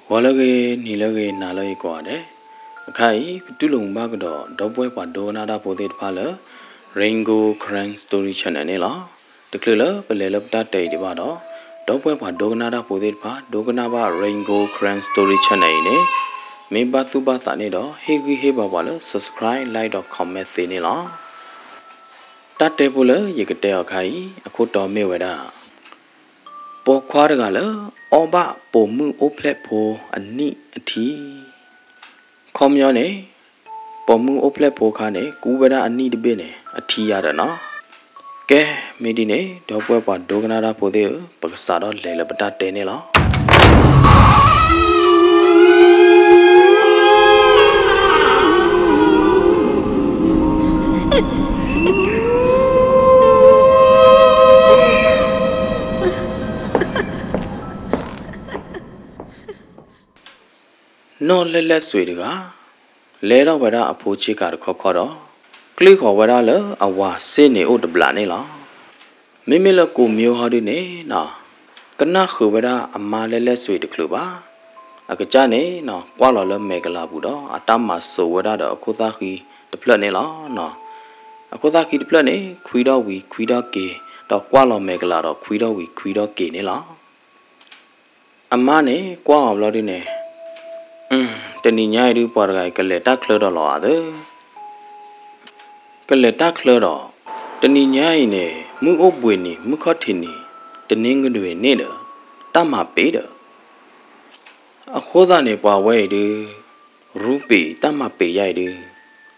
ဂီၤလၢအဂ့ၤ, နံၤလၢအဂ့ၤ, နၤလၢအဂ့ၤကိးဂၤဒဲး, အခါအံၤ ပတူၢ်လိာ်မုာ်ဘၣ်ကဒီး ဒီပုၢ်ဝဲၢ်ပှၤဒိကနၣ်တၢ်ဖိသ့ၣ်တဖၣ်လၢ Rain Gold Karen Story Channel န့ၣ်လီၤ. တချုးလၢပလဲၤလၢပတၢ်တဲအံၤဒံးဘၣ်ဒီး, ဒီပုၢ်ဝဲၢ်ပှၤဒိကနၣ်တၢ်ဖိသ့ၣ်တဖၣ် ဒိကနၣ်ဘၣ် Rain Gold Karen Story Channel အံၤန့ၣ်, မ့ၢ်ဘၣ်သူၣ်ဘၣ်သးန့ၣ်ဒီး ဟ့ၣ်ဂံၢ်ဟ့ၣ်ဘါပှၤလၢ subscribe, like ဒီး comment သ့န့ၣ်လီၤ. တၢ်တဲဖိလၢယကတဲအီၤခါအံၤ အခိၣ်တီမ့ၢ်ဝဲဒၣ် ပိာ်ခွါတဂၤလၢ အီၣ်ဘၣ်ပိာ်မုၣ်အိၣ်ဖျဲၣ်ဖိအနံၣ်အထံ. ခီပညီန့ၣ်, ပိာ်မုၣ်အိၣ်ဖျဲၣ်ဖိခါန့ၣ် ကူဝဲဒၣ်အနံၣ်တဘ့ၣ်န့ၣ် အထံယါဒီးနီၤ. ကဲ, မ့ၢ်ဒ်န့ၣ် ဒီပုၢ်ဝဲၢ်ပှၤဒိကနၣ်တၢ်ဖိသ့ၣ်ဧၢ, ပကစးထီၣ်လဲၤလၢပတၢ်တဲန့ၣ်လီၤ. နီၢ်လဲၣ်လဲၣ်စွ့ၤတဂၤ လဲၤထီၣ်ဝဲဒၣ်အဖိဆ့ကၤတခီခီဒီး ကျ့ၣ်ဃီၤဝဲဒၣ်လၢအဝၤစ့ၣ်န့ၣ်အိၣ်တဘျီန့ၣ်လီၤ. မ့မ့ၢ်လၢကိးမၠိဟီဒုန့ၣ်နီၤ, ကနၣ်ဃုာ်ဝဲဒၣ်အမါလဲၣ်လဲၣ်စွ့ၤတချုးဘၣ်. အကစၢ်န့ၣ်နီၤ ကွၢ်လီၤလၢမဲာ်ကလၤပူၤဒီး အတၢ်မၤစိာ်ဝဲဒၣ်ဒီးအခိၣ်သၣ်ဃံတဖျၢၣ်န့ၣ်လီၤ. အခိၣ်သၣ်ဃံတဖျၢၣ်န့ၣ် ခွံထီၣ်ဝံၤခွံထီၣ်က့ၤ, ဒီးကွၢ်လီၤမဲာ်ကလၤဒီးခွံထီၣ်ဝံၤခွံထီၣ်က့ၤန့ၣ်လီၤ. အမါန့ၣ်ကွၢ်အီၤဘျီဒုန့ၣ်, တနံၤညါအံၤဒု ပှၤတဂၤအံၤ ကလဲၤတၢ်ချၢဒီးလီၤဧါသၢ, ကလဲၤတၢ်ချၢဒီး, တနံၤညါအံၤန့ၣ် မုၢ်အိၣ်ဘှံးနံၤ မုၢ်ခီၣ်ထံးနံၤ, တနံၤဂနွံၤန့ၣ်ဒီး တၢ်မၤပ့ၤဒီး, အဃိသတးန့ၣ် ပှၤဝဲအံၤဒု ရူပ့ၤတၢ်မၤပ့ၤယါအံၤဒု,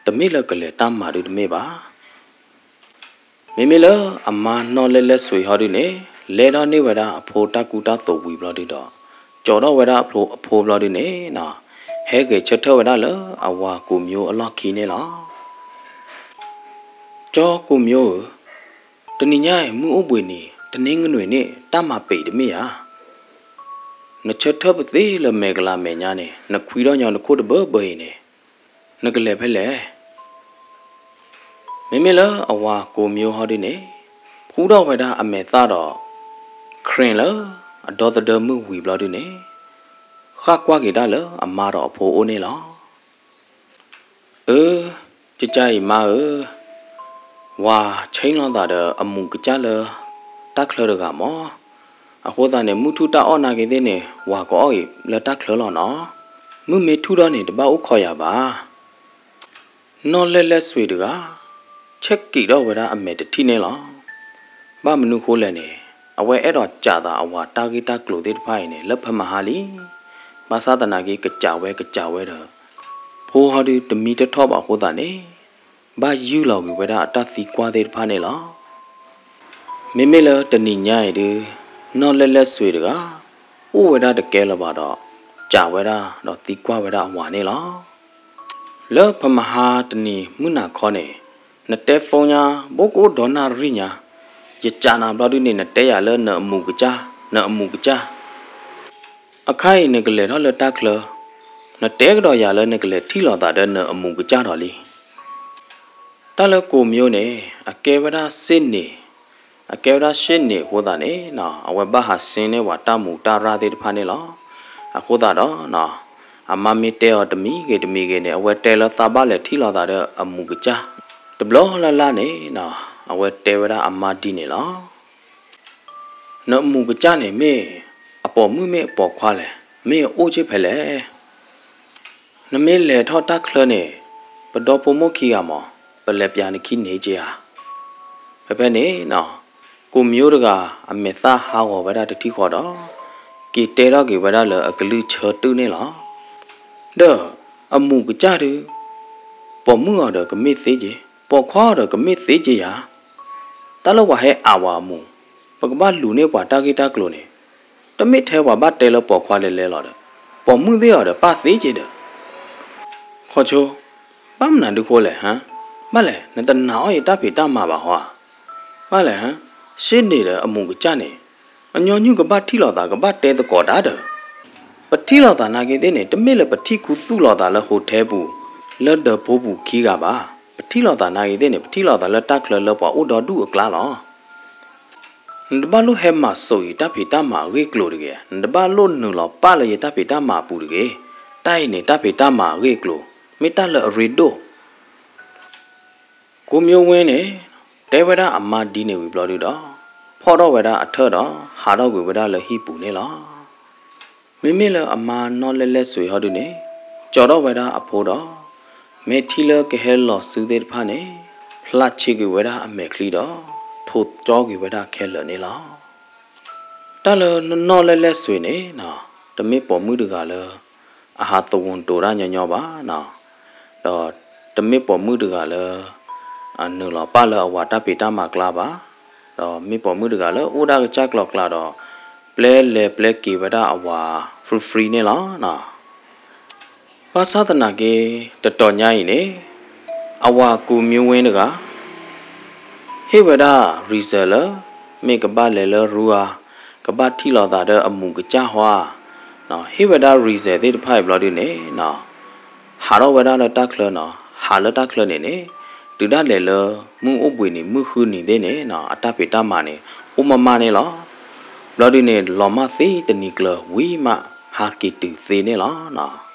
တမ့ၢ်လၢကလဲၤတၢ်မၤဒုတမ့ၢ်ဘၣ်. မ့မ့ၢ်လၢအမါနီၢ်လဲၣ်လဲၣ်စွ့ၤဟီဒုန့ၣ် လဲၤထီၣ်န့ၢ်ဝဲဒၣ်အဖိတၢ်ကူတၢ်သိးဝံၤဘျီဒုဒီး, ကၠီထီၣ်ဝဲဒၣ်အဖိအဖိဘျီဒုန့ၣ်နီၤ, ဟဲဂဲၤဆၢထၢၣ်ဝဲဒၣ်လၢအဝၤကိးမၠိအလီၢ်ခံန့ၣ်လီၤ. ကၠီကိးမၠိဧၢ, တနံၤညါအံၤ မုၢ်အိၣ်ဘှံးနံၤ တနံၤဂနွံၤန့ၣ် တၢ်မၤပ့ၤတမ့ၢ်ဧါ. နဆၢထၢၣ်ပသ့လၢမဲာ်ကလၤမဲာ်ညါန့ၣ် နခွံထီၣ်ညီနခိၣ်တဘၢဘၢအံၤန့ၣ် နကလဲၤဖဲလဲၣ်. မ့မ့ၢ်လၢအဝၤကိးမၠိဟီဒုန့ၣ် ဖှူထီၣ်ဝဲဒၣ်အမဲာ်သၣ်ဒီး ခရံာ်လၢအဒီသဒၢမုၢ်ဝံၤဘျီဒုန့ၣ် ဃၣ်ကွၢ်က့ၤတၢ်လၢအမါဒီးအဖိအိၣ်န့ၣ်လီၤ. အၢ, ကကါအံၤမါဧၢ, ဝၤဆ့ၣ်နီၤသးဒီးအမူးကစၢ်လၢ တၢ်ချၢတဂၤမး. အဃိသတးန့ၣ် မုၢ်ထူၣ်တၢ်အီၣ်နာ်က့ၤသ့ၣ်န့ၣ် ဝၤကအီၣ်အံၤလၢတၢ်ချၢလီၤနီၤ. မုၢ်မ့ၢ်ထူၣ်ထီၣ်န့ၣ် တဘၣ်အိၣ်ခိးယၤဘၣ်. နီၢ်လဲၣ်လဲၣ်စွ့ၤတဂၤ ဆဲးက့ၤထီၣ်ဝဲဒၣ်အမဲာ်တထံၣ်န့ၣ်လီၤ. ဘၣ်မနုၤဃိလဲၣ်န့ၣ် အဝဲအဲၣ်ဒိးစံးသးအဝၤတၢ်ဂ့ၢ်တၢ်ကျိၤသ့ၣ်တဖၣ်အံၤန့ၣ် လၢဖဲမဟါလံ. ဘၣ်ဆၣ်သနာ်က့ ကစံးဝဲကစံးဝဲဒီး ဖိဟီဒုတမံတထီၣ်ဘၣ်အဃိသတးန့ၣ် ဘၣ်ယုၢ်လီၤကွံာ်ဝဲဒၣ်အတၢ်သံကွၢ်သ့ၣ်တဖၣ်န့ၣ်လီၤ. မ့မ့ၢ်လၢတနံၤညါအံၤဒု နီၢ်လဲၣ်လဲၣ်စွ့ၤတဂၤ အိၣ်ဝဲဒၣ်တကဲလၢၤဘၣ်ဒီး စံးဝဲဒၣ်ဒီးသံကွၢ်ဝဲဒၣ်အဝၤန့ၣ်လီၤ. လၢဖဲမဟါတနံၤမုၢ်နၤခီန့ၣ် နတဲ phone ညါ ဘိကအိၣ်ဒီးနၣ်ရံၣ်ညါ, ယစံးနၤဘျီဒုန့ၣ် နတဲယၤလၢနအမူးကစၢ်, နအမူးကစၢ်. အခါအံၤနကလဲၤထီၣ်လၢတၢ်ချၢ, နတဲကဒီးယၤလၢနကလဲၤထံၣ်လိာ်သးဒီးနအမူးကစၢ်ဒီးလံ. တၢ်လၢကိးမၠိန့ၣ် အကဲဝဲဒၣ်စ့ၣ်န့ၣ်, အကဲဝဲဒၣ်စ့ၣ်န့ၣ်အဃိသတးန့ၣ် အဝဲဘၣ်ဟးဆှဲန့ၢ်ဝဲတၢ်မူးတၢ်ရၢ်သ့ၣ်တဖၣ်န့ၣ်လီၤ. အဃိသတးဒီး အမါမ့ၢ်တဲအီၤတမံၤဂ့ၤတမံၤဂ့ၤန့ၣ် အဝဲတဲလၢသးဘၣ်လဲၤထံၣ်လိာ်သးဒီးအမူးကစၢ်. တဘျီလၢ်လၢ်န့ၣ် အဝဲတဲဝဲဒၣ်အမါဒ်န့ၣ်လီၤ. နအမူးကစၢ်န့ၣ်မ့ၢ်အပိာ်မုၣ်မ့ၢ်အပိာ်ခွါလဲၣ်, မ့ၢ်အအိၣ်က့ၤဖဲလဲၣ်. နမ့ၢ်လဲၤထီၣ်တၢ်ချၢန့ၣ် ပဒီဖိမိၢ်ခံဂၤမး, ပလဲၤပျးနခံန့ၣ်က့ၤဧါ. ဖဲဖဲန့ၣ် ကိးမၠိတဂၤ အမဲာ်သၣ်ဟးဂီၤဝဲဒၣ်တထံၣ်ဃီဒီး က့ၤတဲထီၣ်က့ၤဝဲဒၣ်လၢအကလုၢ်ဆၢတုၢ်န့ၣ်လီၤ. ဒီးအမူးကစၢ်ဒု ပိာ်မုၣ်အီၤဒီးကမ့ၢ်သ့က့ၤ, ပိာ်ခွါအီၤဒီးကမ့ၢ်သ့က့ၤယၤ. တၢ်လၢပှၤဟဲအးဝဲအမူး, ပကဘၣ်လူၤန့ၢ်ပှၤတၢ်ဂ့ၢ်တၢ်ကျိၤန့ၣ် တမ့ၢ်ထဲပှၤဘၣ်တဲလၢပိာ်ခွါလဲၤလဲၤလီၤဒီး ပိာ်မုၣ်သ့ၣ်အီၤဒီးပၢ်သ့က့ၤဒီး ခီဆိ, ဘၣ်မနုၤဒုဃိလဲၣ်ဟါ, ဘၣ်လဲၣ် နတနာ်အီၣ်ယတၢ်ဖံးတၢ်မၤဘၣ်ဟီဧါ. ဘၣ်လဲၣ်ဟါ, စ့ၣ်န့ၣ်ဒီးအမူးကစၢ်န့ၣ် အညီနုၢ်ကဘၣ်ထံၣ်လိာ်သး ကဘၣ်တဲသကိးတၢ်ဒီး ပထံၣ်လိာ်သးနာ်က့သ့ၣ်န့ၣ် တမ့ၢ်လၢပထံၣ်ခူသူၣ်လိာ်သးလၢ hotel ပူၤ လၢဒၢးဖိပူၤခံဂၤဘၣ်. ပထံၣ်လိာ်သးနာ်က့သ့ၣ်န့ၣ် ပထံၣ်လိာ်သးလၢတၢ်ချၢလၢပှၤအိၣ်ဒီဒူၣ်အကျါလီၤ. နတဘၣ်လိၣ်ဟဲမၤစိာ်ယတၢ်ဖံးတၢ်မၤအဂ့ၢ်အကျိၤတဂ့ၤ, နတဘၣ်လိၣ်နုာ်လီၤပာ်လၢယတၢ်ဖံးတၢ်မၤအပူၤတဂ့ၤ. တၢ်အံၤန့ၣ် တၢ်ဖံးတၢ်မၤအဂ့ၢ်အကျိၤ မ့ၢ်တၢ်လၢအရ့ဒိၣ်. ကိးမၠိဝ့န့ၣ် တဲဝဲဒၣ်အမါဒ်န့ၣ်ဝံၤဘျီဒုဒီး ဖီၣ်ထီၣ်ဝဲဒၣ်အထၢၣ်ဒီး ဟးထီၣ်ကွံာ်ဝဲဒၣ်လၢဟံၣ်ပူၤန့ၣ်လီၤ. မ့မ့ၢ်လၢအမါနီၢ်လဲၢ်လဲၢ်စွ့ဟီဒုန့ၣ် ကၠီထီၣ်ဝဲဒၣ်အဖိဒီး မဲာ်ထံလၢကဟဲလီၤစုသ့ၣ်တဖၣ်န့ၣ် ဖျါဆံးကွံာ်ဝဲဒၣ်အမဲာ်ချံဒီး ထိၣ်ကၠီကွံာ်ဝဲဒၣ်ခဲလၢာ်န့ၣ်လီၤ. တၢ်လၢနီၢ်လဲၢ်လဲၢ်စွ့န့ၣ်နီၤ တမ့ၢ်ပိာ်မုၣ်တဂၤလၢ အဟးသဝူၤတိၤတၢ်ညီညီဘၣ်နီၤ, ဒီးတမ့ၢ်ပိာ်မုၣ်တဂၤလၢ အနုာ်လီၤပာ်လၢအဝၤတၢ်ဖံးတၢ်မၤကျါဘၣ်, ဒီးမ့ၢ်ပိာ်မုၣ်တဂၤလၢအိၣ်ဒၣ်ကစၢ်ကျီၤကျါဒီး ပျဲလဲၤပျဲက့ၤဝဲဒၣ်အဝၤ free free န့ၣ်လီၤနီၤ. ဘၣ်ဆၣ်သနာ်က့ တတီၤညါအံၤန့ၣ် အဝၤကိးမၠိဝ့တဂၤ ဟ့ၣ်ဝဲဒၣ် reason လၢ မ့ၢ်ကဘၣ်လဲၤလၢရူဧါ, ကဘၣ်ထံၣ်လိာ်သးဒီးအမူးကစၢ်ဟီဧါ, ဟ့ၣ်ဝဲဒၣ် reason သ့ၣ်တဖၣ်အံၤဘျီဒုန့ၣ်နီၤ ဟးထီၣ်ဝဲဒၣ်လၢတၢ်ချၢနီၤ, ဟးလၢတၢ်ချၢန့ၣ်န့ၣ် တုၤဒၣ်လဲာ်လၢ မုၢ်အိၣ်ဘှံးနံၤမုၢ်ဃုနံၤသ့ၣ်န့ၣ်နီၤ အတၢ်ဖံးတၢ်မၤန့ၣ် အိၣ်မးမးန့ၣ်လီၤ. ဘျီဒုန့ၣ် လီၤမၢ်သံတနံၤကျၢၤဝံၤမး ဟးက့ၤတုၤသ့န့ၣ်လီၤနီၤ.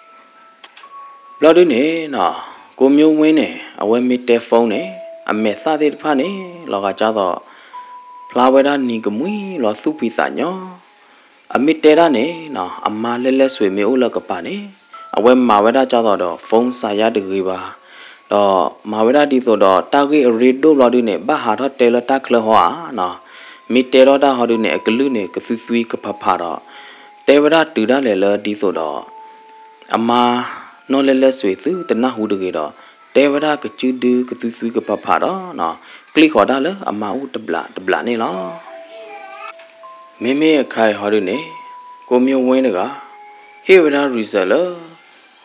ဘျီဒုန့ၣ်နီၤ ကိးမၠိဝ့န့ၣ် အဝဲမ့ၢ်တဲ phone န့ၣ် အမဲာ်သၣ်သ့ၣ်တဖၣ်န့ၣ် လီၤဂာ်ကၢ်သိး ဖျါဝဲဒၣ်နံၤကမှံလီၤသူၣ်ဖှံသးညီ, အမ့ၢ်တဲဒၣ်န့ၣ်နီၤ အမါလဲၢ်လဲၢ်စွ့မ့ၢ်အိၣ်လၢကပၤန့ၣ် အဝဲမၤဝဲဒၣ်ကၢ်သိးဒီး phone စးယါတဂ့ၤဘၣ်, ဒီးမၤဝဲဒၣ်ဒ်သိးဒီး တၢ်ဂ့ၢ်အရ့ဒိၣ်ဘျီဒုန့ၣ် ဘၣ်ဟးထီၣ်တဲလၢတၢ်ချၢဟီဧါနီၤ, မ့ၢ်တဲထီၣ်တၢ်ဟီဒုန့ၣ် အကလုၢ်န့ၣ် ကသွံသွံကဖးဖးဒီး တဲဝဲဒၣ်တုၤဒၣ်လဲာ်လၢဒ်သိးဒီး အမါနီၢ်လဲၢ်လဲၢ်စွ့သုတနၢ်ဟူတဂ့ၤဒီး တဲဝဲဒၣ်ကစုဒုကသွံသွံကဖးဖးဒီးနီၤ ကျံၣ်ဃီၤတၢ်လၢအမါအိၣ်တဘျးတဘျးန့ၣ်လီၤ. မ့မ့ၢ်အခါအံၤဟီဒုန့ၣ် ကိးမၠိဝ့တဂၤ ဟ့ၣ်ဝဲဒၣ် reason လၢ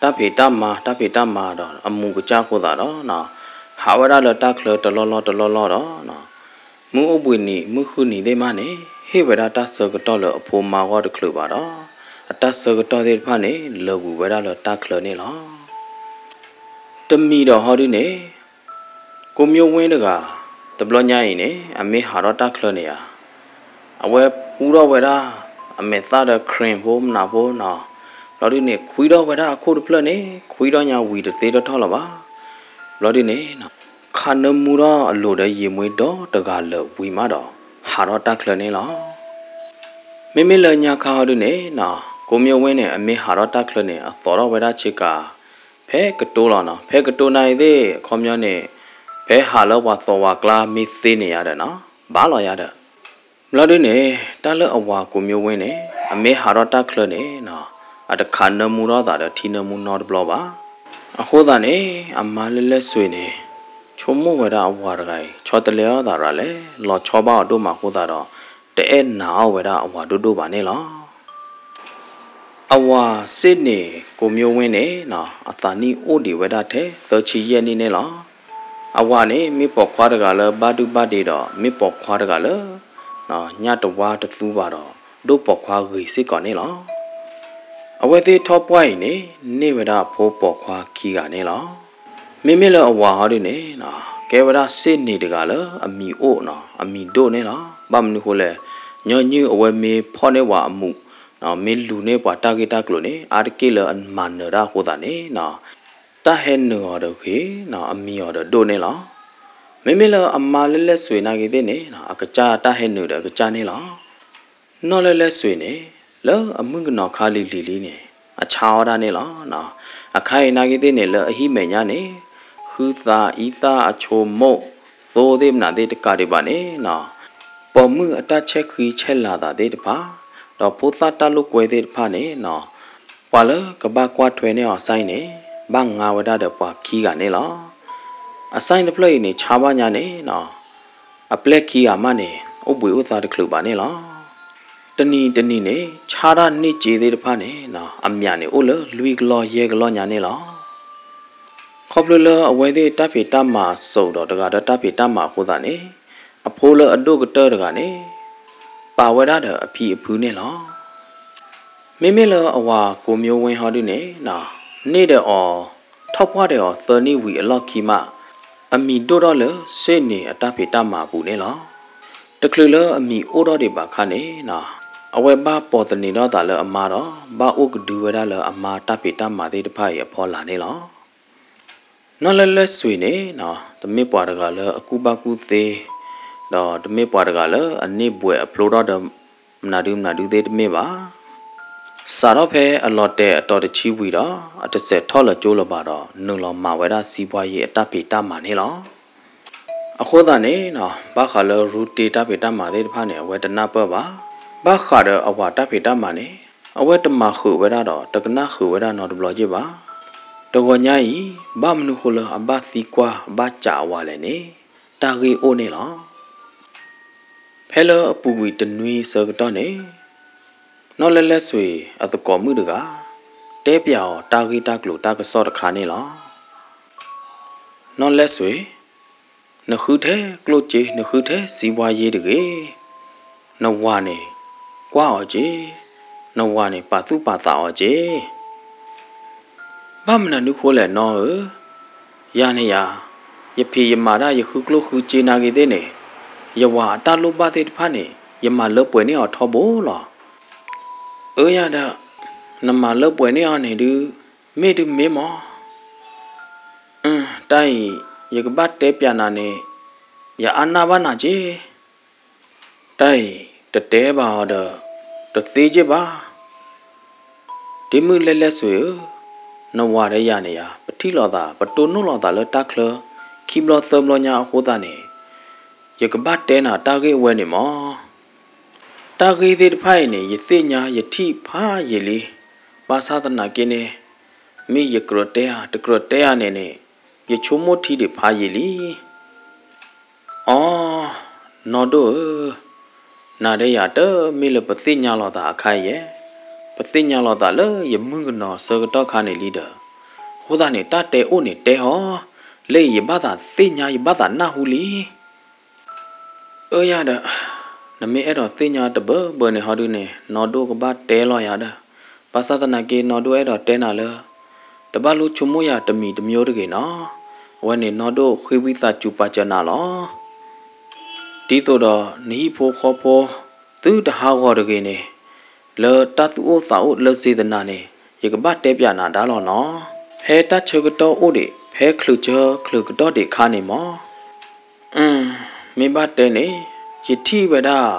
တၢ်ဖံးတၢ်မၤ တၢ်ဖံးတၢ်မၤဒီး အမူးကစၢ်အဃိသတးဒီးနီၤ ဟးဝဲဒၣ်လၢတၢ်ချၢတလီၢ်လီၢ်တလီၢ်လီၢ်ဒီးနီၤ မုၢ်အိၣ်ဘှံးနံၤမုၢ်ဃုနံၤသ့ၣ်မးန့ၣ် ဟ့ၣ်ဝဲဒၣ်တၢ်ဆၢကတီၢ်လၢအဖိမါဂီၢ်တချုးဘၣ်ဒီး အတၢ်ဆၢကတီၢ်သ့ၣ်တဖၣ်န့ၣ် လၢာ်ကွံာ်ဝဲဒၣ်လၢတၢ်ချၢန့ၣ်လီၤ. တမံၤဒီးဟီဒုန့ၣ် ကိးမၠိဝ့တဂၤ တဘျီညါအံၤန့ၣ် အမ့ၢ်ဟးထီၣ်တၢ်ချၢန့ၣ်ဧါ, အဝဲဟူထီၣ်ဝဲဒၣ် အမဲာ်သၣ်ဒီး cream ဖိမနုၤဖိနီၤ, ဘျီဒုန့ၣ် ခွံထီၣ်ဝဲဒၣ်အခိၣ်တဖျၢၣ်န့ၣ် ခွံထီၣ်ညါဝံၤတသ့ထီၣ်ထီၣ်လၢၤဘၣ်. ဘျီဒုန့ၣ် ခးနၢမူထီၣ်အလိၤဒီးယံာ်မှံဒီတဂၤလၢာ်ဝံၤမးဒီး ဟးထီၣ်တၢ်ချၢန့ၣ်လီၤ. မ့မ့ၢ်လၢညါခါဟီဒုန့ၣ်နီၤ ကိးမၠိဝ့န့ၣ် အမ့ၢ်ဟးထီၣ်တၢ်ချၢန့ၣ် အသိးထီၣ်ဝဲဒၣ်ဆ့ကၤ ဖဲကတိၤလီၤနီၤ, ဖဲကတိၤနာ်အံၤသ့ၣ် အခီပညီန့ၣ် ဖဲဟးလၢပှၤသီဝၤကျါမ့ၢ်သ့န့ၣ်ယါဒီးနီၤ ဘၣ်လီၤယါဒီး ဘျီဒုန့ၣ် တၢ်လၢအဝၤကိးမၠိဝ့န့ၣ် အမ့ၢ်ဟးထီၣ်တၢ်ချၢန့ၣ်နီၤ အတခးနၢမူထီၣ်သးဒီးထံနၢမူနီတဘျီဘၣ်. အဃိသတးန့ၣ် အမါလဲၢ်လဲၢ်စွ့န့ၣ် ဆိကမိၣ်ဝဲဒၣ်အဝၤတဂၤအံၤ ဆီတလဲအီၣ်သးရၤလဲၣ်, လီၤဆီဘၣ်အီၤဒိၣ်မးအဃိသတးဒီး တအဲၣ်နာ်အီၣ်ဝဲဒၣ်အဝၤဒိၣ်ဒိၣ်ဘၣ်န့ၣ်လီၤ. အဝၤစ့ၣ်န့ၣ်ကိးမၠိဝ့န့ၣ်နီၤ အသးနံၣ်အိၣ်ဒံးဝဲဒၣ်ထဲသၢဆံယဲၢ်နံၣ်န့ၣ်လီၤ. အဝၤန့ၣ် မ့ၢ်ပိာ်ခွါတဂၤလၢဘၣ်ဒုၣ်ဘၣ်ဒ့ဒီး မ့ၢ်ပိာ်ခွါတဂၤလၢ ညၣ်တဝါတသူဘၣ်ဒီး ဒိၣ်ပိာ်ခွါဂ့ၤစ့ၢ်ကီးန့ၣ်လီၤ. အဝဲသ့ၣ်ထီၣ်ပှၢ်အံၤန့ၣ် န့ၢ်ဝဲဒၣ်အဖိပိာ်ခွါခံဂၤန့ၣ်လီၤ. မ့မ့ၢ်လၢအဝၤဟီဒုန့ၣ်နီၤ ကဲဝဲဒၣ်စ့ၣ်န့ၣ်တဂၤလၢအမံၤအိၣ်နီၤ အမံၤဒိၣ်န့ၣ်လီၤ. ဘၣ်မနုၤဃိလဲၣ်, ညီနုၢ်အဝဲမ့ၢ်ဖီၣ်န့ၢ်ပှၤအမူး မ့ၢ်လူၤန့ၢ်ပှၤတၢ်ဂ့ၢ်တၢ်ကျိၤန့ၣ် အါတက့ၢ်လၢအမၤနၢၤတၢ်အဃိသတးန့ၣ်နီၤ တၢ်ဟဲနုာ်အီၤဒီးဂ့ၤနီၤ အမံၤအီၤဒီးဒိၣ်န့ၣ်လီၤ. မ့မ့ၢ်လၢအမါလဲၢ်လဲၢ်စွ့နာ်က့ၤသ့ၣ်န့ၣ်နီၤ အကစၢ်တၢ်ဟဲနုာ်ဒီးအကစၢ်န့ၣ်လီၤ. နီၢ်လဲၢ်လဲၢ်စွ့န့ၣ် လၢအမုၣ်ကနီၤခါလံၤလံၤလံန့ၣ် အဆါအီၣ်ဒၣ်န့ၣ်လီၤ. အခါအံၤနာ်က့ၤသ့ၣ်န့ၣ် လၢအဟံၣ်မဲာ်ညါန့ၣ် ဃုသးအံသၣ်အဆိမိၣ် သိသ့ၣ်မနုၤသ့ၣ်တကးဒံးဘၣ်န့ၣ်နီၤ ပိာ်မုၣ်အတၢ်ဆဲးဃံဆဲးလၤသးသ့ၣ်တဖၣ် ဒီးဖိသၣ်တၢ်လိာ်ကွဲသ့ၣ်တဖၣ်န့ၣ်နီၤ ပှၤလၢကဘၣ်ကွၢ်ထွဲန့ၢ်အီၤအစၢ်န့ၣ် ဘၣ်ငါဝဲဒၣ်ဒီးပှၤခံဂၤန့ၣ်လီၤ. အစၢ်တဖျၢၣ်အံၤန့ၣ် ဆါဘၣ်ညါန့ၣ်နီၤ အပျဲၢ်ခံဂၤမးန့ၣ် အိၣ်ဘှံးအိၣ်သါတချုးဘၣ်န့ၣ်လီၤ. တနံၤတနံၤန့ၣ် ဆါတၢ်န့ၢ်စ့သ့ၣ်တဖၣ်န့ၣ်နီၤ အမျးန့ၣ်အိၣ်လၢလွံၢ်ကလီၢ်ယဲၢ်ကလီၢ်ညါန့ၣ်လီၤ. ခီဖျိလၢအဝဲသ့ၣ်တၢ်ဖံးတၢ်မၤစိာ်ဒီးတဂၤဒီးတၢ်ဖံးတၢ်မၤအဃိသတးန့ၣ် အဖိလၢအဒိၣ်ကတၢၢ်တဂၤန့ၣ် ပာ်ဝဲဒၣ်ဒီးအဖံအဖုန့ၣ်လီၤ. မ့မ့ၢ်လၢအဝၤကိးမၠိဝ့ဟီဒုန့ၣ်နီၤ န့ၢ်ဒီးအီၤ ထီၣ်ပှၢ်ဒီးအီၤသၢနံၣ်ဝံၤအလီၢ်ခံမး အမံၤဒိၣ်ထီၣ်လၢစ့ၣ်န့ၣ်အတၢ်ဖံးတၢ်မၤအပူၤန့ၣ်လီၤ. တချုးလၢအမံၤအိၣ်ထီၣ်ဒံးဘၣ်အခါန့ၣ်, အဝဲဘၣ်ပိာ်သန့ၤထီၣ်သးလၢအမါဒီး ဘၣ်အိၣ်ကဒုဝဲဒၣ်လၢအမါတၢ်ဖံးတၢ်မၤသ့ၣ်တဖၣ်အံၤအဖီလာ်န့ၣ်လီၤ. နီၢ်လဲၢ်လဲၢ်စွ့ၤန့ၣ်, တမ့ၢ်ပှၤတဂၤလၢအကူၣ်ဘၣ်ကူၣ်သ့, ဒီးတမ့ၢ်ပှၤတဂၤလၢအန့ၢ်ဘှဲးအဖျိထီၣ်ဒီး မနုၤဒုမနုၤဒုသ့ၣ်တမ့ၢ်ဘၣ်. စးထီၣ်ဖဲအလီၤတဲာ်အတီၤတဆံဝံၤဒီး အတစဲးထီၣ်လၢၤကၠိလၢၤဘၣ်ဒီး နုာ်လီၤမၤဝဲဒၣ်စံးပှၤယ့အတၢ်ဖံးတၢ်မၤန့ၣ်လီၤ. အဃိသတးန့ၣ်, ဘၣ်ဃးလၢရူတ့တၢ်ဖံးတၢ်မၤသ့ၣ်တဖၣ်န့ၣ် အဝဲတနၢ်ပၢၢ်ဘၣ်. ဘၣ်ဃးဒီးအဝၤတၢ်ဖံးတၢ်မၤန့ၣ်, အဝဲတမၤဃုာ်ဝဲဒၣ်ဒီး တကနၣ်ဃုာ်ဝဲဒၣ်နီတဘျီယ့ၢ်ဘၣ်. တဂီၤညါအံၤ, ဘၣ်မနုၤဃိလၢအဘၣ်သံကွၢ်ဘၣ်စံးအဝၤလဲၣ်န့ၣ်, တၢ်ဂ့ၢ်အိၣ်န့ၣ်လီၤ. ဖဲလၢအပူၤကွံာ်တနွံဆၢကတီၢ်န့ၣ်, နီၢ်လဲၢ်လဲၢ်စွ့ၤအသကိးမုၣ်တဂၤ တဲပျးအီၤတၢ်ဂ့ၢ်တၢ်ကျိၤတၢ်ကစီၣ်တခါန့ၣ်လီၤ. နီၢ်လဲၢ်စွ့ၤ, နဃုထဲကျိၣ်စ့ နဃုထဲစံးပှၤယ့တဂ့ၤ. နဝၤန့ၣ်ကွၢ်အီၤက့ၤ, နဝၤန့ၣ်ပာ်သူၣ်ပာ်သးအီၤက့ၤ. ဘၣ်မနုၤဒုဃိလဲၣ်နီၢ်ဧၢ, ယၤန့ၣ်ယၤ, ယဖံးယမၤတၢ် ယဃုကျိၣ်ဃုစ့နာ်က့ၤသ့ၣ်န့ၣ်, ယဝၤအတၢ်လိၣ်ဘၣ်သ့ၣ်တဖၣ်န့ၣ် ယမၤလၢပှဲၤန့ၢ်အီၤထီဘိလီၤ. အၢယၤဒီး, နမၤလၢပှဲၤန့ၢ်အီၤန့ၣ်ဒုး, မ့ၢ်ဒုးမ့ၢ်မး. တၢ်အံၤ, ယကဘၣ်တဲပျးနၤန့ၣ်, ယအါနၢ်ဘၣ်နၤက့ၤ. တၢ်အံၤ, တတဲဘၣ်အီၤဒီး, တသ့က့ၤဘၣ်. ဒ့မုၣ်လဲၢ်လဲၢ်စွ့ၤဧၢ, နဝၤဒီးယၤန့ၣ်ယၤ ပထံၣ်လိာ်သး ပတိၢ်နီၣ်လိာ်သးလၢတၢ်ချၢ ခံဘျီသၢဘျီညါအဃိသတးန့ၣ်, ယကဘၣ်တဲနၤတၢ်ဂ့ၢ်အဝဲန့ၣ်မး. တၢ်ဂ့ၢ်သ့ၣ်တဖၣ်အံၤန့ၣ် ယသ့ၣ်ညါယထံၣ်ဖးယံာ်လံ. ဘၣ်ဆၣ်သနာ်က့န့ၣ်, မ့ၢ်ယကြၢးတဲဧါ တကြၢးတဲဧါန့ၣ်န့ၣ်, ယဆိကမိၣ်ထံဒံးဖးယံာ်လံ. အိ, နီၢ်ဒိၣ်ဧၢ, နၤဒီးယၤတမ့ၢ်လၢပသ့ၣ်ညါလိာ်သးအခါအံၤယဲ, ပသ့ၣ်ညါလိာ်သးလၢယမုၣ်ကနီၤဆၢကတီၢ်ခါန့ၣ်လံဒီး, အဃိသတးန့ၣ် တၢ်တဲအိၣ်န့ၣ်တဲဟီ, လၢအံၤယဘၣ်သးသ့ၣ်ညါ ယဘၣ်သးနၢ်ဟူလံ. အၢယၤဒီး, နမ့ၢ်အဲၣ်ဒိးသ့ၣ်ညါတဘၢဘၢန့ၣ်ဟီဒုန့ၣ် နီၢ်ဒိၣ်ကဘၣ်တဲလီၤယၤဒီး, ဘၣ်ဆၣ်သနာ်က့နီၢ်ဒိၣ်အဲၣ်ဒိးတဲနၤလၢ တဘၣ်လိၣ်ဆိကမိၣ်ယၤတမံၤတမံၤတဂ့ၤနီၤ, အဝဲန့ၣ်နီၢ်ဒိၣ်ဃ့ဝံသးစူၤပာ်စၢၤနၤလီၤ. ဒ်သိးဒီးနဟံၣ်ဖိဃီဖိ သုတဟးဂီၤတဂ့ၤန့ၣ်, လၢတၢ်သူၣ်အိၣ်သးအိၣ်လၢစ့သနာ်န့ၣ် ယကဘၣ်တဲပျးနၤဒၣ်လီၤနီၤ. ဖဲတၢ်ဆၢကတီၢ်အိၣ်ဒံး ဖဲချုးဆၢချုးကတီၢ်ဒံးအခါန့ၣ်မး, မ့ၢ်ဘၣ်တဲန့ၣ်, ယထံၣ်ဝဲဒၣ်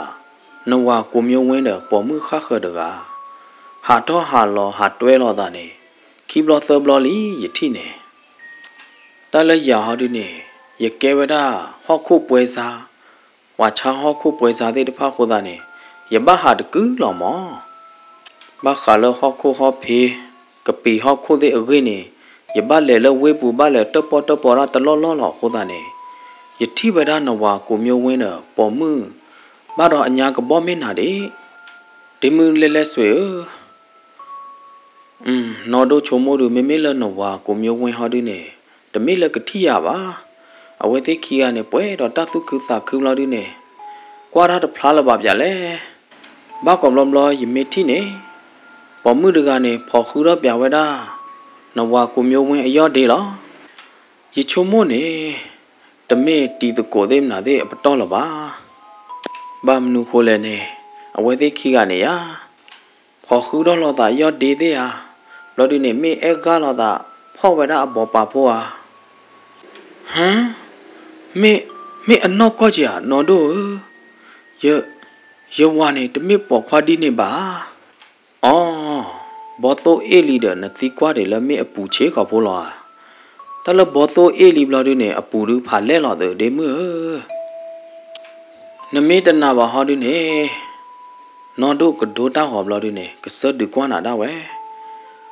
နဝၤကိးမၠိဝ့ဒီးပိာ်မုၣ်ဃၣ်ဃၢၤတဂၤ, ဟးထီၣ်ဟးလီၤဟးတွဲလိာ်သးန့ၣ် ခံဘျီသၢဘျီလံ ယထံၣ်န့ၣ်. တၢ်လၢယၤဟီဒုန့ၣ်, ယကဲဝဲဒၣ်ဟီၣ်ခိၣ်ပွဲစား, ပှၤဆါဟီၣ်ခိၣ်ပွဲစားသ့ၣ်တဖၣ်အဃိသတးန့ၣ်, ယဘၣ်ဟးတကုလီၤမး. ဘၣ်ဃးလၢဟီၣ်ခိၣ်ဟီၣ်ဖ့, ကပံာ်ဟီၣ်ခိၣ်သ့ၣ်အဂ့ၢ်န့ၣ်, ယဘၣ်လဲၤလၢဝ့ၢ်ပူၤ ဘၣ်လဲၤတၢၣ်ပီၣ်တၢၣ်ပီတၢ်တလီၢ်လီၢ်လီၤအဃိသတးန့ၣ်, ယထံၣ်ဝဲဒၣ်နဝၤကိးမၠိဝ့ဒီးပိာ်မုၣ်, ဘၣ်ဒီးအညါကဘီမ့ၢ်နၤဒံး, ဒ့မုၣ်လဲၢ်လဲၢ်စွ့ၤဧၢ. နီၢ်ဒိၣ်ဆိကမိၣ်ဒုး မ့မ့ၢ်လၢနဝၤကိးမၠိဝ့ဟီဒုန့ၣ်, တမ့ၢ်လၢကထံၣ်ယၤဘၣ်. အဝဲသ့ၣ်ခံဂၤန့ၣ် ပှဲၤဒီးတၢ်သူၣ်ခုသးခုဘျီဒုန့ၣ်, ကွၢ်တၢ်တဖျါလၢၤဘၣ်ပၠးလဲၣ်. ဘၣ်ကိးဘျီဘျီယမ့ၢ်ထံၣ်န့ၣ်, ပိာ်မုၣ်တဂၤန့ၣ် ဖီၣ်ဃုထီၣ်ပၠးဝဲဒၣ် နဝၤကိးမၠိဝ့အယီၢ်ဒ့လီၤ. ယဆိကမိၣ်န့ၣ်, တမ့ၢ်တံၤသကိးသ့ၣ်မနုၤသ့ၣ်အပတီၢ်လၢၤဘၣ်. ဘၣ်မနုၤဃိလဲၣ်န့ၣ်, အဝဲသ့ၣ်ခံဂၤန့ၣ်ယၤ ဖီၣ်ဃုထီၣ်လိာ်သးယီၢ်ဒ့သ့ၣ်ဧါ, ဘျီဒုန့ၣ် မ့ၢ်အဲၣ်ဂၢ်လိာ်သး ဖီၣ်ဝဲဒၣ်အဘီပာ်ဖိဧါ. ဟါ, မ့ၢ်, မ့ၢ်အနီၢ်ကီၢ်က့ၤဧါ နီၢ်ဒိၣ်ဧၢ, ယ, ယဝၤန့ၣ် တမ့ၢ်ပိာ်ခွါဒ်န့ၣ်ဘၣ်ဧါ. အိ, ဘီသိၣ်အ့ၣ်လံဒီး နသံကွၢ်ဒံးလၢမ့ၢ်အပူၤဆ့ကီၢ်ဖိလီၤဧါ. တၢ်လၢဘီသိၣ်အ့ၣ်လံဘျီဒုန့ၣ် အပူၤဒုဖးလဲၢ်လီၤသု ဒ့မုၣ်ဧၢ. နမ့ၢ်တနာ်ဘၣ်ဟီဒုန့ၣ်, နီၢ်ဒိၣ်ကဒိတၢ်ဂီၤဘျီဒုန့ၣ် ကစၢၢ်ဒုးကွၢ်နၤဒၣ်ဝဲ.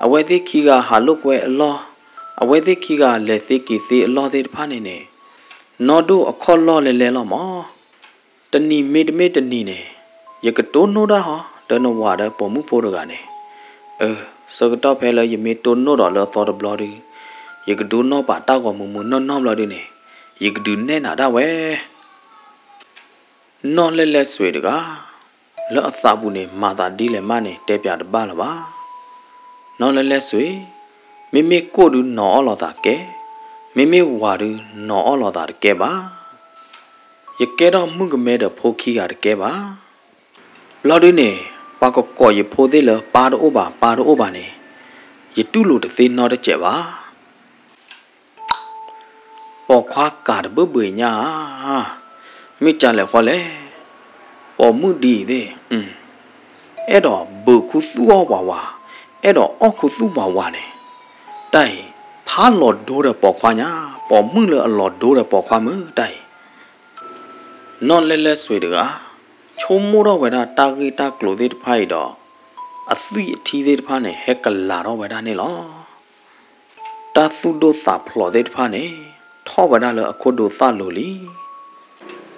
အဝဲသ့ၣ်ခံဂၤဟးလိာ်ကွဲအလီၢ်, အဝဲသ့ၣ်ခံဂၤလဲၤသ့က့ၤသ့အလီၢ်သ့ၣ်တဖၣ်န့ၣ်န့ၣ်, နီၢ်ဒိၣ်အခီၣ်လီၢ်လဲၤလဲၤလီၤမး. တနံၤမ့တမ့ၢ်တနံၤန့ၣ်, ယကတိၢ်နီၣ်တၢ်ဟီ ဒီးနဝၤဒီးပိာ်မုၣ်ဖိတဂၤန့ၣ်. အၢ, ဆၢကတီၢ်ဖဲလၢယမ့ၢ်တိၢ်နီၣ်ဒီးလၢအသီတဘျီဒု, ယကဒိနီၣ်ပာ်တၢ်ဂီၤမုာ်မုာ်နီၢ်နီၢ်ဘျီဒုန့ၣ်, ယကဒုးနဲၣ်နၤဒၣ်ဝဲ. နီၢ်လဲၢ်လဲၢ်စွ့ၤတဂၤ, လၢအသးပူၤန့ၣ် မၤသးဒ်လဲၣ်မးန့ၣ် တဲပၠးတဘၣ်လၢၤဘၣ်. နီၢ်လဲၢ်လဲၢ်စွ့ၤ, မ့မ့ၢ်ကိၣ်ဒုနီၢ်အီၣ်လိာ်သးကဲ, မ့မ့ၢ်ဝၤဒုနီၢ်အီၣ်လိာ်သးတကဲဘၣ်. ယကဲထီၣ်မုၣ်ကမဲဒီးဖိခံဂၤတကဲဘၣ်. ဘျီဒုန့ၣ် ပှၤကကိးယဖိသ့ၣ်လၢပၢ်တအိၣ်ဘၣ် ပၢ်တအိၣ်ဘၣ်န့ၣ် ယတူၢ်လိာ်တသ့နီတစဲးဘၣ်. ပိာ်ခွါကၤတဘၢၣ်ဘၢၣ်ညါဧါ, မ့ၢ်ကလဲၤဃီလဲၣ်, ပိာ်မုၣ်ဒ်အံၤသ့ၣ် အဲၣ်ဒိးဘုးခူသူၣ်အီၣ်ပှၤဝၤ, အဲၣ်ဒိးအီၣ်ခူသူၣ်ပှၤဝၤန့ၣ်, တၢ်အံၤ ဖးလီၤဒိဒီးပိာ်ခွါညါ, ပိာ်မုၣ်လၢအလီၤဒိဒီးပိာ်ခွါမုၢ်တၢ်အံၤ. နီၢ်လဲၢ်လဲၢ်စွ့ၤတဂၤ ဆိကမိၣ်ထီၣ်ဝဲဒၣ်တၢ်ဂ့ၢ်တၢ်ကျိၤသ့ၣ်တဖၣ်အံၤဒီး အသွံၣ်အထံသ့ၣ်တဖၣ်န့ၣ် ဟဲကလၤထီၣ်ဝဲဒၣ်န့ၣ်လီၤ. တၢ်သူၣ်ဒိၣ်သးဖျိးသ့ၣ်တဖၣ်န့ၣ် ထီၣ်ဝဲဒၣ်လၢအခိၣ်ဒိသၣ်လိၤလံ.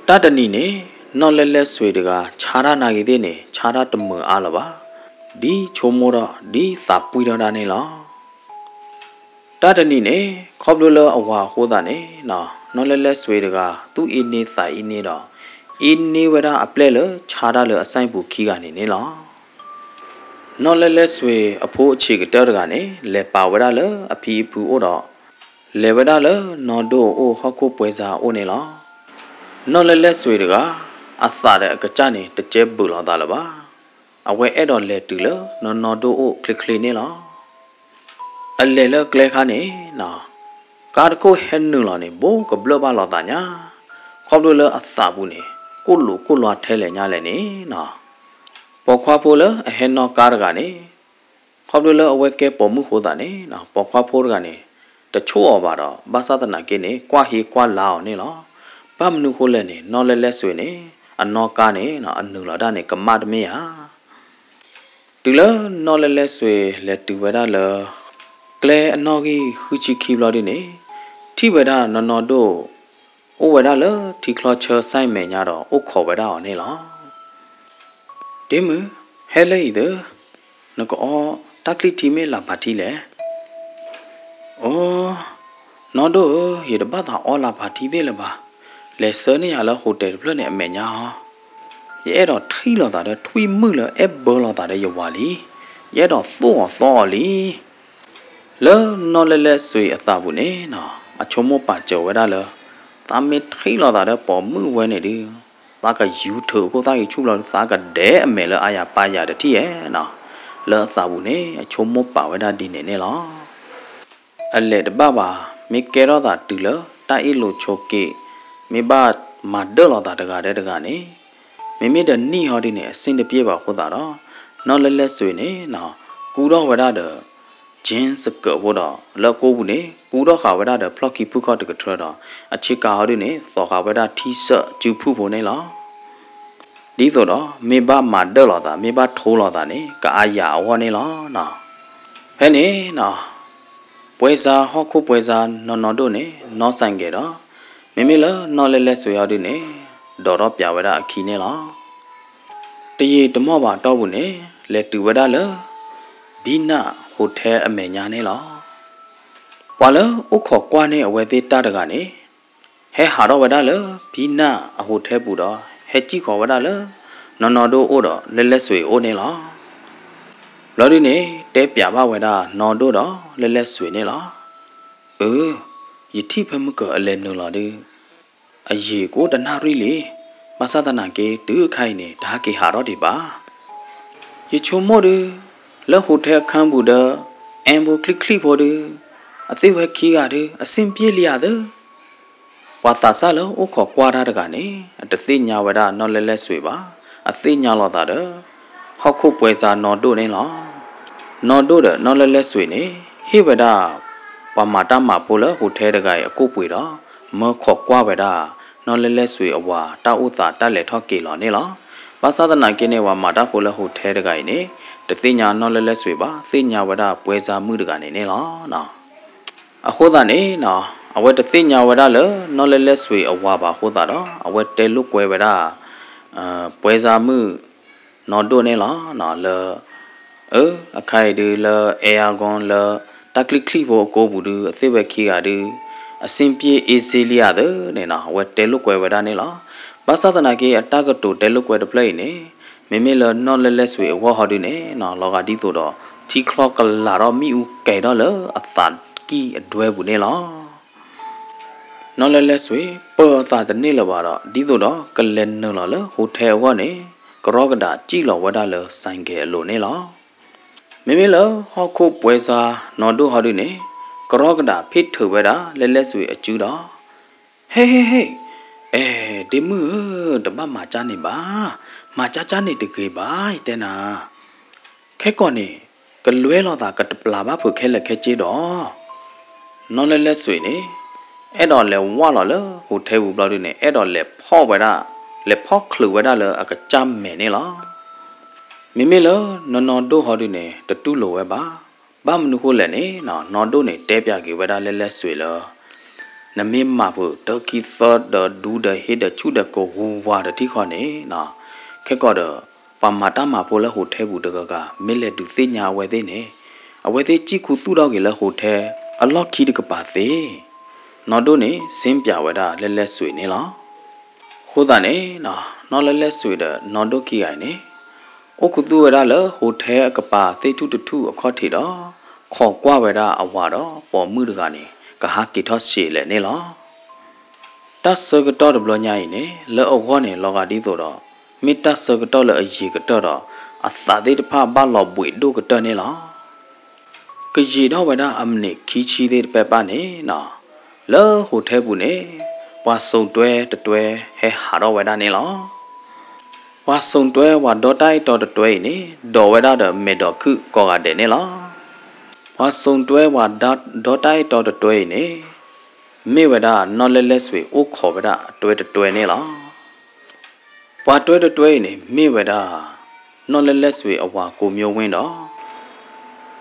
တၢ်တနံၤန့ၣ် နီၢ်လဲၢ်လဲၢ်စွ့ၤတဂၤ ဆါတၢ်နာ်ဂ့ၤသ့ၣ်န့ၣ် ဆါတၢ်တမုာ်အါလၢၤဘၣ်, ဒ်ဆိကမိၣ်ထီၣ် ဒ်သးပှံၢ်ထီၣ်ဒၣ်န့ၣ်လီၤ. တၢ်တနံၤန့ၣ် ခီဖျိလၢအဝၤအဃိသတးန့ၣ် နီၢ်လဲၢ်လဲၢ်စွ့ၤတဂၤ သူၣ်အ့န့သးအ့န့ဒီး အ့န့ဝဲဒၣ်အပျဲၢ်လၢဆါတၢ်လၢအစဲပူၤခံဂၤန့ၣ်န့ၣ်လီၤ. နီၢ်လဲၢ်လဲၢ်စွ့ၤအဖိအဆံးကတၢၢ်တဂၤန့ၣ် လဲၤပာ်ဝဲဒၣ်လၢအဖံအဖုအိၣ်ဒီး လဲၤဝဲဒၣ်လၢနီၢ်ဒိၣ်အအိၣ်ဟီၣ်ခိၣ်ပှဲၤစါအအိၣ်န့ၣ်လီၤ. နီၢ်လဲၢ်လဲၢ်စွ့ၤတဂၤ အသးဒီးအကစၢ်န့ၣ် တကဲဘုးလိာ်သးလၢၤဘၣ်. အဝဲအဲၣ်ဒိးလဲၤတုၤလၢနီၢ်နီၢ်ဒိၣ်အိၣ်ချ့ချ့န့ၣ်လီၤ. အလဲၤလၢကျဲခါန့ၣ် ကါတခိၣ်ဟဲနုာ်လီၤန့ၣ် ဘိကဘျၢၣ်ဘၣ်လိာ်သးညါ, ခီဖျိလၢအသးပူၤန့ၣ် ကိၣ်လိာ်ကိၣ်လွါထဲလဲၣ်ညါလဲၣ်န့ၣ် ပိာ်ခွါဖိလၢအဟဲနီၣ်ကါတဂၤန့ၣ် ခီဖျိလၢအဝဲကဲပိာ်မုၣ်အဃိသတးန့ၣ် ပိာ်ခွါဖိတဂၤန့ၣ် တဆိၣ်အီၤဘၣ်ဒီး ဘၣ်ဆၣ်သနာ်က့န့ၣ် ကွၢ်ဟ့ကွၢ်လါအီၤန့ၣ်လီၤ. ဘၣ်မနုၤဃိလဲၣ်န့ၣ် နီၢ်လဲၢ်လဲၢ်စွ့ၤန့ၣ် အနီၣ်ကါန့ၣ် အနုာ်လီၤဒၣ်န့ၣ် ကမၣ်တမ့ၢ်ဧါ. တုၤလၢနီၢ်လဲၢ်လဲၢ်စွ့ၤလဲၤတုၤဝဲဒၣ်လၢ ကျဲအနီၣ်ဂံၢ်ဃုဆံခံဘျီဒုန့ၣ် ထံၣ်ဝဲဒၣ်နီၢ်နီၢ်ဒိၣ် အိၣ်ဝဲဒၣ်လၢထံချီဆၢစဲမဲာ်ညါဒီး အိၣ်ခိးဝဲဒၣ်အီၤန့ၣ်လီၤ. ဒ့မုၣ်, ဟဲလၢအံၤသၢ, နကအီတၢ်ချံထံမ့ၢ်လၢ်ဖးထံလဲၣ်. အိ, နီၢ်ဒိၣ်ဧၢ, ယတဘၣ်သးအီလၢ်ဖးထံသ့ၣ်လၢၤဘၣ်. လဲၤဆှၢန့ၢ်ယၤလၢ hotel တဖျၢၣ်န့ၣ်အမဲာ်ညါအီၤ. ယအဲၣ်ဒိးထံၣ်လိာ်သးဒီးထွံၣ်မုၣ်လၢအဲၣ်ဘၢလိာ်သးဒီးယဝၤလံ. ယအဲၣ်ဒိးသိၣ်အီၤသီအီၤလံ. လၢနီၢ်လဲၢ်လဲၢ်စွ့ၤအသးပူၤန့ၣ်နီၤ, အဆိကမိၣ်ပာ်စၢၤဝဲဒၣ်လၢ သးမ့ၢ်ထံၣ်လိာ်သးဒီးပိာ်မုၣ်ဝဲန့ၣ်ဒုး, သးကယူၤထုးအခိၣ်သၣ်ဂံၢ်ဆူၣ်ဘျီဒုး သးကဒဲအမဲာ်လၢအါယၤပၢ်ယၤတထံၣ်ဧဲနီၤ. လၢအသးပူၤန့ၣ် အဆိကမိၣ်ပာ်ဝဲဒၣ်ဒ်န့ၣ်န့ၣ်လီၤ. အလဲၤတဘၣ်ဘၣ်, မ့ၢ်ကဲထီၣ်သးတုၤလၢတၢ်အ့ၣ်လိာ်ဆိးက့, မ့ၢ်ဘၣ်မၤဒၢၣ်လိာ်သးတဂၤဒီးတဂၤန့ၣ်, မ့မ့ၢ်ဒီးနံၣ်ဟီဒ်န့ၣ် အဆ့ၣ်တပျဲၢ်ဘၣ်အဃိသတးဒီး, နီၢ်လဲၢ်လဲၢ်စွ့ၤန့ၣ်နီၤ, ကူထီၣ်ဝဲဒၣ်ဒီး jeans skirt ဖိဒီး လၢအကိပူၤန့ၣ် ကူထီၣ်ဃာ်ဝဲဒၣ်ဒီးဖျီၣ်ခံဖုၣ်ခီၣ်တကထြၢဒီး အဆ့ကၤဟီဒ်န့ၣ် သိးဃာ်ဝဲဒၣ် T-shirt စုဖုၣ်ဖိန့ၣ်လီၤ. ဒ်သိးဒီး မ့ၢ်ဘၣ်မၤဒၢၣ်လိာ်သး မ့ၢ်ဘၣ်ထိလိာ်သးန့ၣ် ကအါယၤအဂီၢ်န့ၣ်လီၤနီၤ. ဖဲန့ၣ်နီၤ, ပွဲစား ဟီၣ်ခိၣ်ပွဲစား နီၢ်နီၢ်ဒိၣ်န့ၣ် နီၢ်စၣ်ကဲၤဒီး မ့မ့ၢ်လၢနီၢ်လဲၢ်လဲၢ်စွ့ၤဟီဒ်န့ၣ် ဒိးထီၣ်ပၠးဝဲဒၣ်အခံန့ၣ်လီၤ. တယံာ်တမီၢ်ဘၣ်အတီၢ်ပူၤန့ၣ် လဲၤတုၤဝဲဒၣ်လၢ ဘံနၢ် hotel အမဲာ်ညါန့ၣ်လီၤ. ပှၤလၢအိၣ်ခိးကွၢ်န့ၢ်အဝဲသ့ၣ်တၢ်တဂၤန့ၣ် ဟဲဟးထီၣ်ဝဲဒၣ်လၢ ဘံနၢ်အ hotel ပူၤဒီး ဟဲစံၣ်ဃီၤဝဲဒၣ်လၢ နီၢ်နီၢ်ဒိၣ်အိၣ်ဒီး လဲၢ်လဲၢ်စွ့ၤအအိၣ်န့ၣ်လီၤ. ဘျီဒုန့ၣ် တဲပၠးဘၣ်ဝဲဒၣ်နီၢ်ဒိၣ်ဒီး လဲၢ်လဲၢ်စွ့ၤန့ၣ်လီၤ. အၢ, ယထံၣ်ဖဲမုၢ်ကၢၤအလဲၤနုာ်လီၤဒုး အယံာ်ကအိၣ်တနၣ်ရံၣ်လံ. ဘၣ်ဆၣ်သနာ်က့ တုၤအခါအံၤန့ၣ် တဟဲက့ၤဟးထီၣ်ဒံးဘၣ်. ယဆိကမိၣ်ဒုး လၢ hotel အခန်းပူၤဒီး အဲၣ်ဖိချံၣ်ချံၣ်ဖိဒုး အသ့ၣ်ဝဲခံဂၤဒုး အဆင်ပြေလံဧါသၢ. ပှၤသးစၢ်လၢအိၣ်ခိးကွၢ်တၢ်တဂၤန့ၣ် အတသ့ၣ်ညါဝဲဒၣ်နီၢ်လဲၢ်လဲၢ်စွ့ၤဘၣ်. အသ့ၣ်ညါလိာ်သးဒီး ဟီၣ်ခိၣ်ပွဲစားနီၢ်ဒိၣ်န့ၣ်လီၤ. နီၢ်ဒိၣ်ဒီးနီၢ်လဲၢ်လဲၢ်စွ့ၤန့ၣ် ဟ့ၣ်ဝဲဒၣ် ပှၤမၤတၢ်မၤဖိလၢ hotel တဂၤအံၤအကိၣ်ပှ့ၤဒီး မၢခိးကွၢ်ဝဲဒၣ် နီၢ်လဲၢ်လဲၢ်စွ့ၤအဝၤတၢ်အိၣ်သးတၢ်လဲၤထီၣ်က့ၤလီၤန့ၣ်လီၤ. ဘၣ်ဆၣ်သနာ်က့န့ၣ် ပှၤမၤတၢ်ဖိလၢ hotel တဂၤအံၤန့ၣ် တသ့ၣ်ညါနီၢ်လဲၢ်လဲၢ်စွ့ၤဘၣ်, သ့ၣ်ညါဝဲဒၣ်ပွဲစားမုၣ်တဂၤန့ၣ်န့ၣ်လီၤ. အဃိသတးန့ၣ်နီၤ, အဝဲတသ့ၣ်ညါဝဲဒၣ်လၢ နီၢ်လဲၢ်လဲၢ်စွ့ၤအဝၤဘၣ်အဃိသတးဒီး အဝဲတဲလိာ်ကွဲဝဲဒၣ် ပွဲစားမုၣ်နီၢ်ဒိၣ်န့ၣ်လီၤ. လၢ အၢ အခါအံၤဒုးလၢ အဲအါဂီလၢ တၢ်ချံချံဖိအကိပူၤဒုး အသ့ၣ်ဝဲခံဂၤဒုး အဆင်ပြေ easy လံဧါသၢန့ၣ်နီၤ, အဝဲတဲလိာ်ကွဲဝဲဒၣ်န့ၣ်လီၤ. ဘၣ်ဆၣ်သနာ်က့ အတၢ်ကတိၤတဲလိာ်ကွဲတဖျၢၣ်အံၤန့ၣ် မ့မ့ၢ်လၢနီၢ်လဲၢ်လဲၢ်စွ့ၤအဂီၢ်ဟီဒုးန့ၣ်နီၤ, လီၤဂာ်ဒ်သိးဒီး ထံချီကလၤထီၣ်မ့ၣ်အူကဲၤထီၣ်လၢအသးကံၢ်အဒွဲပူၤန့ၣ်လီၤ. နီၢ်လဲလဲစွ့ၤ ပၢၤအသးတန့ၢ်လၢၤဘၣ်ဒီး ဒ်သိးဒီးကလဲၤနုာ်လီၤလၢ hotel အဂီၢ်န့ၣ် ကရီကဒးစံၣ်လီၤဝဲဒၣ်လၢ ဆိုင်ကယ် အလိၤန့ၣ်လီၤ. မ့မ့ၢ်လၢဟီၣ်ခိၣ်ပှဲၤစါ နီၢ်ဒိၣ်ဟီဒုန့ၣ် ကရီကဒးဖ့ၣ်ထုးဝဲဒၣ် လဲလဲစွ့ၤအစုဒီး ဟ့ၣ်ဟ့ၣ်ဟ့ၣ်, အဲ ဒ့မုၣ်ဧၢ, တဘၣ်မၤကၢ်န့ၣ်ဘၣ်, မၤကၢ်ကၢ်န့ၣ်တဂ့ၤဘၣ် ယတဲနၤ, ခဲကီၢ်န့ၣ် ကလွဲလိာ်သးကတပျၢ်ဘၣ်ဖုးခဲလၢာ်ခဲဆ့ဒီး နီၢ်လဲလဲစွ့ၤန့ၣ် အဲၣ်ဒိးလဲၤဝၢ်လီၤလၢ hotel ပူၤဘျီဒုန့ၣ် အဲၣ်ဒိးလဲၤဖီၣ်ဝဲဒၣ်, လဲၤဖီၣ်ချုးဝဲဒၣ်လၢအကစၢ်မဲာ်န့ၣ်လီၤ. မ့မ့ၢ်လၢနီၢ်နီၢ်ဒိၣ်ဟီဒုန့ၣ် တတူၢ်လိာ်ဝဲဘၣ်. ဘၣ်မနုၤဃိလဲၣ်န့ၣ် နီၢ်ဒိၣ်န့ၣ် တဲပၠးက့ၤဝဲဒၣ်လဲလဲစွ့ၤလၢ နမ့ၢ်မၤဖုးတၢ်ခံသၢဒီးဒူဒီးဟ့ဒီးဆူၣ်ဒီးကဝူၤဝါဒီးထံၣ်ဃီန့ၣ် ခဲကီၢ်ဒီး ပှၤမၤတၢ်မၤဖိလၢ hotel ပူၤတဂၤဂၤ မ့ၢ်လဲၤဒုးသ့ၣ်ညါအဝဲသ့ၣ်န့ၣ် အဝဲသ့ၣ်စံၣ်ခူသူၣ်ထီၣ်က့ၤလၢ hotel အလီၢ်ခံတကပၤသ့. နီၢ်ဒိၣ်န့ၣ် စ့ပၠးဝဲဒၣ်လဲလဲစွ့ၤန့ၣ်လီၤ. အဃိသတးန့ၣ် နီၢ်လဲလဲစွ့ၤဒီးနီၢ်ဒိၣ်ခံဂၤအံၤန့ၣ် အိၣ်ခူသူၣ်ဝဲဒၣ်လၢ hotel အကပၤသ့ၣ်ထူၣ်တထူၣ်အခီၣ်ထံးဒီး ခိးကွၢ်ဝဲဒၣ်အဝၤဒီးပိာ်မုၣ်တဂၤန့ၣ် ကဟးက့ၤထီၣ်စ့းလဲၣ်န့ၣ်လီၤ. တၢ်ဆၢကတီၢ်တဘျီညါအံၤန့ၣ် လၢအဂီၢ်န့ၣ် လီၤဂာ်ဒ်သိးဒီး မ့ၢ်တၢ်ဆၢကတီၢ်လၢအယံာ်ကတၢၢ်ဒီး အသးသ့ၣ်တဖၣ်ဘၣ်လီၤဘှံးဒိၣ်ကတၢၢ်န့ၣ်လီၤ. ကယံာ်ထီၣ်ဝဲဒၣ်အမံးနံးခံဆံသ့ၣ်တဖၣ်န့ၣ် လၢ hotel ပူၤန့ၣ် ပှၤစိန်တွဲတတွဲဟဲဟးထီၣ်ဝဲဒၣ်န့ၣ်လီၤ. ပှၤစိန်တွဲပှၤဒီတၢ်အဲၣ်တီတတွဲအံၤန့ၣ် ဒိးဝဲဒၣ်ဒီးမဲာ်ဒိးခုၣ်ကိးဂၤဒဲးန့ၣ်လီၤ. ပှၤစိန်တွဲပှၤဒီတၢ်အဲၣ်တီတတွဲအံၤန့ၣ် မ့ၢ်ဝဲဒၣ်နီၢ်လဲလဲစွ့ၤအိၣ်ခိးဝဲဒၣ်အတွဲတတွဲန့ၣ်လီၤ. ပှၤတွဲတတွဲအံၤန့ၣ် မ့ၢ်ဝဲဒၣ် နီၢ်လဲလဲစွ့ၤအဝၤကိးမၠိဝ့ၣ်ဒီး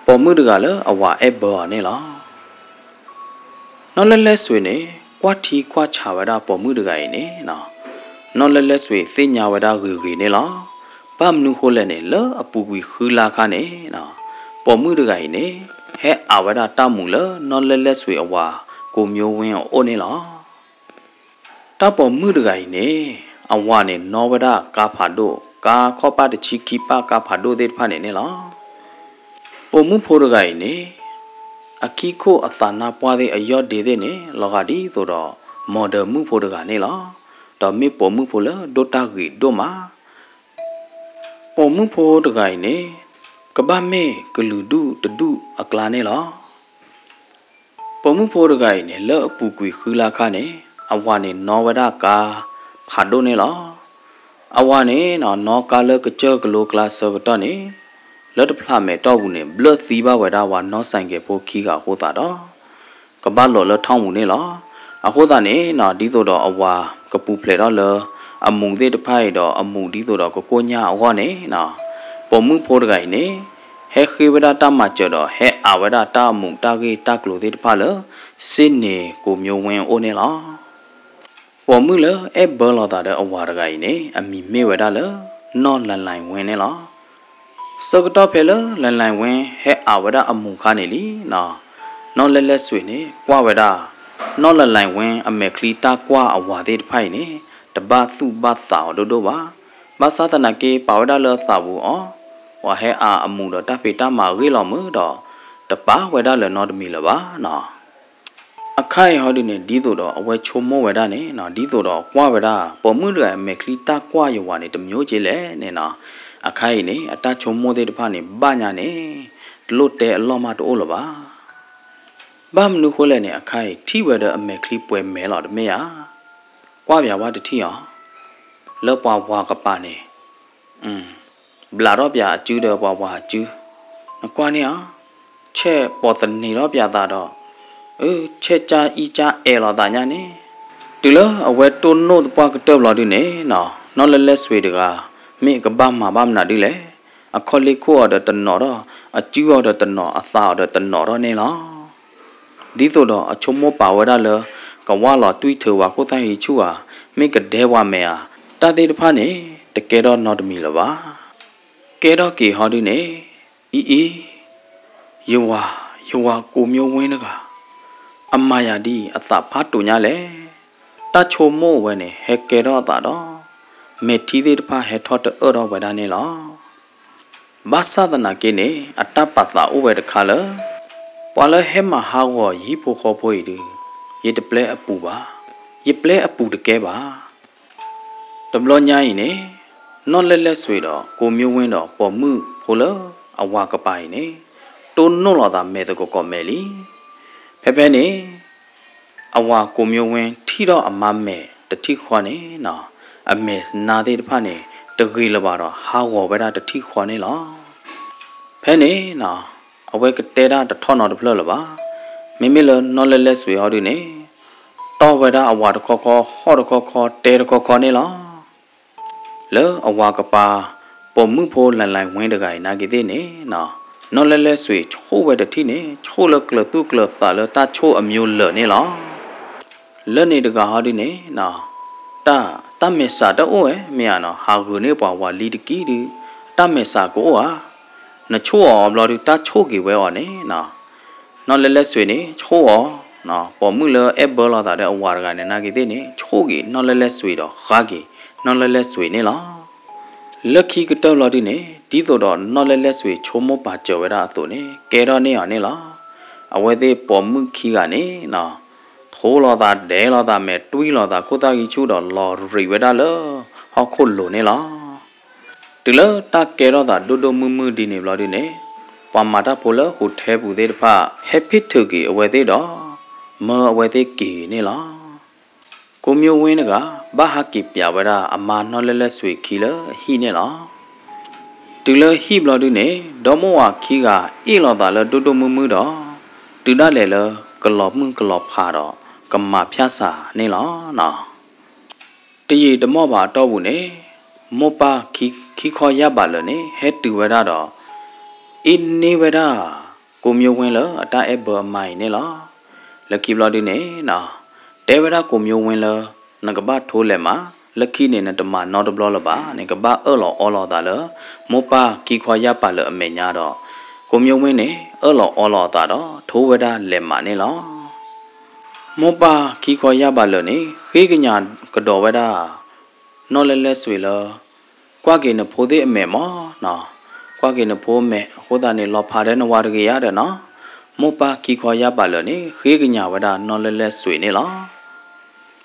ပိာ်မုၣ်တဂၤလၢအဝၤအဲၣ်ဘၢအီၤန့ၣ်လီၤ. နီၢ်လဲလဲစွ့ၤန့ၣ် ကွၢ်ထံကွၢ်ဆးဝဲဒၣ်ပိာ်မုၣ်တဂၤအံၤန့ၣ် နီၢ်လဲလဲစွ့ၤသ့ၣ်ညါဝဲဒၣ်ဂ့ၤဂ့ၤန့ၣ်လီၤ. ဘၣ်မနုၤဃိလဲၣ်န့ၣ် လၢအပူၤကွံာ်ဃုလါခါန့ၣ် ပိာ်မုၣ်တဂၤအံၤန့ၣ် ဟဲအးဝဲဒၣ်တၢ်မူးလၢနီၢ်လဲလဲစွ့ၤအဝၤကိးမၠိဝ့ၣ်အအိၣ်န့ၣ်လီၤ. တၢ်ပိာ်မုၣ်တဂၤအံၤန့ၣ် အဝၤန့ၣ်နီၣ်ဝဲဒၣ်ကါဖးဒိၣ်, ကါခီၣ်ပၢ်တဆံခံပၢ်ကါဖးဒိၣ်သ့ၣ်တဖၣ်န့ၣ်န့ၣ်လီၤ. ပိာ်မုၣ်ဖိတဂၤအံၤန့ၣ် အခံခိၣ်အသးနါပှၢ်သ့ၣ်အယီၢ်ဒ့သ့ၣ်န့ၣ် လီၤဂာ်ဒ်သိးဒီး model မုၣ်ဖိတဂၤန့ၣ်လီၤ. ဒီးမ့ၢ်ပိာ်မုၣ်ဖိလၢဒိၣ်တၢ်ဂ့ၤဒိၣ်မး ပိာ်မုၣ်ဖိတဂၤအံၤန့ၣ် ကဘၣ်မ့ၢ်ကလုာ်ဒူၣ်တဒူၣ်အကျါန့ၣ်လီၤ. ပိာ်မုၣ်ဖိတဂၤအံၤန့ၣ် လၢအပူၤကွံာ်ဃုလါခါန့ၣ် အဝၤန့ၣ်နီၣ်ဝဲဒၣ်ကါဖးဒိၣ်န့ၣ်လီၤ. အဝၤန့ၣ်နီၣ်ကါလၢကစၢၢ်ကလိကျါဆၢကတီၢ်န့ၣ် လၢတဖျးမဲာ်တီၢ်ပူၤန့ၣ် ဘျၢၣ်သံဘၣ်ဝဲဒၣ်ပှၤနီၢ်စဲးကဲးဖိခံဂၤအဃိသတးဒီး ကဘၣ်လီၤလၢထောင့်ပူၤန့ၣ်လီၤ. အဃိသတးန့ၣ် ဒ်သိးဒီးအဝၤကပူၤဖျဲးထီၣ်လၢအမူးသ့ၣ်တဖၣ်အံၤဒီး အမူးဒ်သိးဒီးကကိၢ်ညၢ်အဂီၢ်န့ၣ် ပိာ်မုၣ်ဖိတဂၤအံၤန့ၣ် ဟဲဃ့ဝဲဒၣ်တၢ်မၤစၢၤဒီး ဟဲအးဝဲဒၣ်တၢ်အမူးတၢ်ဂ့ၢ်တၢ်ကျိၤသ့ၣ်တဖၣ်လၢ စ့န့ၤကိးမၠိဝ့ၣ်အအိၣ်န့ၣ်လီၤ. ပိာ်မုၣ်လၢအဲၣ်ဘၢလိာ်သးဒီးအဝၤတဂၤအံၤန့ၣ် အမံၤမ့ၢ်ဝဲဒၣ်လၢ နီၢ်လလဲဝ့ၣ်န့ၣ်လီၤ. ဆၢကတီၢ်ဖဲလၢလလဲဝ့ၣ်ဟဲအးဝဲဒၣ်အမူးခါန့ၣ်လံ နီၢ်လဲလဲစွ့ၤန့ၣ် ကွၢ်ဝဲဒၣ် နီၢ်လလဲဝ့ၣ်အမဲာ်ချံတၢ်ကွၢ်အဝၤသ့ၣ်တဖၣ်အံၤန့ၣ် တဘၣ်သူၣ်ဘၣ်သးအီၤဒိၣ်ဒိၣ်ဘၣ်. ဘၣ်ဆၣ်သနာ်က့ ပာ်ဝဲဒၣ်လၢအသးပူၤအီၤ ပှၤဟဲအးအမူးဒီးတၢ်ဖံးတၢ်မၤအဂ့ၢ်လီၤမုာ်ဒီး တပာ်ဝဲဒၣ်လၢၤနီတမံၤလၢၤဘၣ်နီၤ. အခါအံၤဟီဒုန့ၣ် ဒ်သိးဒီးအဝဲဆိကမိၣ်ဝဲဒၣ်န့ၣ် ဒ်သိးဒီးကွၢ်ဝဲဒၣ် ပိာ်မုၣ်တဂၤအံၤ မဲာ်ချံတၢ်ကွၢ်ယဝၤန့ၣ် တမံၤက့လဲၣ်န့ၣ်နီၤ. အခါအံၤန့ၣ် အတၢ်ဆိကမိၣ်သ့ၣ်တဖၣ်န့ၣ် ဘၣ်ညါန့ၣ် တလိၣ်တဲအလီၢ်မးတအိၣ်လၢၤဘၣ်. ဘၣ်မနုၤဃိလဲၣ်န့ၣ် အခါအံၤ ထံၣ်ဝဲဒီးအမဲာ်ချံပှဲၤမဲာ်လီၤတမ့ၢ်ဧါ. ကွၢ်ပၠးဝဲတထံၣ်အီၤ လၢပှၤဝၤကပၤန့ၣ် ဘျးထီၣ်ပၠးအစုဒီးပှၤဝၤအစု, နကွၢ်န့ၢ်အီၤ, ဆဲးပိာ်သန့ၤထီၣ်ပၠးသးဒီး ဆဲးကၢ်အံၣ်ကၢ်အဲၣ်လိာ်သးညါန့ၣ်. တုၤလၢအဝဲတိၢ်နီၣ်သပှၢ်ကတၢၢ်ဘျီဒုန့ၣ်နီၤ နီၢ်လဲလဲစွ့ၤတဂၤ မ့ၢ်အကဘၣ်မၤဘၣ်မနုၤဒ်လဲၣ်. အခီၣ်လ့ၢ်ခိၣ်အီၤဒီးတနီၤထီၣ်, အစုအီၤဒီးတနီၤ, အသးအီၤဒီးတနီၤထီၣ်န့ၣ်လီၤ. ဒ်သိးဒီးအဆိကမိၣ်ပာ်ဝဲဒၣ်လၢ ကဝၢ်လီၤတွံၢ်ထုးဝၤခိၣ်သၣ်ဟံးဆူၣ်ဧါ, မ့ၢ်ကဒဲဝၤမဲာ်ဧါ, တၢ်သ့ၣ်တဖၣ်န့ၣ် တကဲထီၣ်နီတမံၤလၢၤဘၣ်. ကဲထီၣ်က့ၤဟီဒုန့ၣ် အံၤအံၤ, ယဝၤ, ယဝၤကိးမၠိဝ့တဂၤ, အမၤယၤဒ်အံၤ အသးဖးတိၤညါလဲၣ်. တၢ်ဆိကမိၣ်ဝဲန့ၣ် ဟဲကဲထီၣ်အသးဒီး မဲာ်ထံသ့ၣ်တဖၣ်ဟဲထီၣ်တအၢၣ်ထီၣ်ဝဲဒၣ်န့ၣ်လီၤ. ဘၣ်ဆၣ်သနာ်က့န့ၣ် အတၢ်ပာ်သးအိၣ်ဝဲတခါလၢ ပှၤလၢဟဲမၤဟးဂီၤယဟံၣ်ဖိဃီဖိအံၤဒုး ယတပျဲအပူၤဘၣ်. ယပျဲအပူၤတကဲဘၣ်. တဘျီညါအံၤန့ၣ် နီၢ်လဲလဲၣ်စွ့ၤဒီး ကိးမၠိဝ့ဒီးပိာ်မုၣ်ဖိလၢအဝၤကပၤအံၤန့ၣ် တိၢ်နီၣ်လိာ်သးမဲာ်သကိးကိးမဲာ်လံ. ဖဲဖဲန့ၣ် အဝၤကိးမၠိဝ့ထံၣ်ထီၣ်အမါမဲာ်တထံၣ်ဃီန့ၣ်နီၤ, အမဲာ်နါသ့ၣ်တဖၣ်န့ၣ် တဂ့ၤလၢၤဘၣ်ဒီး ဟးဂီၤဝဲဒၣ်တထံၣ်ဃီန့ၣ်လီၤ. ဖဲန့ၣ်နီၤ အဝဲကတဲတၢ်တထီၣ်နီတဖျၢၣ်လၢၤဘၣ်. မ့မ့ၢ်လၢနီၢ်လဲလဲၣ်စွ့ၤဟီဒုန့ၣ် တီၢ်ဝဲဒၣ်အဝၤတခီခီ ဟီၣ်တခီခီ တဲတခီခီန့ၣ်လီၤ. လၢအဝၤကပၤ ပိာ်မုၣ်ဖိလဲၤလဲၤဝ့တဂၤအံၤနာ်က့သ့ၣ်န့ၣ်နီၤ, နီၢ်လဲလဲၣ်စွ့ၤဆိၣ်ဝဲတထံၣ်န့ၣ် ဆိၣ်လၢကျၢၤသူၣ်ကျၢၤသးလၢတၢ်ဆိၣ်အမၠိလၢာ်န့ၣ်လီၤ. လၢန့ၣ်တဂၤဟီဒုန့ၣ်နီၤ, တၢ်မဲာ်ဆှးတအိၣ်ဝဲမ့ၢ်ဧါနီၤ, ဟးဂုာ်န့ၢ်ပှၤဝၤလံတကံၢ်ဒု, တၢ်မဲာ်ဆှးကအိၣ်ဧါ. နဆိၣ်အီၤအဘျီဒု တၢ်ဆိၣ်က့ၤဝဲအီၤန့ၣ်နီၤ. နီၢ်လဲလဲၣ်စွ့ၤန့ၣ် ဆိၣ်အီၤ, ပိာ်မုၣ်လၢအဲၣ်ဘၢလိာ်သးဒီးအဝၤတဂၤန့ၣ်နာ်က့သ့ၣ်န့ၣ် ဆိၣ်က့ၤနီၢ်လဲလဲၣ်စွ့ၤဒီးဃါက့ၤနီၢ်လဲလဲၣ်စွ့ၤန့ၣ်လီၤ. လၢခံကတၢၢ်ဘျီဒုန့ၣ် ဒ်သိးဒီးနီၢ်လဲလဲၣ်စွ့ၤဆိကမိၣ်ပာ်စၢၤဝဲဒၣ်အသိးန့ၣ် ကဲထီၣ်န့ၢ်အီၤန့ၣ်လီၤ. အဝဲသ့ၣ်ပိာ်မုၣ်ခံဂၤန့ၣ်နီၤ, ထိလိာ်သးဒဲးလိာ်သးမဲာ်တွံၢ်လိာ်သးခိၣ်သၣ်ဂံၢ်ဆူၣ်ဒီးလီၤရံးဝဲဒၣ်လၢဟီၣ်ခိၣ်လိၤန့ၣ်လီၤ. တုၤလၢတၢ်ကဲထီၣ်သးဒိၣ်ဒိၣ်မုၢ်မုၢ်ဒ်န့ၣ်ဘျီဒုန့ၣ် ပှၤမၤတၢ်ဖိလၢ hotel ပူၤသ့ၣ်တဖၣ် ဟဲဖ့ၣ်ထုးက့ၤအဝဲသ့ၣ်ဒီး မၢအဝဲသ့ၣ်က့ၤန့ၣ်လီၤ. ကိးမၠိဝ့တဂၤ ဘၣ်ဟးက့ၤပျးဝဲဒၣ်အမါနီၢ်လဲလဲၣ်စွ့ၤခံလၢဟံၣ်န့ၣ်လီၤ. တုၤလၢဟံၣ်ဘျီဒုန့ၣ် ဒီမါဝၤခံဂၤအ့ၣ်လိာ်သးလၢဒိၣ်ဒိၣ်မုၢ်မုၢ်ဒီး တုၤဒၣ်လဲာ်လၢကလီၤမုၢ်ကလီၤဖးဒီး ကမၤဖၠၣ်စးန့ၣ်လီၤ. တယံာ်တမီၢ်ဘၣ်အတီၢ်ပူၤန့ၣ် မိၢ်ပၢ်ခံခီယၢ်ဘးလၢာ်န့ၣ် ဟဲတုၤဝဲဒၣ်ဒီး အ့ၣ်န့ၢ်ဝဲဒၣ် ကိးမၠိဝ့လၢအတၢ်အဲၣ်ဘၢအမါအံၤန့ၣ်လီၤ. လၢခံဘျီဒုန့ၣ်နီၤ, တဲဝဲဒၣ်ကိးမၠိဝ့လၢ နကဘၣ်ထိလဲၤမး, လၢခံန့ၣ် နတမၤနီတဘျီလၢၤဘၣ်န့ၣ် ကဘၣ်အၢၣ်လီၤအီလီၤသးလၢ မိၢ်ပၢ်ခံခီယၢ်ပၤလၢာ်အမဲာ်ညါဒီး ကိးမၠိဝ့န့ၣ် အၢၣ်လီၤအီလီၤအသးဒီး ထိဝဲဒၣ်လဲၤမးန့ၣ်လီၤ. မိၢ်ပၢ်ခံခီယၢ်ဘးလၢာ်န့ၣ် ဃ့ကညးကဒီးဝဲဒၣ် နီၢ်လဲလဲၣ်စွ့ၤလၢ ကွၢ်က့ၤနဖိသ့ၣ်အမဲာ်မးနီၤ, ကွၢ်က့ၤနဖိအမဲာ်အဃိသတးန့ၣ် လီၤဖးဒီးနဝၤတဂ့ၤဧါဒီးနီၤ, မိၢ်ပၢ်ခံခီယၢ်ဘးလၢာ်န့ၣ် ဃ့ကညးဝဲဒၣ်နီၢ်လဲလဲၣ်စွ့ၤန့ၣ်လီၤ.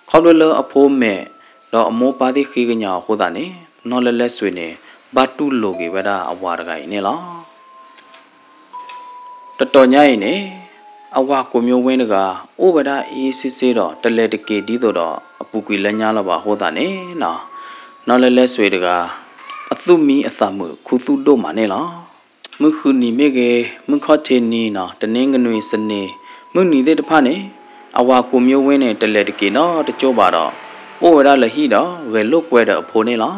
ခီဖျိလၢအဖိအမဲာ် ဒီးအမိၢ်ပၢ်သ့ၣ်ဃ့ကညးအဃိသတးန့ၣ် နီၢ်လဲလဲၣ်စွ့ၤန့ၣ် ဘၣ်တူၢ်လိာ်က့ၤဝဲဒၣ်အဝၤတဂၤအံၤန့ၣ်လီၤ. တတီၤညါအံၤန့ၣ် အဝၤကိးမၠိဝ့တဂၤ အိၣ်ဝဲဒၣ်အ့ၣ်စ့စ့ဒီး တလဲၤတက့ၤဒ်သိးဒီးအပူၤကွံာ်လၢညါလၢၤဘၣ်အဃိသတးန့ၣ်နီၤ, နီၢ်လဲလဲၣ်စွ့ၤတဂၤ အသူၣ်မံအသးမုာ်ခူသူၣ်ဒိၣ်မးန့ၣ်လီၤ. မုၢ်ဃုနံၤမ့ၢ်ဂ့ၤ, မုၢ်ခီၣ်ထံးနံၤနီၤ, တနင်္ဂနွေ, စနေ, မုၢ်နံၤသ့ၣ်တဖၣ်န့ၣ် အဝၤကိးမၠိဝ့န့ၣ် တလဲၤတက့ၤနီတကၠိဘၣ်ဒီး အိၣ်ဝဲဒၣ်လၢဟံၣ်ဒီး ဂဲၤလိာ်ကွဲဒီးအဖိန့ၣ်လီၤ.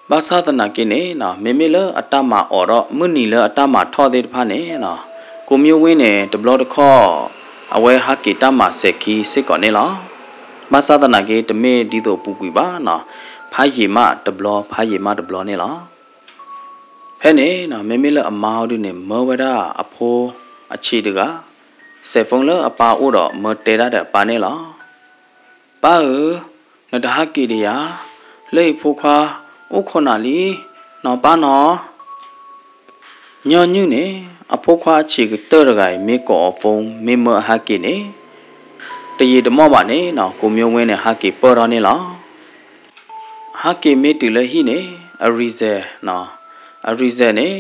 ဘၣ်ဆၣ်သနာ်က့န့ၣ်နီၤ, မ့မ့ၢ်လၢအတၢ်မၤအီၣ်ဒီး မုၢ်နံၤလၢအတၢ်မၤထီၣ်သ့ၣ်တဖၣ်န့ၣ်နီၤ, ကိးမၠိဝ့န့ၣ် တဘျီတခီၣ် အဝဲဟးက့ၤတၢ်မၤစဲၤခံစ့ၢ်ကီးန့ၣ်လီၤ. ဘၣ်ဆၣ်သနာ်က့ တမ့ၢ်ဒ်သိးအပူၤကွံာ်ဘၣ်နီၤ, ဖးယံာ်မးတဘျီ ဖးယံာ်မးတဘျီန့ၣ်လီၤ. ဖဲန့ၣ်နီၤ, မ့မ့ၢ်လၢအမါအီၤဒုန့ၣ် မၢဝဲဒၣ်အဖိအဆံးတဂၤ စဲးဖိလၢအပၢ်အိၣ်ဒီး မၢတဲဒၣ်ဒီးအပၢ်န့ၣ်လီၤ. ပၢ်ဧၢ, နတဟးက့ၤဒံးဧါ, လၢယဖိခွါအိၣ်ခိးနၤလံ, နီၤပၢ်နီၤ. ညီနုၢ်န့ၣ် အဖိခွါအဆံးကတၢၢ်တဂၤအံၤ မ့ၢ်ကိးအီၤဖိ မ့ၢ်မၢအဟးက့ၤန့ၣ် တယံာ်တမီၢ်ဘၣ်န့ၣ်နီၤ, ကိးမၠိဝ့န့ၣ် ဟးက့ၤပၢၢ်ထီၣ်န့ၣ်လီၤ. ဟးက့ၤမ့ၢ်တုၤလၢဟံၣ်န့ၣ် အရံစဲးနီၤ, အရံစဲးန့ၣ်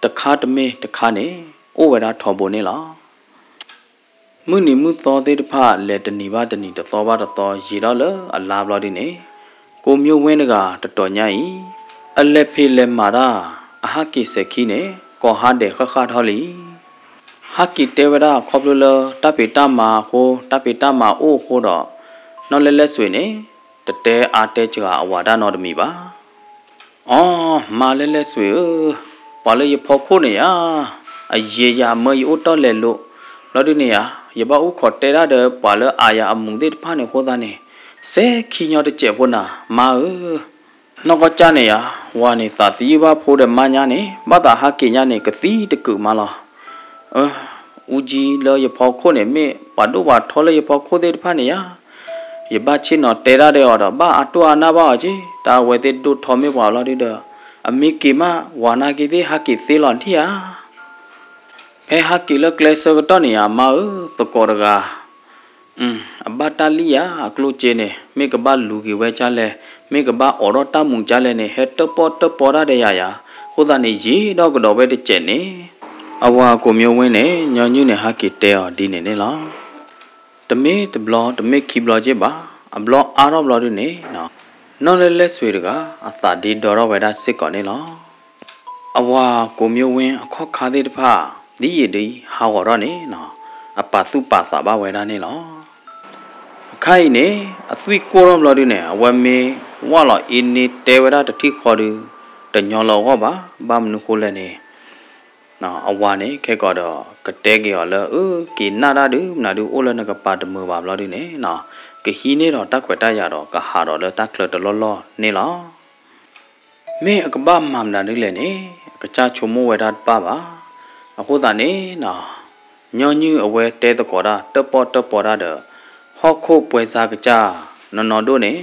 တခါတမ့ၢ်တခါန့ၣ် အိၣ်ဝဲဒၣ်ထီဘိန့ၣ်လီၤ. မုၢ်နံၤမုၢ်သီသ့ၣ်တဖၣ် လဲၤတနံၤဘၣ်တနံၤ တသီဘၣ်တသီ ယံာ်ထီၣ်လၢအလါဘျီဒုန့ၣ် ကိးမၠိဝ့တဂၤတတီၤညါအံၤ အလဲၤဖံးလဲၤမၤတၢ် အဟးက့ၤစဲၤခံန့ၣ် ကိးဟါဒဲးဃၣ်ဃၣ်ထီၣ်လံ. ဟးက့ၤတဲဝဲဒၣ်ခီဖျိလၢတၢ်ဖံးတၢ်မၤအဃိ တၢ်ဖံးတၢ်မၤအိၣ်အဃိဒီး နီၢ်လဲလဲၣ်စွ့ၤန့ၣ် တတဲအါတဲစှၤအဝၤတၢ်နီတမံၤဘၣ်. အီ, မါလဲလဲၣ်စွ့ၤဧၢ, ပှၤလၢယဖီခိၣ်န့ၣ်ယၤ အယံာ်ယၤအမၢယအိၣ်တီၢ်လဲၤလိာ် ဘျီဒုန့ၣ်ယၤ ယဘၣ်အိၣ်ခိးတဲဒၣ်ဒီးပှၤလၢအယၤအမူးသ့ၣ်တဖၣ်န့ၣ်အဃိသတးန့ၣ် စဲၤခံညီတစဲးဖိနၤ မါဧၢ. နီၢ်ကီၢ်ကၢ်န့ၣ်ယၤ ဝၤန့ၣ်သးသယုၢ်ဘၣ်ဖိဒီးမါညါန့ၣ် ဘၣ်သးဟးက့ၤညါန့ၣ် ကသံတကုးမးလီၤ. အူကၠံလၢယဖီခိၣ်န့ၣ် မ့ၢ်ပှၤဒိၣ်ပှၤထီလၢယဖီခိၣ်သ့ၣ်တဖၣ်န့ၣ်ယၤ ယဘၣ်ဆ့ၣ်နီၤတဲဒၣ်ဒီးအီၤဒီး ဘၣ်အတိၢ်အါနၢ်ဘၣ်အီၤက့, တၢ်အဝဲသ့ၣ်ဒိၣ်ထီမ့ၢ်ပှၤလီၤဒုဒီး အမ့ၢ်က့ၤမး ဝၤနာ်က့သ့ၣ်ဟးက့ၤသ့လီၤထံၣ်ဧါ. ဖဲဟးက့ၤလၢကျဲဆၢကတီၢ်န့ၣ်ယၤ မါဧၢ, သကိးတဂၤ အဘၣ်တၢ်လံၣ်ယၤ အကျိၣ်စ့န့ၣ် မ့ၢ်ကဘၣ်လူၤက့ၤဝဲကၢ်လဲၣ်, မ့ၢ်ကဘၣ်အိးထီၣ်တၢ်မူကၢ်လဲၣ်န့ၣ် ဟဲတၢၣ်ပီၣ်တၢၣ်ပီတၢ်ဒီးယၤယၤ, အဃိသတးန့ၣ် ယံာ်ဒီးကဒီးဝဲတစဲးန့ၣ်, အဝၤကိးမံၤဝ့န့ၣ် ညီနုၢ်န့ၣ်ဟးက့ၤတဲအီၤဒ်န့ၣ်န့ၣ်လီၤ. တမ့ၢ်တဘျီ တမ့ၢ်ခံဘျီက့ဘၣ်, အဘျီအါထီၣ်ဘျီဒုန့ၣ် နီၢ်လဲၢ်လဲၢ်စွ့ၤတဂၤ အသးဒ့ဒီထီၣ်ဝဲဒၣ်စ့ၢ်ကီးန့ၣ်လီၤ. အဝၤကိးမံၤဝ့အခီၣ်ခါသ့ၣ်တဖၣ် ဒ်ယံာ်ဒ်အံၤဟးဂီၤထီၣ်န့ၣ် အပာ်သူၣ်ပာ်သးဘၣ်ဝဲဒၣ်န့ၣ်လီၤ. အခါအံၤန့ၣ် အသွံၣ်ကိၢ်ထီၣ်ဘျီဒုန့ၣ် အဝဲမ့ၢ်ဝၣ်လီၤအ့န့ၣ်တဲဝဲဒၣ်တထံၣ်ဃီဒု တညီလၢအဂီၢ်ဘၣ်, ဘၣ်မနုၤဃိလဲၣ်န့ၣ် အဝၤန့ၣ် ခဲကီးဒီး ကတဲက့ၤအီၤလၢ အၢ က့ၤနၣ်တၢ်ဒု မနုၤဒု အိၣ်လၢနကပၤတမုာ်ဘၣ်ဘျီဒုန့ၣ် ကဟံးန့ၢ်ဒီးတၢ်ခွဲးတၢ်ယာ်ဒီး ကဟးဒီးလၢတၢ်ချၢတလီၢ်လီၢ်န့ၣ်လီၤ. မ့ၢ်အကဘၣ်မၤမနုၤဒ်လဲၣ်န့ၣ် အကစၢ်ဆိကမိၣ်ဝဲဒၣ်တဘၣ်ဘၣ်. အဃိသတးန့ၣ် ညီနုၢ်အဝဲတဲသကိးတၢ် တၢၣ်ပီၣ်တၢၣ်ပီတၢ်ဒီး ဟီၣ်ခိၣ်ပှဲၤစါကစၢ် နီၢ်နီၢ်ဒိၣ်န့ၣ်,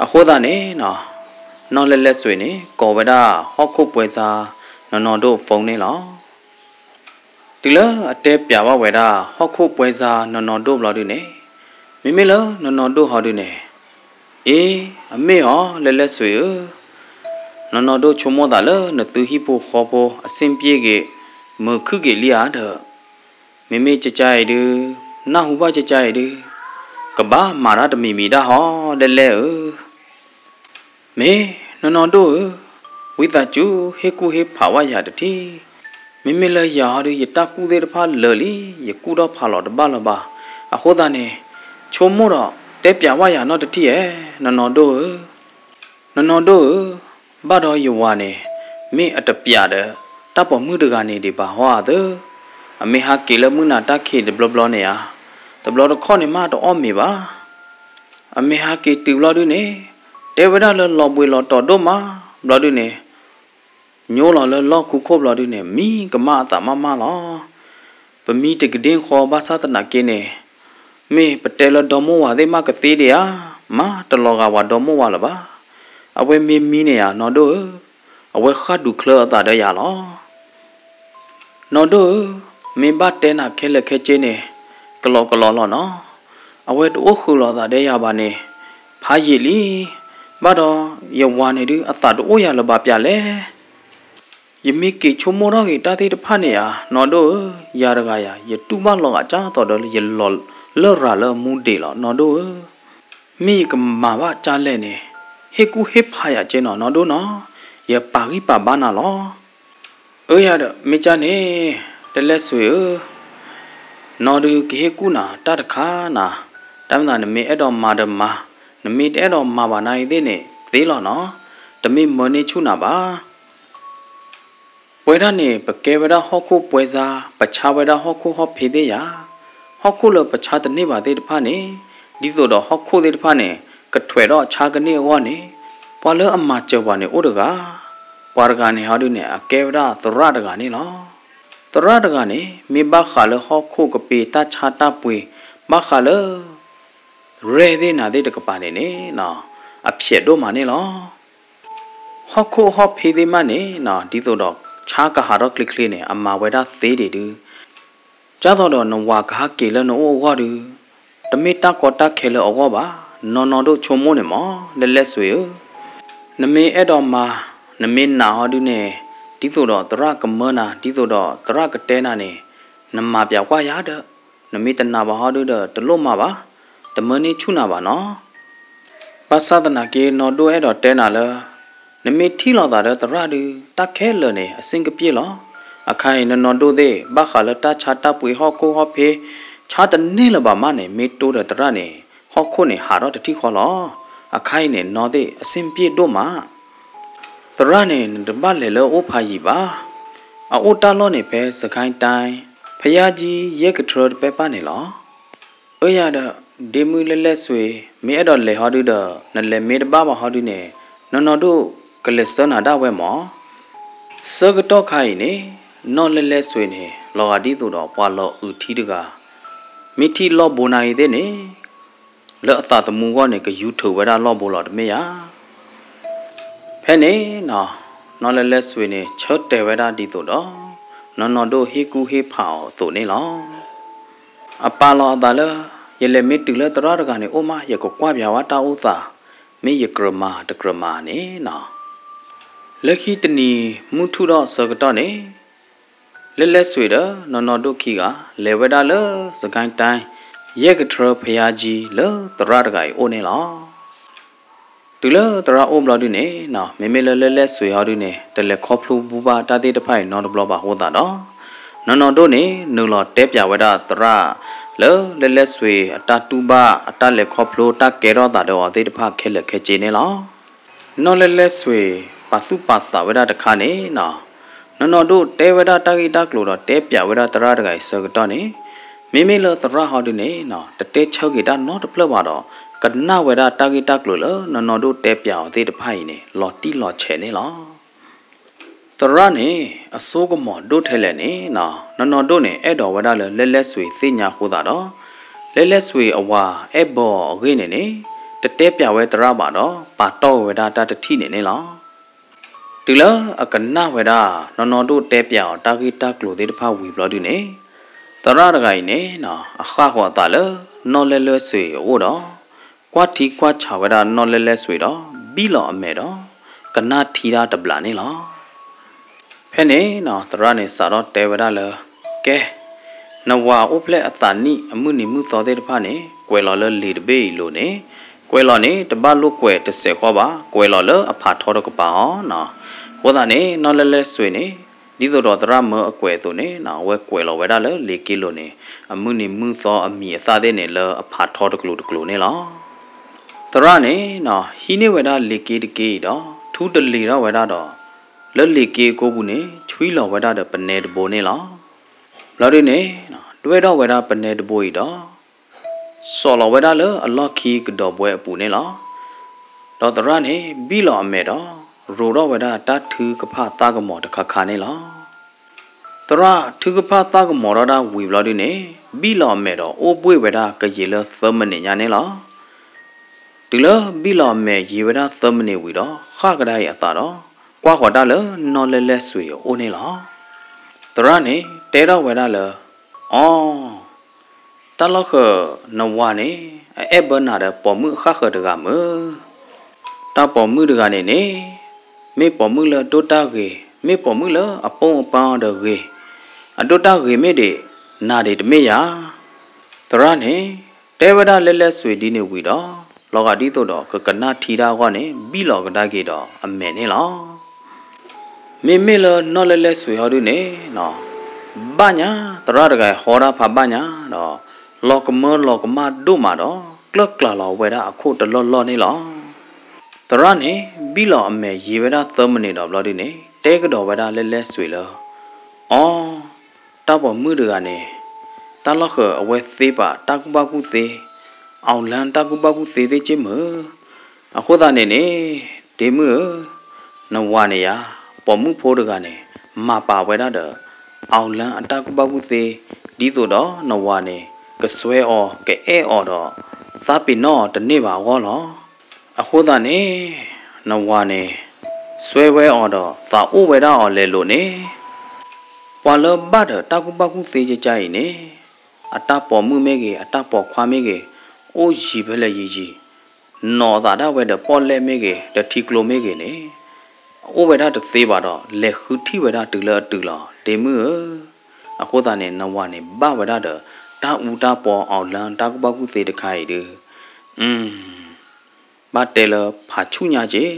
အဃိသတးန့ၣ် နီၢ်လဲၢ်လဲၢ်စွ့ၤန့ၣ် ကိးဝဲဒၣ်ဟီၣ်ခိၣ်ပှဲၤစါ နီၢ်နီၢ်ဒိၣ် phone န့ၣ်လီၤ. တုၤလၢအတဲပျးဘၣ်ဝဲဒၣ် ဟီၣ်ခိၣ်ပှဲၤစါနီၢ်နီၢ်ဒိၣ်ဘျီဒုန့ၣ်, မ့မ့ၢ်လၢနီၢ်နီၢ်ဒိၣ်ဟီဒုန့ၣ်, အ့ အမ့ၢ်အီၤ လဲၢ်လဲၢ်စွ့ၤဧၢ, နီၢ်နီၢ်ဒိၣ်ဆိကမိၣ်သးလၢနသုဟံၣ်ဖိဃီဖိ အဆ့ၣ်ပျ့ၣ်က့ၤ မုာ်ခုၣ်က့ၤလံဧါဒီး, မ့မ့ၢ်ကကါအံၤဒု, နၢ်ဟူဘၣ်ကကါအံၤဒု, ကဘၣ်မၤတၢ်တမံၤမံၤဒၣ်ဟီ လဲၢ်လဲၢ်ဧၢ. မ့ၢ်နီၢ်နီၢ်ဒိၣ်ဧၢ, ဝံသးစူၤဟ့ၣ်ကူၣ်ဟ့ၣ်ဖးဝဲယၤတထံၣ်, မ့မ့ၢ်လၢယၤဟီဒု ယတၢ်ကူၣ်သ့ၣ်တဖၣ်လၢာ်လံ, ယကူၣ်ထီၣ်ဖးလီၤတဘၣ်လၢၤဘၣ်. အဃိသတးန့ၣ် ဆိကမိၣ်ဒီးတဲပျးဝဲယၤနီတထံၣ်ဧါ, နီၢ်နီၢ်ဒိၣ်ဧၢ. နီၢ်နီၢ်ဒိၣ်ဧၢ, ဘၣ်ဒီးယဝၤန့ၣ် မ့ၢ်အတပျးဒီး တၢ်ပိာ်မုၣ်တဂၤန့ၣ်ဒံးဘၣ်ဟီဧါသၢ, အမ့ၢ်ဟးက့ၤလၢမုၢ်နၤတၢ်ခံးတဘျီဘျီန့ၣ်ဧါ, တဘျီတခီၣ်န့ၣ်မးတအီၣ်မ့ၤဘၣ်. အမ့ၢ်ဟးက့ၤတုၤဘျီဒုန့ၣ် တဲဝဲဒၣ်လၢလီၤဘှံးလီၤတီၤဒိၣ်မးဘျီဒုန့ၣ်, ညိလီၤလၢလီၢ်ခူခိၣ်ဘျီဒုန့ၣ် မံကမၣ်အသးမးမးလီၤ. ပမံတကဒ့ၣ်ဃီဘၣ်ဆၣ်သနာ်က့န့ၣ်, မ့ၢ်ပတဲလၢဒီမိၢ်ဝၤသ့ၣ်မးကသ့ဒံးဧါ, မၤတလီၤဂာ်ဝဲဒီမိၢ်ဝၤလၢၤဘၣ်. အဝဲမ့ၢ်မံန့ၣ်ဧါ နီၢ်ဒိၣ်ဧၢ, အဝဲဃၣ်ဒူၣ်ချၢအသးဒီးယၤလီၤ. နီၢ်ဒိၣ်ဧၢ, မ့ၢ်ဘၣ်တဲနၤခဲလၢာ်ခဲဆ့န့ၣ် ကလီကလီလီၤနီၤ. အဝဲတအိၣ်ဃုာ်လီၤသးဒီးယၤဘၣ်န့ၣ် ဖးယံာ်လံ. ဘၣ်ဒီးယဝၤန့ၣ်ဒု အသးတအိၣ်ယၤလၢၤဘၣ်ပျၢ်လဲၣ်. ယမ့ၢ်က့ၤဆိကမိၣ်ထီၣ်က့ၤတၢ်သ့ၣ်တဖၣ်န့ၣ်ဧါ နီၢ်ဒိၣ်ဧၢ, ယၤတဂၤယၤ ယတူၢ်ဘၣ်လီၤဂာ်ကၢ်သိးဒီးယလီၤလရာ်လၢအမူဒံးလီၤ နီၢ်ဒိၣ်ဧၢ. မ့ၢ်ယကမၤဘၣ်ကၢ်လဲၣ်န့ၣ် ဟ့ၣ်ကူၣ်ဟ့ၣ်ဖးယၤက့နီၤ နီၢ်ဒိၣ်နီၤ, ယပာ်ဂံၢ်ပာ်ဘါနၤလီၤ. အၢ ယၤဒီး မ့ၢ်ကၢ်န့ၣ် လဲၢ်လဲၢ်စွ့ၤဧၢ, နီၢ်ဒုးကဟ့ၣ်ကူၣ်နၤတၢ်တခါနၤ, တၢ်မၤသးနမ့ၢ်အဲၣ်ဒိးမၤဒီးမၤ, နမ့ၢ်တအဲၣ်ဒိးမၤဘၣ်နၤအံၤသ့ၣ်န့ၣ် သ့လီၤနီၤ, တမ့ၢ်မၢန့ၢ်ဆူၣ်နၤဘၣ်. ပဝဲဒၣ်န့ၣ် ပကဲဝဲဒၣ်ဟီၣ်ခိၣ်ပှဲၤစါ, ပဆါဝဲဒၣ်ဟီၣ်ခိၣ်ဟီၣ်ဖ့သ့ၣ်ယၤ, ဟီၣ်ခိၣ်လၢပဆါတန့ၢ်ဘၣ်သ့ၣ်တဖၣ်န့ၣ်, ဒ်သိးဒီးဟီၣ်ခိၣ်သ့ၣ်တဖၣ်န့ၣ် ကထွဲးထီၣ်ဆါကန့ၢ်အဂီၢ်န့ၣ်, ပှၤလၢအမၤစၢၤပှၤန့ၣ်အိၣ်တဂၤ, ပှၤတဂၤန့ၣ်ဟီဒုန့ၣ် အကဲဝဲဒၣ်သရၣ်တဂၤန့ၣ်လီၤ. သရၣ်တဂၤန့ၣ် မ့ၢ်ဘၣ်ဃးလၢဟီၣ်ခိၣ်ကပ့ၤတၢ်ဆါတၢ်ပှ့ၤ, ဘၣ်ဃးလၢ ရဲၣ်သ့ၣ်နၤသ့ၣ်တကပၤန့ၣ်န့ၣ် အဖျဲးဒိၣ်မးန့ၣ်လီၤ. ဟီၣ်ခိၣ်ဟီၣ်ဖ့သ့ၣ်မးန့ၣ် ဒ်သိးဒီးဆါကဟးထီၣ်ချ့ချ့န့ၣ် အမၤဝဲဒၣ်သ့ဒံးဒု, ကၢ်သိးဒီးနဝၤကဟးက့ၤလၢနအိၣ်အဂီၢ်ဒု, တမ့ၢ်တၢ်ကီတၢ်ခဲလၢအဂီၢ်ဘၣ်, နီၢ်နီၢ်ဒိၣ်ဆိကမိၣ်န့ၣ်မး လဲၢ်လဲၢ်စွ့ၤဧၢ. နမ့ၢ်အဲၣ်ဒိးမၤ, နမ့ၢ်နာ်ဟီဒုန့ၣ်, ဒ်သိးဒီးသရၣ်ကမၢနၤ, ဒ်သိးဒီးသရၣ်ကတဲနၤန့ၣ်, နမၤပျးကွၢ်ယၤဒီး, နမ့ၢ်တနာ်ဘၣ်ဟီဒုဒီး တလိၣ်မၤဘၣ်, တမၢန့ၢ်ဆူၣ်နၤဘၣ်နီၤ. ဘၣ်ဆၣ်သနာ်က့ နီၢ်ဒိၣ်အဲၣ်ဒိးတဲနၤလၢ နမ့ၢ်ထံၣ်လိာ်သးဒီးသရၣ်ဒု တၢ်ခဲလၢာ်န့ၣ် အဆ့ၣ်ကပျ့ၣ်လီၤ. အခါအံၤ နီၢ်နီၢ်ဒိၣ်သ့ၣ် ဘၣ်ဃးလၢတၢ်ဆါတၢ်ပှ့ၤဟီၣ်ခိၣ်ဟီၣ်ဖ့ ဆါတန့ၢ်လၢၤဘၣ်မးန့ၣ် မ့ၢ်တိဒီးသရၣ်န့ၣ် ဟီၣ်ခိၣ်န့ၣ်ဟးထီၣ်တထံၣ်ဃီလီၤ. အခါအံၤန့ၣ် နီၢ်သ့ၣ်အဆ့ၣ်ပျ့ၣ်ဒိၣ်မး. သရၣ်န့ၣ် နတဘၣ်လဲၤလၢအအိၣ်ဖးယံာ်ဘၣ်. အအိၣ်တၢ်လီၢ်န့ၣ် ဖဲစကဲတိုင်း ဖယၢ်ကၠံ ယဲၢ်ကထြၢတပဲပၢ်န့ၣ်လီၤ. အၢယၤဒီး ဒ့မုၣ်လဲၢ်လဲၢ်စွ့ၤ မ့ၢ်အဲၣ်ဒိးလဲၤဟီဒုဒီး နလဲၤမ့ၢ်တဘၣ်ဘၣ်ဟီဒုန့ၣ် နီၢ်နီၢ်ဒိၣ်ကလဲၤဆှၢနၤဒၣ်ဝဲမး. ဆၢကတီၢ်ခါအံၤန့ၣ် နီၢ်လဲၢ်လဲၢ်စွ့ၤန့ၣ် လီၤဂာ်ဒ်သိးဒီးပှၤလီၤအုးထံတဂၤ, မ့ၢ်ထံၣ်လီၢ်ဘိနၤအံၤသ့ၣ်န့ၣ် လၢအသးသမူအဂီၢ်န့ၣ် ကယူၤထုးဝဲဒၣ်လီၢ်ဘိလီၤတမ့ၢ်ဧါ. ဖဲန့ၣ်နီၤ နီၢ်လဲၢ်လဲၢ်စွ့ၤန့ၣ် ဆၢတဲာ်ဝဲဒၣ်ဒ်သိးဒီး နီၢ်နီၢ်ဒိၣ်ဟ့ၣ်ကူၣ်ဟ့ၣ်ဖးအီၤအသိးန့ၣ်လီၤ. အပာ်လီၤအသးလၢ ယလဲၤမ့ၢ်တုၤလၢသရၣ်တဂၤန့ၣ်အိၣ်မး ယကကွၢ်ပၠးဝဲတၢ်အိၣ်သး, မ့ၢ်ယကြၢးမၤတကြၢးမၤန့ၣ်နီၤ. လၢခံတနံၤမုၢ်ထူၣ်ထီၣ်အဆၢကတီၢ်န့ၣ် လဲလဲဆွ့ၤဒီးနီၢ်နီၢ်ဒိၣ်ခံဂၤ လဲၤဝဲဒၣ်လၢ စကဲတၢ် ယဲၢ်ကထြၢဖယါကၠံ လၢသရၣ်တဂၤအံၤအိၣ်န့ၣ်လီၤ. တုၤလၢသရၣ်အိၣ်ဘျီဒုန့ၣ်နီၤ မ့မ့ၢ်လၢလဲလဲဆွ့ၤဟီဒုန့ၣ် တလဲၤခီဖျိဘူဘၣ်တၢ်သ့ၣ်တဖၣ်အံၤနီတဘျီဘၣ်အဃိသတးဒီး နီၢ်နီၢ်ဒိၣ်န့ၣ် နုာ်လီၤတဲပၠးဝဲဒၣ်သရၣ် လၢလဲလဲဆွ့ၤအတၢ်တူၢ်ဘၣ် အတၢ်လဲၤခီဖျိ တၢ်ကဲထီၣ်သးဒီးအီၤသ့ၣ်တဖၣ်ခဲလၢာ်ခဲဆ့န့ၣ်လီၤ. နီၢ်လဲလဲဆွ့ၤ ပာ်သူၣ်ပာ်သးဝဲဒၣ်တခါန့ၣ်နီၤ နီၢ်နီၢ်ဒိၣ်တဲဝဲဒၣ်တၢ်ဂ့ၢ်တၢ်ကျိၤဒီးတဲပၠးဝဲဒၣ်သရၣ်တဂၤအံၤဆၢကတီၢ်န့ၣ် မ့မ့ၢ်လၢသရၣ်ဟီဒုန့ၣ်နီၤ တတဲဆၢက့ၤတၢ်နီတဖျၢၣ်ဘၣ်ဒီး ကနၣ်ဝဲဒၣ်တၢ်ဂ့ၢ်တၢ်ကျိၤလၢနီၢ်နီၢ်ဒိၣ်တဲပၠးအီၤသ့ၣ်တဖၣ်အံၤန့ၣ် လီၤတံၢ်လီၤဆဲးန့ၣ်လီၤ. သရၣ်န့ၣ် အစိကမီၤဒိၣ်ထဲလဲၣ်န့ၣ်နီၤ နီၢ်နီၢ်ဒိၣ်န့ၣ် အဲၣ်ဒိးဝဲဒၣ်လၢလဲလဲဆွ့ၤသ့ၣ်ညါအဃိသတးဒီး လဲလဲဆွ့ၤအဝၤအဲၣ်ဘၢအီၤအဂ့ၢ်န့ၣ်န့ၣ် တတဲပၠးဝဲသရၣ်ဘၣ်ဒီး ပာ်တီၢ်ဝဲဒၣ်တၢ်တထံၣ်န့ၣ်န့ၣ်လီၤ. တုၤလၢအကနၣ်ဝဲဒၣ် နီၢ်နီၢ်ဒိၣ်တဲပၠးအီၤတၢ်ဂ့ၢ်တၢ်ကျိၤသ့ၣ်တဖၣ်ဝံၤဘျီဒုန့ၣ် သရၣ်တဂၤအံၤန့ၣ်နီၤ အဃၣ်ဃီၤအသးလၢနီၢ်လဲလဲဆွ့ၤအအိၣ်ဒီး ကွၢ်ထံကွၢ်ဆးဝဲဒၣ်နီၢ်လဲလဲဆွ့ၤဒီး ဘံၣ်လီၤအမဲာ်ဒီး ကနၣ်ထံတၢ်တဘျးန့ၣ်လီၤ. ဖဲန့ၣ်နီၤ သရၣ်န့ၣ်စးထီၣ်တဲဝဲဒၣ်လၢ ကဲ, နဝၤအိၣ်ဖျဲၣ်အသးနံၣ်အမုၢ်နံၤမုၢ်သီသ့ၣ်တဖၣ်န့ၣ် ကွဲးလီၤလၢလံာ်တဘ့ၣ်အံၤလိၤန့ၣ် ကွဲးလီၤန့ၣ် တဘၣ်လိာ်ကွဲးတစဲးဃီဘၣ် ကွဲးလီၤလၢအဖးထီတကပၤအီၤနီၤ. အဃိသတးန့ၣ် နီၢ်လဲလဲဆွ့ၤန့ၣ် ဒ်သိးဒီးသရၣ်မၢအကွဲးအသိးန့ၣ်နီၤ အဝဲကွဲးလီၤဝဲဒၣ်လၢလံာ်က့လိၤန့ၣ် အမုၢ်နံၤမုၢ်သီအမံၤအသၣ်သ့ၣ်န့ၣ် လၢအဖးထီတကျိၤတကျိၤန့ၣ်လီၤ. သရၣ်န့ၣ်နီၤ ဟံးန့ၢ်ဝဲဒၣ်လံာ်က့တက့အံၤဒီး ထူတလ့ၤထီၣ်ဝဲဒၣ်ဒီး လၢလံာ်က့အကိပူၤန့ၣ် ဆွံလီၤဝဲဒၣ်ဒီးပနဲတဘိန့ၣ်လီၤ. ဘျီဒုန့ၣ် ဒွဲၣ်ထီၣ်ဝဲဒၣ်ပနဲတဘိအံၤဒီး စိာ်လီၤဝဲဒၣ်လၢအလီၢ်ခံကဒီးဘှဲအပူၤန့ၣ်လီၤ. ဒီးသရၣ်န့ၣ် ဘံၣ်လီၤအမဲာ်ဒီး ရိးထီၣ်ဝဲဒၣ်တၢ်ထုကဖၣ်သးကမီၤတခါခါန့ၣ်လီၤ. သရၣ်ထုကဖၣ်သးကမီၤထီၣ်ဒၣ်ဝံၤဘျီဒုန့ၣ် ဘံၣ်လီၤအမဲာ်ဒီးအိၣ်ဘှ့ၣ်ဝဲဒၣ်ကယံာ်လၢသၢမံးနံးညါန့ၣ်လီၤ. တုၤလၢဘံၣ်လီၤအမဲာ်ယံာ်ဝဲဒၣ်သၢမံးနံးဝံၤဒီး ဃၣ်ကဒါအံၤအသးဒီး ကွၢ်ဃီၤတၢ်လၢနီၢ်လဲလဲဆွ့ၤအအိၣ်န့ၣ်လီၤ. သရၣ်န့ၣ် တဲထီၣ်ဝဲဒၣ်လၢ အီ တၢ်လီၢ်ဃၢၤ နဝၤန့ၣ် အအဲၣ်ဘၢနၤဒီးပိာ်မုၣ်အဃၣ်ဃၢၤတဂၤမုၢ် တၢ်ပိာ်မုၣ်တဂၤန့ၣ်န့ၣ် မ့ၢ်ပိာ်မုၣ်လၢဒိၣ်တၢ်ဂ့ၤ, မ့ၢ်ပိာ်မုၣ်လၢအပိၢ်အပၢ်အီၤဒီးဂ့ၤ, အဒိၣ်တၢ်ဂ့ၤမ့ၢ်ဒံး, နၤဒံးတမ့ၢ်ယၤ. သရၣ်န့ၣ် တဲဝဲဒၣ်လဲလဲဆွ့ၤဒ်န့ၣ်ဝံၤဒီး လီၤဂာ်ဒ်သိးဒီးကကနၣ်ထံတၢ်အဂီၢ်န့ၣ် ဘံၣ်လီၤကဒါက့ၤဒီးအမဲာ်န့ၣ်လီၤ. မ့မ့ၢ်လၢနီၢ်လဲလဲဆွ့ၤဟီဒုန့ၣ်နီၤ, ဘၣ်ညါ သရၣ်တဂၤဟီဒၣ်ဖးဘၣ်ညါဒီး လီၤကမၢလီၤကမၣ်ဒိၣ်မးဒီး ကျၢၢ်ကျၢ်လီၤဝဲဒၣ်အခိၣ်တလီၢ်လီၢ်န့ၣ်လီၤ. သရၣ်န့ၣ် ဘံၣ်လီၤအမဲာ်ယံာ်ဝဲဒၣ်သၢမံးနံးဒီးဘျီဒုန့ၣ် တဲကဒီးဝဲဒၣ်လဲလဲဆွ့ၤလၢ အီ တၢ်ပိာ်မုၣ်တဂၤန့ၣ် တၢ်လီၢ်ဃၢၤအဝဲသ့ပာ်တၢ်ကူၣ်ဘၣ်ကူၣ်သ့, အီၣ်လၢတၢ်ကူၣ်ဘၣ်ကူၣ်သ့သ့ၣ်က့ၢ်မုၢ်. အဃိသတးန့ၣ်န့ၣ် ဒ့မုၣ်ဧၢ, နဝၤန့ၣ်ယၤ ပိာ်မုၣ်ဖိတဂၤန့ၣ် မၤပာ်ဝဲဒၣ်ဒီး အီၣ်လၢအတၢ်ကူၣ်ဘၣ်ကူၣ်သ့ ဒ်သိးဒီးနဝၤန့ၣ် ကစွဲအီၤ ကအဲၣ်အီၤဒီး သးပ့ၤနီၣ်အီၤတန့ၢ်ဘၣ်အဂီၢ်လီၤ. အဃိသတးန့ၣ် နဝၤန့ၣ် စွဲဝဲအီၤဒီး သးအိၣ်ဝဲဒၣ်အီၤလဲၤလိာ်န့ၣ် ပှၤလၢဘၣ်ဒီးတၢ်ကူၣ်ဘၣ်ကူၣ်သ့ကကါအံၤန့ၣ် အတၢ်ပိာ်မုၣ်မ့ၢ်ဂ့ၤ အတၢ်ပိာ်ခွါမ့ၢ်ဂ့ၤ အိၣ်ယံၤဖဲလဲၣ်ယံၤယံၤ, နီၣ်သးဒၣ်ဝဲဒီးပီၣ်လဲၣ်မ့ၢ်ဂ့ၤ ဒီးထံကျိမ့ၢ်ဂ့ၤန့ၣ် အိၣ်ဝဲဒၣ်တသ့ဘၣ်ဒီး လဲၤဃုထံၣ်ဝဲဒၣ်တုၤလၢအတုၤလီၤ ဒ့မုၣ်ဧၢ. အဃိသတးန့ၣ် နဝၤန့ၣ်ဘၣ်ဝဲဒၣ်ဒီး တၢ်အူတၢ်ပီအီၣ်လၢ တၢ်ကူၣ်ဘၣ်ကူၣ်သ့တခါအံၤဒုး ဘၣ်တဲလၢဖးဆူၣ်ညါက့ၤ.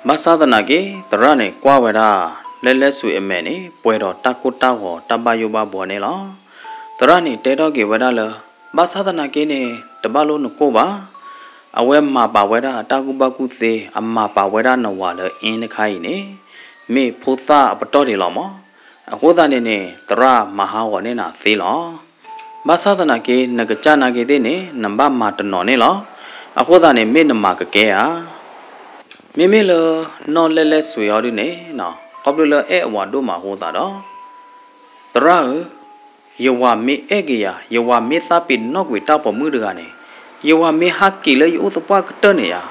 ဘၣ်ဆၣ်သနာ်က့ သရၣ်န့ၣ်ကွၢ်ဝဲဒၣ် လဲလဲဆွ့ၤအမဲာ်န့ၣ် ပှဲၤဒီးတၢ်ကိၢ်တၢ်ဂီၤတၢ်ဘၣ်ယိၣ်ဘၣ်ဘှီန့ၣ်လီၤ. သရၣ်န့ၣ်တဲထီၣ်က့ၤဝဲဒၣ်လၢ ဘၣ်ဆၣ်သနာ်က့န့ၣ် တဘၣ်လိၣ်နကိၢ်ဘၣ်. အဝဲမၤပာ်ဝဲဒၣ်အတၢ်ကူၣ်ဘၣ်ကူၣ်သ့ အမၤပာ်ဝဲဒၣ်နဝၤလၢအ့ၣ်တခါအံၤန့ၣ် မ့ၢ်ဖိသၣ်အပတီၢ်ဒံးလီၤမး. အဃိသတးန့ၣ်န့ၣ် သရၣ်မၤဟးဂီၤန့ၢ်နၤသ့လီၤ. ဘၣ်ဆၣ်သနာ်က့ နကစၢ်နာ်က့သ့ၣ်န့ၣ် နဘၣ်မၤတနီၤန့ၣ်လီၤ. အဃိသတးန့ၣ် မ့ၢ်နမၤကကဲဧါ. မ့မ့ၢ်လၢနီၢ်လဲလဲဆွ့ၤဟီဒုန့ၣ် ခီဖျိလၢအဲၣ်အဝၤဒိၣ်မးအဃိသတးဒီး သရၣ်ဧၢ, ယဝၤမ့ၢ်အဲၣ်က့ၤယၤ, ယဝၤမ့ၢ်သးပ့ၤနီၣ်ကွံာ်တၢ်ပိာ်မုၣ်တဂၤန့ၣ်, ယဝၤမ့ၢ်ဟးက့ၤလၢယအိၣ်သပှၢ်ကတၢၢ်န့ၣ်ဧါ,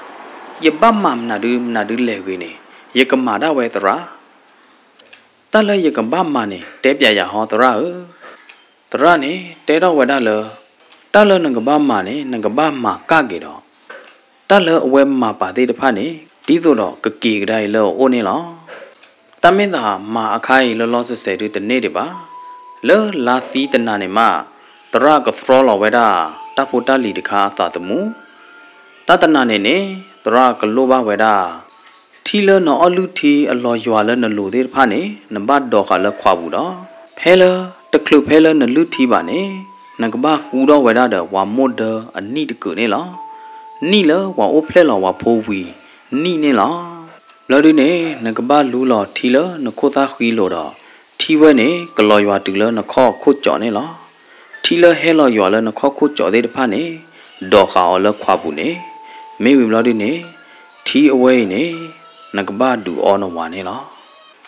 ယဘၣ်မၤမနုၤဒုမနုၤဒုလဲၣ်ဂ့ၤန့ၣ် ယကမၤဒၣ်ဝဲသရၣ်. တၢ်လၢယကဘၣ်မၤန့ၣ် တဲပျးယၤဟီသရၣ်ဧၢ. သရၣ်န့ၣ်တဲထီၣ်ဝဲဒၣ်လၢ တၢ်လၢနကဘၣ်မၤန့ၣ် နကဘၣ်မၤကၣ်က့ၤဒီး တၢ်လၢအဝဲမၤပာ်သ့ၣ်တဖၣ်န့ၣ် ဒ်သိးဒီးကက့ၤကဒါအံၤလၢအအိၣ်န့ၣ်လီၤ. တၢ်မ့ၢ်သးမၤအခါအံၤလၢလီၤစဲးစဲးဒုတန့ၢ်ဒံးဘၣ်. လၢလါသံတနၤန့ၣ်မး သရၣ်ကသြီလီၤဝဲဒၣ် တၢ်ဖိတၢ်လံၤတခါအသးသမူ တၢ်တနၤန့ၣ်န့ၣ် သရၣ်ကလိၣ်ဘၣ်ဝဲဒၣ် ထံလၢနအီၣ်လုၢ်ထံအလီၤယွၤလၢနလိၤသ့ၣ်တဖၣ်န့ၣ် နဘၣ်ဒိးဃာ်လၢခွးပူၤဒီး ဖဲလၢ တချုးဖဲလၢနလုၢ်ထံဘၣ်န့ၣ် နကဘၣ်ကူထီၣ်ဝဲဒၣ်ဒီးပှၤမိၢ်ဒၢအနံၣ်တကုာ်န့ၣ်လီၤ. နံၣ်လၢပှၤအိၣ်ဖျဲၣ်လီၤပှၤဖိဝံၤနံၣ်န့ၣ်လီၤ. ဘျီဒုန့ၣ် နကဘၣ်လူလီၤထံလၢနခိၣ်သၣ်ဃံလိၤဒီး ထံဝဲန့ၣ် ကလီၤယွၤတုၤလၢနခီၣ်ခိၣ်ကၠီးန့ၣ်လီၤ. ထံလၢဟဲလီၤယွၤလၢနခီၣ်ခိၣ်ကၠီးသ့ၣ်တဖၣ်န့ၣ် ဒိးဃာ်အီၤလၢခွးပူၤန့ၣ် မ့ၢ်ဝံၤဘျီဒုန့ၣ် ထံအဝဲအံၤန့ၣ် နကဘၣ်ဒုးအီနဝၤန့ၣ်လီၤ.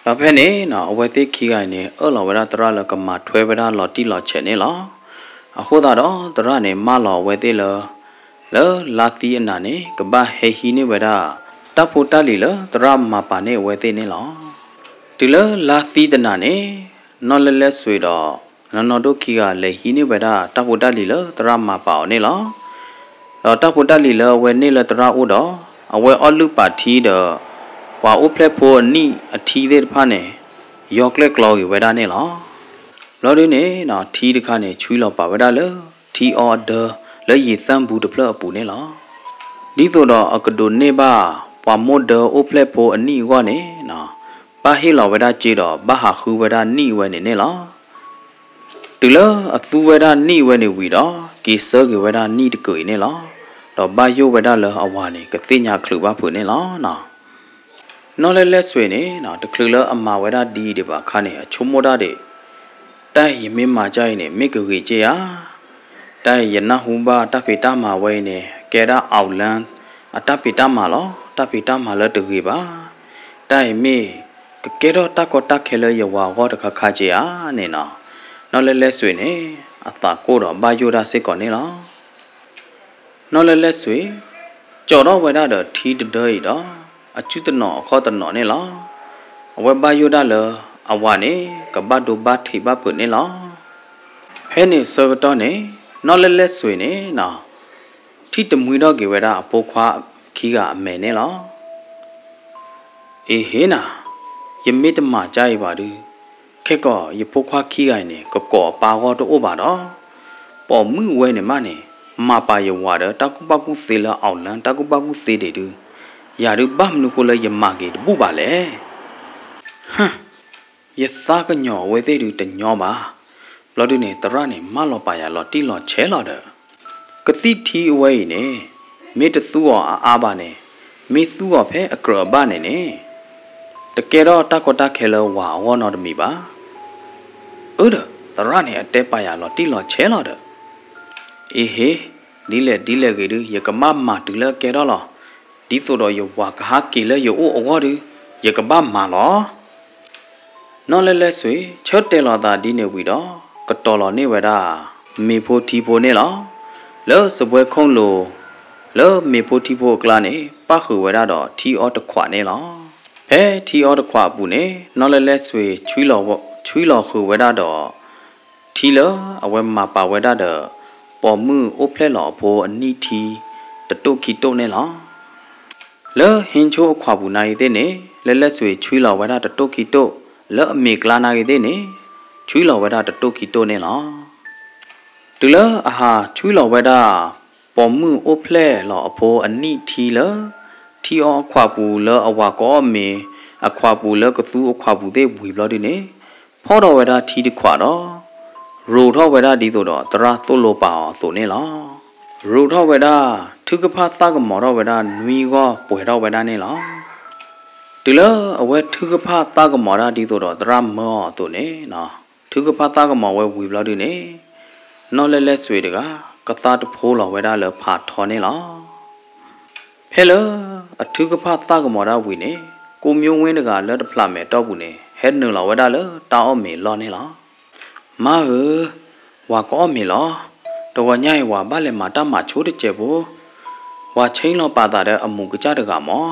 ဒီးဖဲန့ၣ်နီၤ အဝဲသ့ၣ်ခံဂၤအံၤန့ၣ် အၢၣ်လီၤဝဲဒၣ်သရၣ်လၢကမၤထွဲဝဲဒၣ်လီၤတံၢ်လီၤဆဲးန့ၣ်လီၤ. အဃိသတးဒီး သရၣ်န့ၣ် မၢလီၤအဝဲသ့ၣ်လၢ လၢလါသံအနၤန့ၣ် ကဘၣ်ဟဲဟံးန့ၢ်ဝဲဒၣ် တၢ်ဖိတၢ်လံၤလၢသရၣ်မၤပာ်န့ၢ်အဝဲသ့ၣ်န့ၣ်လီၤ. တုၤလၢလါသံတနၤန့ၣ် နီၢ်လဲၢ်လဲၢ်စွ့ဒီး နီၢ်နီၢ်ဒိၣ်ခံဂၤလဲၤဟံးန့ၢ်ဝဲဒၣ် တၢ်ဖိတၢ်လံၤလၢသရၣ်မၤပာ်အီၤန့ၣ်လီၤ. ဒီးတၢ်ဖိတၢ်လံၤလၢအဝဲန့ၢ်လၢသရၣ်အိၣ်ဒီး အဝဲအီၣ်လုၢ်ပာ်ထံဒီး ပှၤအိၣ်ဖျဲၣ်ဖိအနံၣ်အထံသ့ၣ်တဖၣ်န့ၣ် ယီၤကျဲၣ်ကျီဂ့ၤဝဲဒၣ်န့ၣ်လီၤ. ဘျီဒုန့ၣ်နီၤ ထံတခါန့ၣ် ဆွံလီၤပာ်ဝဲဒၣ်လၢ ထံအီအဒၢလၢယံာ်သၢၣ်ဘူတဖျၢၣ်အပူၤန့ၣ်လီၤ. ဒ်သိးဒီးအကဒိးန့ၢ်ဘၣ် ပှၤမိၢ်ဒၢအိၣ်ဖျဲၣ်ဖိအနံၣ်အဂီၢ်န့ၣ်နီၤ ဘၣ်ဟ့ၣ်လီၤဝဲဒၣ်စ့ဒီး ဘၣ်ဟးဃုဝဲဒၣ်နံၣ်ဝဲန့ၣ်န့ၣ်လီၤ. တုၤလၢအသူဝဲဒၣ်နံၣ်ဝဲန့ၣ်ဝံၤဒီး က့ၤဆၢက့ၤဝဲဒၣ်နံၣ်တကုာ်အံၤန့ၣ်လီၤ. ဒီးဘၣ်ယိၣ်ဝဲဒၣ်လၢအဝၤန့ၣ် ကသ့ၣ်ညါချုးဘၣ်ဖုးန့ၣ်လီၤ. နီၢ်လဲၢ်လဲၢ်စွ့န့ၣ် တချုးလၢအမၤဝဲဒၣ်ဒ်အံၤဒံးဘၣ်အခါန့ၣ် အဆိကမိၣ်ဒၣ်ဒံး တၢ်အံၤယမ့ၢ်မၤကၢ်အံၤန့ၣ် မ့ၢ်ကဂ့ၤက့ဧါ. တၢ်အံၤယနၢ်ဟူဘၣ်တၢ်ဖံးတၢ်မၤဝဲအံၤန့ၣ် ကဲဒၣ် အောင်လံ အတၢ်ဖံးတၢ်မၤလီၤ. တၢ်ဖံးတၢ်မၤလၢတဂ့ၤဘၣ်. တၢ်အံၤမ့ၢ် ကကဲထီၣ်တၢ်ကီတၢ်ခဲလၢယဝၤအဂီၢ်တခါခါက့ဧါန့ၣ်နီၤ. နီၢ်လဲၢ်လဲၢ်စွ့န့ၣ် အသးကိၢ်ဒီးဘၣ်ယိၣ်ဒၣ်စ့ၢ်ကီးန့ၣ်လီၤ. နီၢ်လဲၢ်လဲၢ်စွ့ ကၠီးထီၣ်ဝဲဒၣ်ဒီးထံတဒၢအံၤဒီး အစုတနီၤအခီၣ်တနီၤန့ၣ်လီၤ. အဝဲဘၣ်ယိၣ်ဒၣ်လၢ အဝၤန့ၣ် ကဘၣ်ဒိဘၣ်ထံးဘၣ်ဖုးန့ၣ်လီၤ. ဖဲန့ၣ်ဆၢကတီၢ်န့ၣ် နီၢ်လဲၢ်လဲၢ်စွ့န့ၣ်နီၤ ထံၣ်တမှံထီၣ်က့ၤဝဲဒၣ်အဖိခွါခံဂၤအမဲာ်န့ၣ်လီၤ. အ့ဟ့နၤ, ယမ့ၢ်တမၤကၢ်အံၤဘၣ်ဒုး, ခဲကီးယဖိခွါခံဂၤအံၤန့ၣ် ကကိးအပၢ်အဂီၢ်တအိၣ်ဘၣ်ဒီး, ပိာ်မုၣ်ဝဲန့ၣ်မးန့ၣ် မၤပာ်ယဝၤဒီးတၢ်ကူၣ်ဘၣ်ကူၣ်သ့လၢ အောင်လံ တၢ်ကူၣ်ဘၣ်ကူၣ်သ့ဒံးဒုး, ယၤဒုးဘၣ်မနုၤဃိလၢယမၤက့ၤတဘူၣ်ဘၣ်လဲၣ်. ဟၢ, ယသးကညီၤအဝဲသ့ၣ်ဒုးတညီဘၣ်. ဘျီဒုးန့ၣ် သရၣ်န့ၣ်မၢလီၤပာ်ယၤလီၤတံၢ်လီၤဆဲးလီၤဒီး, ကသံၣ်ထံအဝဲအံၤန့ၣ် မ့ၢ်တသူအီၤအါအါဘၣ်န့ၣ်, မ့ၢ်သူအီၤဖဲအကြၢးအဘၣ်န့ၣ်န့ၣ်, တကဲထီၣ်တၢ်ကီတၢ်ခဲလၢဝၤအဂီၢ်နီတမံၤဘၣ်. အၢဒီး သရၣ်န့ၣ်အတဲပာ်ယၤလီၤတံၢ်လီၤဆဲးလီၤဒီး, အ့ဟ့, ဒ်လဲၣ်ဒ်လဲၣ်ဂ့ၤဒုး ယကဘၣ်မၤတုၤလၢအကဲထီၣ်လီၤ. ဒ်သိးဒီးယဝၤကဟးက့ၤလၢယအိၣ်အဂီၢ်ဒုး, ယကဘၣ်မၤလီၤ. နီၢ်လဲၢ်လဲၢ်စွ့ ဆၢတဲာ်လီၤသးဒ်န့ၣ်ဝံၤဒီး ကတီၤလီၤန့ၢ်ဝဲဒၣ် မ့ၤဖိထံဖိန့ၣ်လီၤ. လၢစပွဲခိၣ်လိၤ လၢမ့ၤဖိထံဖိအကျါန့ၣ် ပၣ်ဃုာ်ဝဲဒၣ်ဒီးထံအီတခွးန့ၣ်လီၤ. ဖဲထံအီတခွးအပူၤန့ၣ် နီၢ်လဲၢ်လဲၢ်စွ့ ဆွံလီၤဃုာ်ဝဲဒၣ်ဒီး ထံလၢအဝဲမၤပာ်ဝဲဒၣ်ဒီး ပိာ်မုၣ်အိၣ်ဖျဲၣ်လီၤအဖိအနံၣ်ထံ တတိၢ်ခံတိၢ်န့ၣ်လီၤ. လၢဟ့ဆိအခွးပူၤနာ်ဂ့ၤသ့ၣ်န့ၣ် လဲၢ်လဲၢ်စွ့ဆွံလီၤဝဲဒၣ်တတိၢ်ခံတိၢ်, လၢအမ့ၤကျါနာ်ဂ့ၤသ့ၣ်န့ၣ် ဆွံလီၤဝဲဒၣ်တတိၢ်ခံတိၢ်န့ၣ်လီၤ. တုၤလၢအဟးဆွံလီၤဝဲဒၣ် ပိာ်မုၣ်အိၣ်ဖျဲၣ်လီၤအဖိအနံၣ်ထံလၢ ထံအီအခွးပူၤလၢအဝၤကအီၣ်မ့ၤအခွးပူၤလၢကသူအခွးပူၤသ့ၣ်ဝံၤဘျီဒုန့ၣ် ဖီၣ်ထီၣ်ဝဲဒၣ်ထံတခွးဒီး ရိးထီၣ်ဝဲဒၣ်ဒ်သိးဒီးသရၣ်သိၣ်လိပာ်အီၤအသိးန့ၣ်လီၤ. ရိးထီၣ်ဝဲဒၣ် ထုကဖၣ်သၣ်ကမီၤထီၣ်ဝဲဒၣ်နွံဂီၢ်ပှဲၤထီၣ်ဝဲဒၣ်န့ၣ်လီၤ. တုၤလၢအဝဲထုကဖၣ်သၣ်ကမီၤဒၣ်ဒ်သိးဒီးသရၣ်မၢအီၤအသိးန့ၣ်, ထုကဖၣ်သၣ်ကမီၤဝဲဝံၤဘျီဒုန့ၣ် နီၢ်လဲၢ်လဲၢ်စွ့တဂၤ ကသါတဖိလီၤဝဲဒၣ်လၢဖးထီန့ၣ်လီၤ. ဖဲလၢအထုကဖၣ်သၣ်ကမီၤဒၣ်ဝံၤန့ၣ် ကိးမၠိဝ့တဂၤလၢတဖျးမဲာ်တီၢ်ပူၤန့ၣ် ဟဲနုာ်လီၤဝဲဒၣ်လၢတၢ်အီၣ်မ့ၤအလီၢ်န့ၣ်လီၤ. မါဧၢ, ဝၤကအီၣ်မ့ၤလီၤ. တဂီၤညါအံၤဝၤဘၣ်လဲၤမၤတၢ်မၤဆိတစဲးဖိ, ဝၤဆ့လီၤပာ်သးဒီးအမူးကစၢ်တဂၤမၢ်.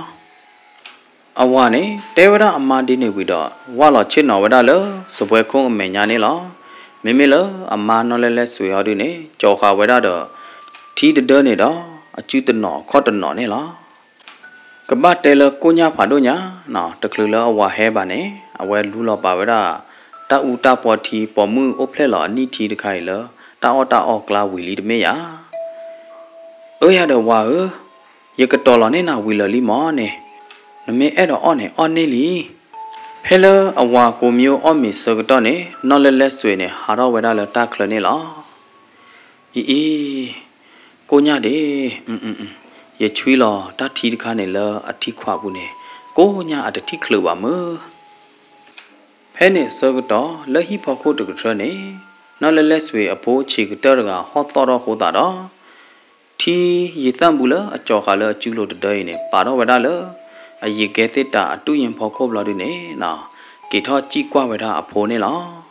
အဝၤန့ၣ် တဲဝဲဒၣ်အမါဒ်န့ၣ်ဝံၤဒီး ဝၢ်လီၤဆ့ၣ်နီၤဝဲဒၣ်လၢစပွဲခိၣ်အမဲာ်ညါန့ၣ်လီၤ. မ့မ့ၢ်လၢအမါနီၢ်လဲၢ်လဲၢ်စွ့ၤဟီဒုန့ၣ် ကၠီၤဃာ်ဝဲဒၣ်ဒီး ထံတဒၢန့ၣ်ဒီး အစုတနီၤခီၣ်တနီၤန့ၣ်လီၤ. ကဘၣ်တဲလၢကိၣ်ညၣ်ဖးဒိၣ်ညါ, တချုးလၢအဝၤဟဲဘၣ်န့ၣ် အဝဲလူလီၤပာ်ဝဲဒၣ် တၢ်အူတၢ်ပီထံ ပိာ်မုၣ်အိၣ်ဖျဲၣ်လီၤအနံၣ်ထံတခါအံၤလၢ တၢ်အီၣ်တၢ်အီကျါဝံၤလံတမ့ၢ်ဧါ. အၢ ယၤဒီးဝၤဧၢ, ယကတီၤလီၤန့ၢ်နၤဝံၤလၢာ်လံမၢ်န့ၣ်, နမ့ၢ်အဲၣ်ဒိးအီၣ်န့ၣ် အီၣ်န့ၢ်လံ. ဖဲလၢအဝၤကိးမံၤအိၣ်အီၣ်မ့ၤဆၢကတီၢ်န့ၣ် နီၢ်လဲၢ်လဲၢ်စွ့ၤန့ၣ် ဟးထီၣ်ဝဲဒၣ်လၢတၢ်ချၢန့ၣ်လီၤ. အံၤအံၤ, ကိၣ်ညၣ်ဒ့, ယဆွံလီၤတၢ်ထံတခါန့ၣ်လၢအထံခွးပူၤန့ၣ် ကိၣ်ညၣ်အတထံၣ်ချုးဘၣ်မၢ်. ဖဲန့ၣ်အဆၢကတီၢ် လၢဟံၣ်ဖီခိၣ်တကထၢန့ၣ် နီၢ်လဲၢ်လဲၢ်စွ့ၤအဖိဆံးကတၢၢ်တဂၤဟီၣ်သီၣ်ထီၣ်ဃိသတးဒီး ထံယံာ်သၣ်ဘူလၢအကၠီၤဃာ်လၢအစုလိၤတဒၢအံၤန့ၣ် ပာ်ထီၣ်ဝဲဒၣ်လၢ အယံာ်ကဲသ့ၣ်တၢ်အတူၢ်ယံၤဖီခိၣ်ဘျီဒုန့ၣ် က့ၤထီၣ်စံၣ်ကွၢ်ဝဲဒၣ်အဖိန့ၣ်လီၤ.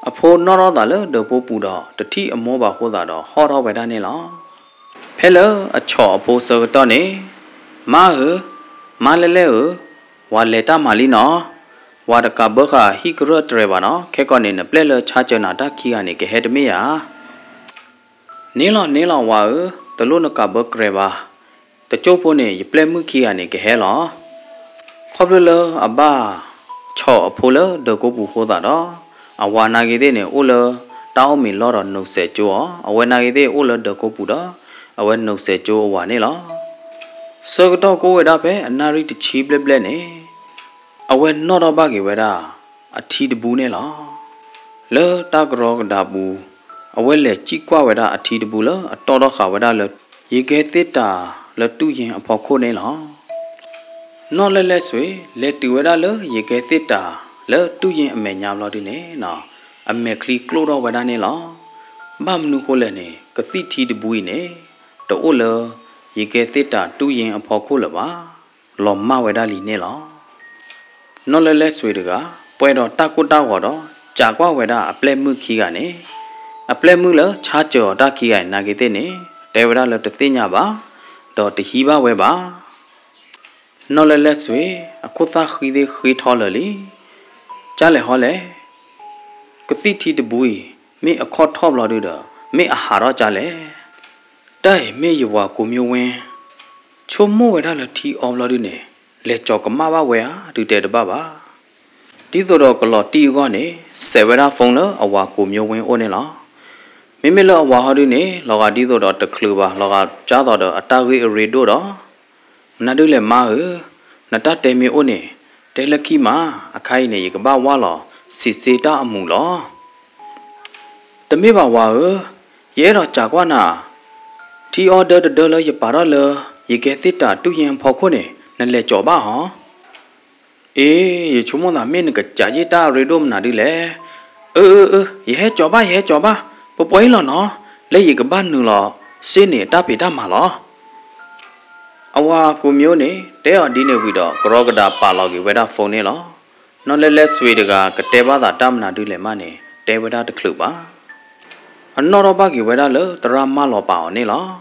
အဖိနီၣ်ထီၣ်သးလၢဒၢးဖိပူၤဒီး တထံၣ်အမိၢ်ဘၣ်ဃိသတးဒီး ဟီၣ်ထီၣ်ဝဲဒၣ်န့ၣ်လီၤ. ဖဲလၢအဆီၣ်အဖိဆၢကတီၢ်န့ၣ်, မါဧၢ, မါလဲၢ်လဲၢ်ဧၢ, ဝၤလဲၤတၢ်မၤလံနီၤ, ဝၤတကးဘၢဃာ်ဟံၣ်ကရၢၢ်တြဲၤဘၣ်နီၤ, ခဲကီးန့ၣ် နပျဲၢ်လၢဆါစၢၤနၤတၢ်ခံဂၤန့ၣ် ကဟဲတမ့ၢ်ဧါ. န့ၣ်လီၤ န့ၣ်လီၤဝၤဧၢ, တလိၣ်နကးဘၢကြဲၤဘၣ်, တကၠိၢ်ဖိန့ၣ် ယပျဲၢ်မုၣ်ခံဂၤန့ၣ်ကဟဲလီၤ. ခီဖျိလၢအဘၣ်ဆီၣ်အဖိလၢဒၢးကိးပူၤဃိသတးဒီး အဝၤနာ်က့ၤသ့ၣ်န့ၣ် အိၣ်လၢတၢ်အီၣ်မ့ၤလီၢ်ဒီးနိးစဲးကၠိအီၤ, အဝဲနာ်က့ၤသ့ၣ်အိၣ်လၢဒၢးကိးပူၤဒီး အဝဲနိးစဲးကၠိအဝၤန့ၣ်လီၤ. ဆၢကတီၢ်ကအိၣ်ဝဲဒၣ်ဖဲအနၣ်ရံၣ်တဆံဘျဲၣ်ဘျဲၣ်န့ၣ် အဝဲနီၣ်ထီၣ်ဘၣ်က့ၤဝဲဒၣ် အထံတဘူန့ၣ်လီၤ. လၢတၢ်ကရီကဒါပူၤ အဝဲလဲၤစံၣ်ကွၢ်ဝဲဒၣ်အထံတဘူလၢအတီၣ်ထီၣ်ဃာ်ဝဲဒၣ်လၢ ယံာ်ကဲသ့ၣ်တၢ်လၢတူၢ်ယံၤအဖီခိၣ်န့ၣ်လီၤ. နီၢ်လဲၢ်လဲၢ်စွ့ၤ လဲၤတုၤဝဲဒၣ်လၢယံာ်ကဲသ့ၣ်တၢ်လၢတူၢ်ယံၤအမဲာ်ညါဘျီဒုန့ၣ် အမဲာ်ချံကျိၣ်ထီၣ်ဝဲဒၣ်န့ၣ်လီၤ. ဘၣ်မနုၤဃိလဲၣ်န့ၣ် ကသံၣ်ထံတဘူအံၤန့ၣ် တအိၣ်လၢယံာ်ကဲသ့ၣ်တၢ်တူၢ်ယံၤအဖီခိၣ်လၢၤဘၣ်. လီၤမၢ်ဝဲဒၣ်လံန့ၣ်လီၤ. နီၢ်လဲၢ်လဲၢ်စွ့ၤတဂၤ ပှဲၤဒီးတၢ်ကိၢ်တၢ်ဂီၤဒီး စံၣ်ကွၢ်ဝဲဒၣ်အပျဲၢ်မုၣ်ခံဂၤန့ၣ်, အပျဲၢ်မုၣ်လၢဆါစၢၤအီၤတၢ်ခံဂၤအံၤနာ်က့ၤသ့ၣ်န့ၣ် တဲဝဲဒၣ်လၢတသ့ၣ်ညါဘၣ်, ဒီးတဟံးဘၣ်ဝဲဘၣ်. နီၢ်လဲၢ်လဲၢ်စွ့ၤ အခိၣ်သၣ်ဃံသ့ၣ်ဃ့ထီလၢာ်လံ. ကၢ်လဲၣ်ဟီလဲၣ်, ကသံၣ်ထံတဘူအံၤ မ့ၢ်အခီၣ်ထီၣ်ဘျီဒုဒီး မ့ၢ်အဟးထီၣ်ကၢ်လဲၣ်. တၢ်အံၤမ့ၢ်ယဝၤကိးမံၤဝ့ ဆိကမိၣ်ဝဲဒၣ်လၢထံအီဘျီဒုန့ၣ် လဲၤကၠီၤကမၣ်ဘၣ်ဝဲဧါ ဒုးတဲတဘၣ်ဘၣ်. ဒ်သိးဒီးကလီၤတံၢ်အဂီၢ်န့ၣ် စဲးဝဲဒၣ် phone လၢအဝၤကိးမံၤဝ့အိၣ်န့ၣ်လီၤ. မ့မ့ၢ်လၢအဝၤဟီဒုန့ၣ် လီၤဂာ်ဒ်သိးဒီးတချုးဘၣ် လီၤဂာ်ကၢ်သိးဒီးအတၢ်ဂ့ၢ်အရ့ဒိၣ်ဒီး, မနုၤဒုလဲၣ်မါဧၢ, နတၢ်တဲမ့ၢ်အိၣ်န့ၣ် တဲလၢခံမး, အခါအံၤန့ၣ် ယကဘၣ်ဝၢ်လီၤစံးစ့တၢ်အမူးလီၤ. တမ့ၢ်ဘၣ်ဝၤဧၢ, ယအဲၣ်ဒိးစံးကွၢ်နၤ, ထံအီဒၢတဒၢလၢယပာ်ထီၣ်လၢ ယကဲသ့ၣ်တၢ်တူၢ်ယံၤအဖီခိၣ်န့ၣ် နလဲၤကၠီၤဘၣ်ဧါ. အ့, ယဆိကမိၣ်သးမ့ၢ်နကစံးယ့ၢ်တၢ်အရ့ဒိၣ်မနုၤဒုလဲၣ်. အၢ အၢ အၢ ယဟဲကၠီၤဘၣ် ယဟဲကၠီၤဘၣ်, ပှဲၤပှဲၤအံၤလီၤနီၤ, လၢယကဘၣ်နုာ်လီၤစ့န့ၣ်အတၢ်ဖံးတၢ်မၤလီၤ. အဝၤကိးမံၤအိၣ်န့ၣ် တဲအီၤဒ်န့ၣ်ဝံၤဒီး ကရီကဒါပာ်လီၤက့ၤဝဲဒၣ် phone န့ၣ်လီၤ. နီၢ်လဲၢ်လဲၢ်စွ့ၤတဂၤ ကတဲဘၣ်သးတၢ်မနုၤဒုလဲၣ်မးန့ၣ် တဲဝဲဒၣ်တချုးဘၣ်. အနီၣ်ထီၣ်ဘၣ်က့ၤဝဲဒၣ်လၢသရၣ်မၢလီၤပာ်အီၤန့ၣ်လီၤ.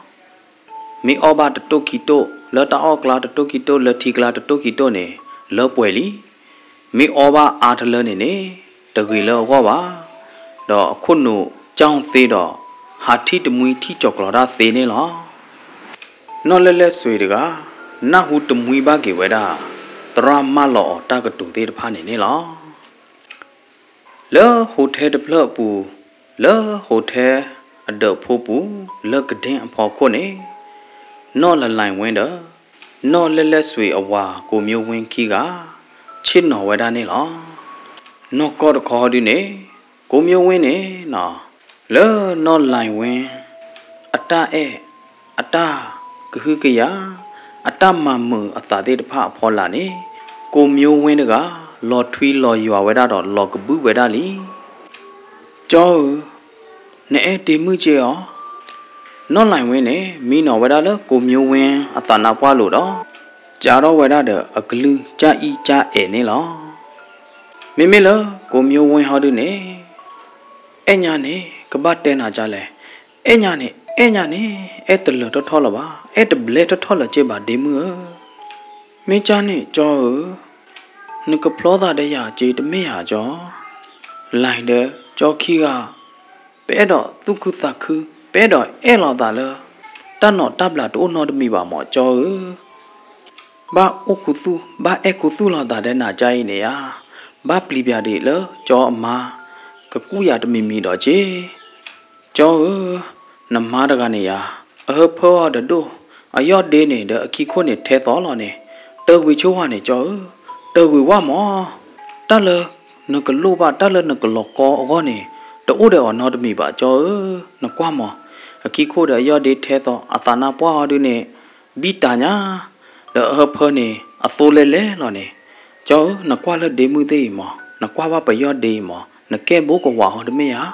မ့ၢ်အီၣ်ဘၣ်တတိၢ်ခံတိၢ်, လၢတၢ်အီၣ်ကျါတတိၢ်ခံတိၢ်, လၢထံကျါတတိၢ်ခံတိၢ်န့ၣ် လၢပှဲၤလံ. မ့ၢ်အီဘၣ်အါတလၢန့ၣ်န့ၣ် တဂ့ၤလၢအဂီၢ်ဘၣ်. ဒီးအခိၣ်နူာ်ကၠီၣ်သ့ဒီး ဟးထံၣ်တမှံထံၣ်ကၠီၤကျီၤတၢ်သ့န့ၣ်လီၤ. နီၢ်လဲၢ်လဲၢ်စွ့ၤတဂၤ နၢ်ဟူတမှံဘၣ်က့ၤဝဲဒၣ် သရၣ်မၢလီၤအီၤတၢ်ကတိၤသ့ၣ်တဖၣ်န့ၣ်န့ၣ်လီၤ. လၢဟိးထဲတဖျၢၣ်အပူၤ, လၢဟိးထဲအဒၢးဖိပူၤ, လၢကဒ့အဖီခိၣ်န့ၣ်, နီၢ်လလံၤဝ့ဒီး နီၢ်လဲၢ်လဲၢ်စွ့ၤအဝၤကိးမံၤဝ့ခံဂၤ ဆ့ၣ်နီၤဝဲဒၣ်န့ၣ်လီၤ. နီၢ်ကီၢ်တခီဒုန့ၣ် ကိးမံၤဝ့န့ၣ်နီၤ, လၢနီၢ်လလံၤဝ့ အတၢ်အဲၣ်, အတၢ်ကဟုကယာ်, အတၢ်မၤမုာ်အသးသ့ၣ်တဖၣ်အဖီလာ်န့ၣ်, ကိးမံၤဝ့တဂၤ လီၤထွံလီၤယွၤဝဲဒၣ်ဒီးလီၤကဘုၣ်ဝဲဒၣ်လံ. ကၠီဧၢ, နအဲၣ်ဒ့မုၣ်က့အီၤ. နီၢ်လလံၤဝ့န့ၣ် မံနီၤဝဲဒၣ်လၢကိးမံၤဝ့အသးနါပှၢ်လိၤဒီး ကးထီၣ်ဝဲဒၣ်ဒီးအကလုၢ်ကအံၣ်ကအဲၣ်န့ၣ်လီၤ. မ့မ့ၢ်လၢကိးမံၤဝ့ဟီဒုန့ၣ် အဲၣ်ညါန့ၣ် ကဘၣ်တဲနၤကလဲၣ်, အဲၣ်ညါန့ၣ် အဲၣ်ညါန့ၣ် အဲၣ်တလၢာ်ထီၣ်ထီၣ်လၢၤဘၣ်, အဲၣ်တဘျဲထီၣ်ထီၣ်လၢၤက့ဘၣ်ဒ့မုၣ်ဧၢ. မ့ၢ်ကၢ်န့ၣ်ကၠီဧၢ, နကဖျီသးဒီးယၤက့တမ့ၢ်ဧါကၠီ. လလံၤဒီး ကၠီခံဂၤ, ပအဲၣ်ဒိးသူၣ်ခုသးခု, ပအဲၣ်ဒိးအဲၣ်လီၤသးလၢ တၢ်နီၣ်တၢ်ဘျးတအိၣ်နီတမံၤဘၣ်မၢ် ကၠီဧၢ. ဘၣ်အိၣ်ခူသူၣ်, ဘၣ်အဲၣ်ခူသူၣ်လီၤသးဒီးနၤကါအံၤန့ၣ်ဧါ, ဘၣ်ပျံၤပျါဒံးလၢကၠီအမါ ကကူၣ်ယၤတမံၤမံၤဒီးက့ၤ ကၠီဧၢ, နမါတဂၤန့ၣ်ယၤ, အဟၢဖၢအီၤတဒိၣ်, အယီၢ်ဒ့န့ၣ်ဒီးအခံခိၣ်န့ၣ်ထဲသိးလီၤန့ၣ်, တဂ့ၤဆိဝဲန့ၣ် ကၠီဧၢ, တဂ့ၤဝဲမၢ်. တၢ်လၢနကလိၣ်ဘၣ် တၢ်လၢနကလီၤကီအဂီၢ်န့ၣ် တအိၣ်ဒီးအီၤနီတမံၤဘၣ် ကၠီဧၢ, နကွၢ်မၢ်. အခံခိၣ်ဒီးအယီၢ်ဒ့ထဲသိး အသးနါပှၢ်ဟီဒုန့ၣ် ဘံၣ်တၢ်ညါ, ဒီးအဟၢဖၢန့ၣ် အသိလဲလဲလီၤန့ၣ်, ကၠီဧၢ, နကွၢ်လၢဒ့မုၣ်သ့ၣ်အံၤမၢ်, နကွၢ်ဘၣ်ပယီၢ်ဒ့အံၤမၢ်, နကဲဘိကဝးဟီတမ့ၢ်ဧါ.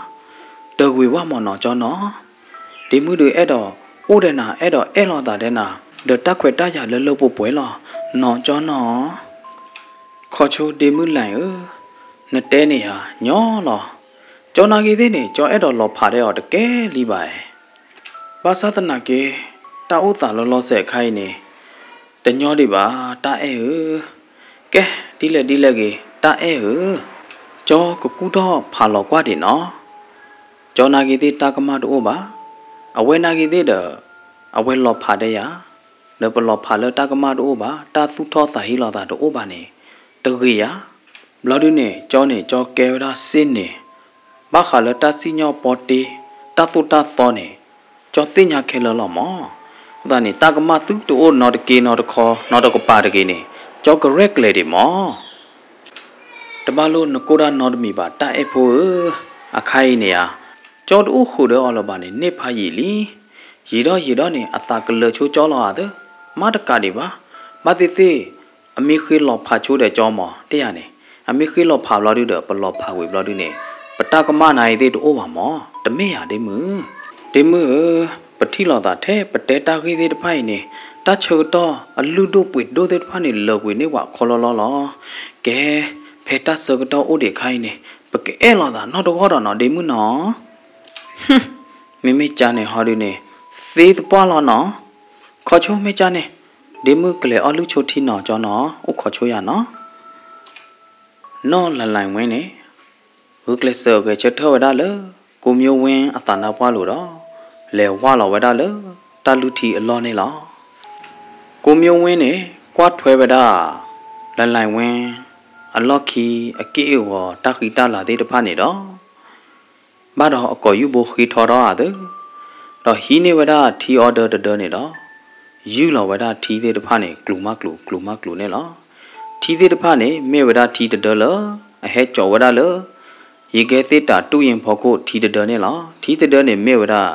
တဂ့ၤဝဲမၢ်နီၤ ကၠီနီၤ. ဒ့မုၣ်ဒုးအဲၣ်ဒိးအိၣ်ဒီးနၤ အဲၣ်ဒိးအဲၣ်လီၤသးဒီးနၤ ဒီးတၢ်ခွဲးတၢ်ယာ်လၢလၢပှဲၤပှဲၤလီၤနီၤ ကၠီနီၤ. ခီဆိဒ့မုၣ်လဲၣ်ဧၢ, နတဲန့ၣ်ဧါ ညီလီၤ. ကၠီနာ်က့သ့ၣ်န့ၣ် ကၠီအဲၣ်ဒိးလီၤဖးဒီးအီၤတကဲလံဘၣ်ဧါ. ဘၣ်ဆၣ်သနာ်က့ တၢ်အိၣ်သးလီၤလီၤဆဲးအခါအံၤန့ၣ် တညီဒံးဘၣ် တၢ်အဲၣ်ဧၢ. ကဲ, ဒ်လဲၣ်ဒ်လဲၣ်ဂ့ၤ တၢ်အဲၣ်ဧၢ, ကၠီကကူၣ်ထီၣ်ဖးလီၤကွၢ်ဒံးနီၤ. ကၠီနာ်က့သ့ၣ်တၢ်ကမၣ်တအိၣ်ဘၣ်, အဝဲနာ်က့သ့ၣ်ဒီး အဝဲလီၤဖးဒီးယၤ, ဒီးပလီၤဖးလၢတၢ်ကမၣ်တအိၣ်ဘၣ်, တၢ်သူၣ်ထီၣ်သးဟ့လီၤသးတအိၣ်ဘၣ်န့ၣ် တဂ့ၤဧါ. ဘျီဒုန့ၣ် ကၠီန့ၣ် ကၠီကဲဝဲဒၣ်စ့ၢ်န့ၣ်, ဘၣ်ဃးလၢတၢ်စံၣ်ညီၣ်ပီတ့, တၢ်သိၣ်တၢ်သီန့ၣ် ကၠီသ့ၣ်ညါခဲလၢာ်လီၤမၢ်. အဃိသတးန့ၣ် တၢ်ကမၣ်သုတအိၣ်နီတက့နီတခီ နီတကပၤတဂ့ၤန့ၣ် ကၠီကရဲၣ်ကျဲၤဒံးမၢ်. တဘၣ်လိၣ်နကိၢ်တၢ်နီတမံၤဘၣ် တၢ်အဲၣ်ဖိဧၢ, အခါအံၤန့ၣ်ဧါ, ကၠီတအိၣ်ဃုာ်ဒီးအီၤလၢၤဘၣ်န့ၣ် န့ၢ်ဖးယံာ်လံ. ယံာ်ဒီးယံာ်ဒီးန့ၣ် အသးကလၢၤဆိကၠီလီၤဧါသၢ, မ့ၢ်တကးဒံးဘၣ်. ဘၣ်သ့ၣ်သ့ၣ် အမ့ၢ်ဃ့လီၤဖးဆိဒီးကၠီမၢ် တယၤန့ၣ်, အမ့ၢ်ဃ့လီၤဖးဘျီဒုဒီး ပလီၤဖးဝံၤဘျီဒုန့ၣ် ပတၢ်ကမၣ်နၤအံၤသ့ၣ်တအိၣ်ဘၣ်မၢ်, တမ့ၢ်ယၤဒ့မုၣ်. ဒ့မုၣ်ဧၢ, ပထံၣ်လိာ်သးထဲပတဲတၢ်ဂ့ၢ်သ့ၣ်တဖၣ်အံၤန့ၣ် တၢ်ဆၢကတီၢ်အလုၢ်ဒိၣ်ပှ့ၤဒိၣ်သ့ၣ်တဖၣ်န့ၣ် လၢာ်ကွံာ်န့ၢ်ပှၤခီလီလီလီၤ. ကဲ, ဖဲတၢ်ဆၢကတီၢ်အိၣ်ဒံးအခါအံၤန့ၣ် ပကအဲၣ်လိာ်သးနီတဂီၢ်ဒီးနီၤ ဒ့မုၣ်နီၤ. မ့မ့ၢ်ကၠီန့ၣ်ဟီဒုန့ၣ် သ့သပှၢ်လီၤနီၤ. ခီဆိမ့ၢ်ကၠီန့ၣ် ဒ့မုၣ်ကလဲၤအီၣ်လုၢ်ဆိထံနီၤ ကၠီနီၤ အိၣ်ခိးဆိယၤနီၤ. နီၢ်လလၢၢ်ဝဲန့ၣ် ဂုာ်ကျဲးစၢးဂဲၤဆၢထၢၣ်ဝဲဒၣ်လၢ ကိမၠိဝ့အသးနါပှၢ်လိၤဒီး လဲၤဝၢ်လီၤဝဲဒၣ်လၢ တၢ်လုၢ်ထံအလီၢ်န့ၣ်လီၤ. ကိမၠိဝ့န့ၣ် ကွၢ်ထွဲဝဲဒၣ် လလၢၢ်ဝဲ အလီၢ်ခံအက့ၢ်အဂီၤတၢ်ဃံတၢ်လၤသ့ၣ်တဖၣ်န့ၣ်ဒီး ဘၣ်ဒီးအကိာ်ယူၢ်ဘိဃ့ထီထီၣ်အသး, ဒီးဟံးန့ၢ်ဝဲဒၣ်ထံအီဒၢတဒၢန့ၣ်ဒီး ယူၢ်လီၤဝဲဒၣ်ထံသ့ၣ်တဖၣ်န့ၣ် ကျိၤမးကျိၤ ကျိၤမးကျိၤန့ၣ်လီၤ. ထံသ့ၣ်တဖၣ်န့ၣ် မ့ၢ်ဝဲဒၣ်ထံတဒၢလၢ အဟဲကၠီၤဝဲဒၣ်လၢ ယကဲသ့ၣ်တၢ်တူၢ်ယံၤဖီခိၣ်ထံတဒၢန့ၣ်လီၤ. ထံတဒၢန့ၣ်မ့ၢ်ဝဲဒၣ်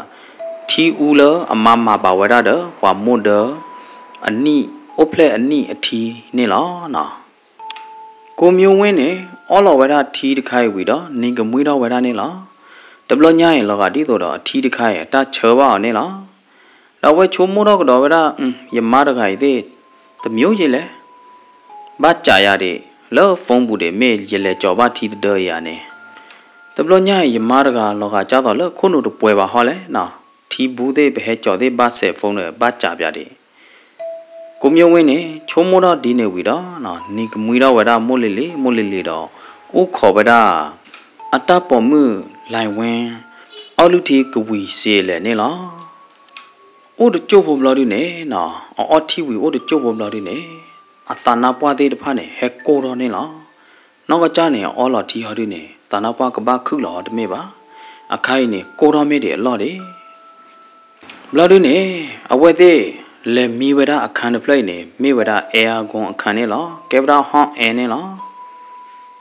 ထံအူလၢအမၤမၤဘၣ်ဝဲဒၣ်ဒီး ပှၤမိၢ်ဒၢ အနံၣ် အိၣ်ဖျဲၣ်အနံၣ်အထံန့ၣ်လီၤ. ကိမၠိဝ့န့ၣ် အီလီၤဝဲဒၣ်ထံတခါအံၤဝံၤဒီး နံၤကမှံထီၣ်ဝဲဒၣ်န့ၣ်လီၤ. တဘျီညါအံၤ လီၤဂာ်ဒ်သိးဒီးအထံတခါအံၤ အတၢ်ဆၢဘၣ်အီၤန့ၣ်လီၤ. ဒီးအဝဲဆိကမိၣ်ထီၣ်ကဒီးဝဲဒၣ် ယမါတဂၤအံၤသ့ၣ် တမံၤယလဲၣ် ဘၣ်စံးယၤဒံး လၢ phone ပူၤဒံး မ့ၢ်ယလဲၤကၠီၤဘၣ်ထံတဒၢအံၤဧါန့ၣ်, တဘျီညါအံၤ ယမါတဂၤ လီၤဂာ်ကၢ်သိးလၢခိၣ်နူာ်တပှဲၤဘၣ်ဟီလဲၣ်နီၤ, ထံဘူသ့ၣ်ပဟဲကၠီၤသ့ၣ် ဘၣ်စဲး phone ဒီး ဘၣ်စံးပၠးဒံး ကိမၠိဝ့န့ၣ် ဆိကမိၣ်ထီၣ်ဒ်န့ၣ်ဝံၤဒီး နံၤကမှံထီၣ်ဝဲဒၣ်မိၢ်လ့ၤလ့ၤ မိၢ်လ့ၤလ့ၤဒီး အိၣ်ခိးဝဲဒၣ် အတၢ်ပိာ်မုၣ်လၢ်ဝဲ အီၣ်လုၢ်ထံကဝံၤစ့လဲၣ်န့ၣ်လီၤ. အိၣ်တကၠိၢ်ဖိဘျီဒုန့ၣ်နီၤ, အအီထံဝံၤအိၣ်တကၠိၢ်ဖိဘျီဒုန့ၣ် အသးနါပှၢ်သ့ၣ်တဖၣ်န့ၣ် ဟဲကိၢ်ထီၣ်န့ၣ်လီၤ. နီၢ်ကစၢ်န့ၣ် အအီလီၤထံဟီဒုန့ၣ် သးနါပှၢ်ကဘၣ်ခုၣ်လီၤတမ့ၢ်ဘၣ်. အခါအံၤန့ၣ် ကိၢ်ထီၣ်မ့ၢ်ဒံးအလီၢ်ဒံး ဘျီဒုန့ၣ် အဝဲသ့ၣ် လဲၤမံဝဲဒၣ်အခန်းတဖျၢၣ်အံၤန့ၣ် မ့ၢ်ဝဲဒၣ် aircon အခန်းန့ၣ်လီၤ. ကဲဝဲဒၣ် ห้องแอร์ န့ၣ်လီၤ.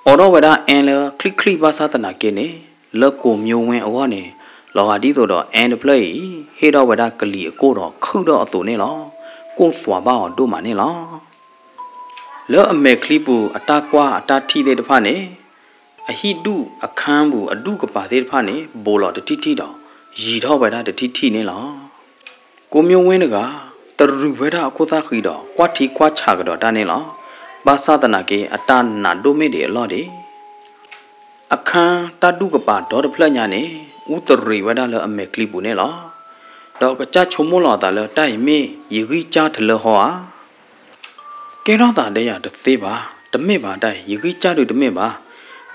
အိးထီၣ်ဝဲဒၣ် air လၢချံၣ်ချံၣ်ဘၣ်ဆၣ်သနာ်က့န့ၣ် လၢကိမၠိဝ့အဂီၢ်န့ၣ် လီၤဂာ်ဒ်သိးဒီး air တဖျၢၣ်အံၤ ဟ့ၣ်ထီၣ်ဝဲဒၣ်ကလံၤအကိၢ်ဒီးခုၣ်ထီၣ်အသိးန့ၣ်လီၤ. ကိၢ်သွးဘၣ်အီၤဒိၣ်မးန့ၣ်လီၤ. လၢအမဲာ်ချံပူၤအတၢ်ကွၢ်အတၢ်ထံၣ်သ့ၣ်တဖၣ်န့ၣ် အဟံၣ်ဒူၣ်အခန်းပူၤ အဒူၣ်ကပၤသ့ၣ်တဖၣ်န့ၣ် ဘူးလီၤတထံၣ်ထံၣ်ဒီး ယံၤထီၣ်ဝဲဒၣ်တထံၣ်ထံၣ်န့ၣ်လီၤ. ကိမၠိဝ့တဂၤ တရူးဝဲဒၣ်အခိၣ်သၣ်ဃံဒီး ကွၢ်ထံကွၢ်ဆးကဒီးတၢ်န့ၣ်လီၤ. ဘၣ်ဆၣ်သနာ်က့ အတၢ်နာ်ဒိၣ်မ့ၢ်ဒံးအလီၢ်ဒံး အခန်းတၢ်ဒူၣ်ကပၤဒီတဖျၢၣ်ညါန့ၣ် အူတရံးဝဲဒၣ်လၢအမဲာ်ချံပူၤန့ၣ်လီၤ. ဒီးကစၢ်ဆိကမိၣ်လီၤအသးလၢ တၢ်အံၤမ့ၢ်ယဂံၢ်စၢ်တလၢဟီဧါ. ကဲထီၣ်သးဒီးယၤတသ့ဘၣ်, တမ့ၢ်ဘၣ်တၢ်အံၤ ယဂံၢ်စၢ်ဒုးတမ့ၢ်ဘၣ်.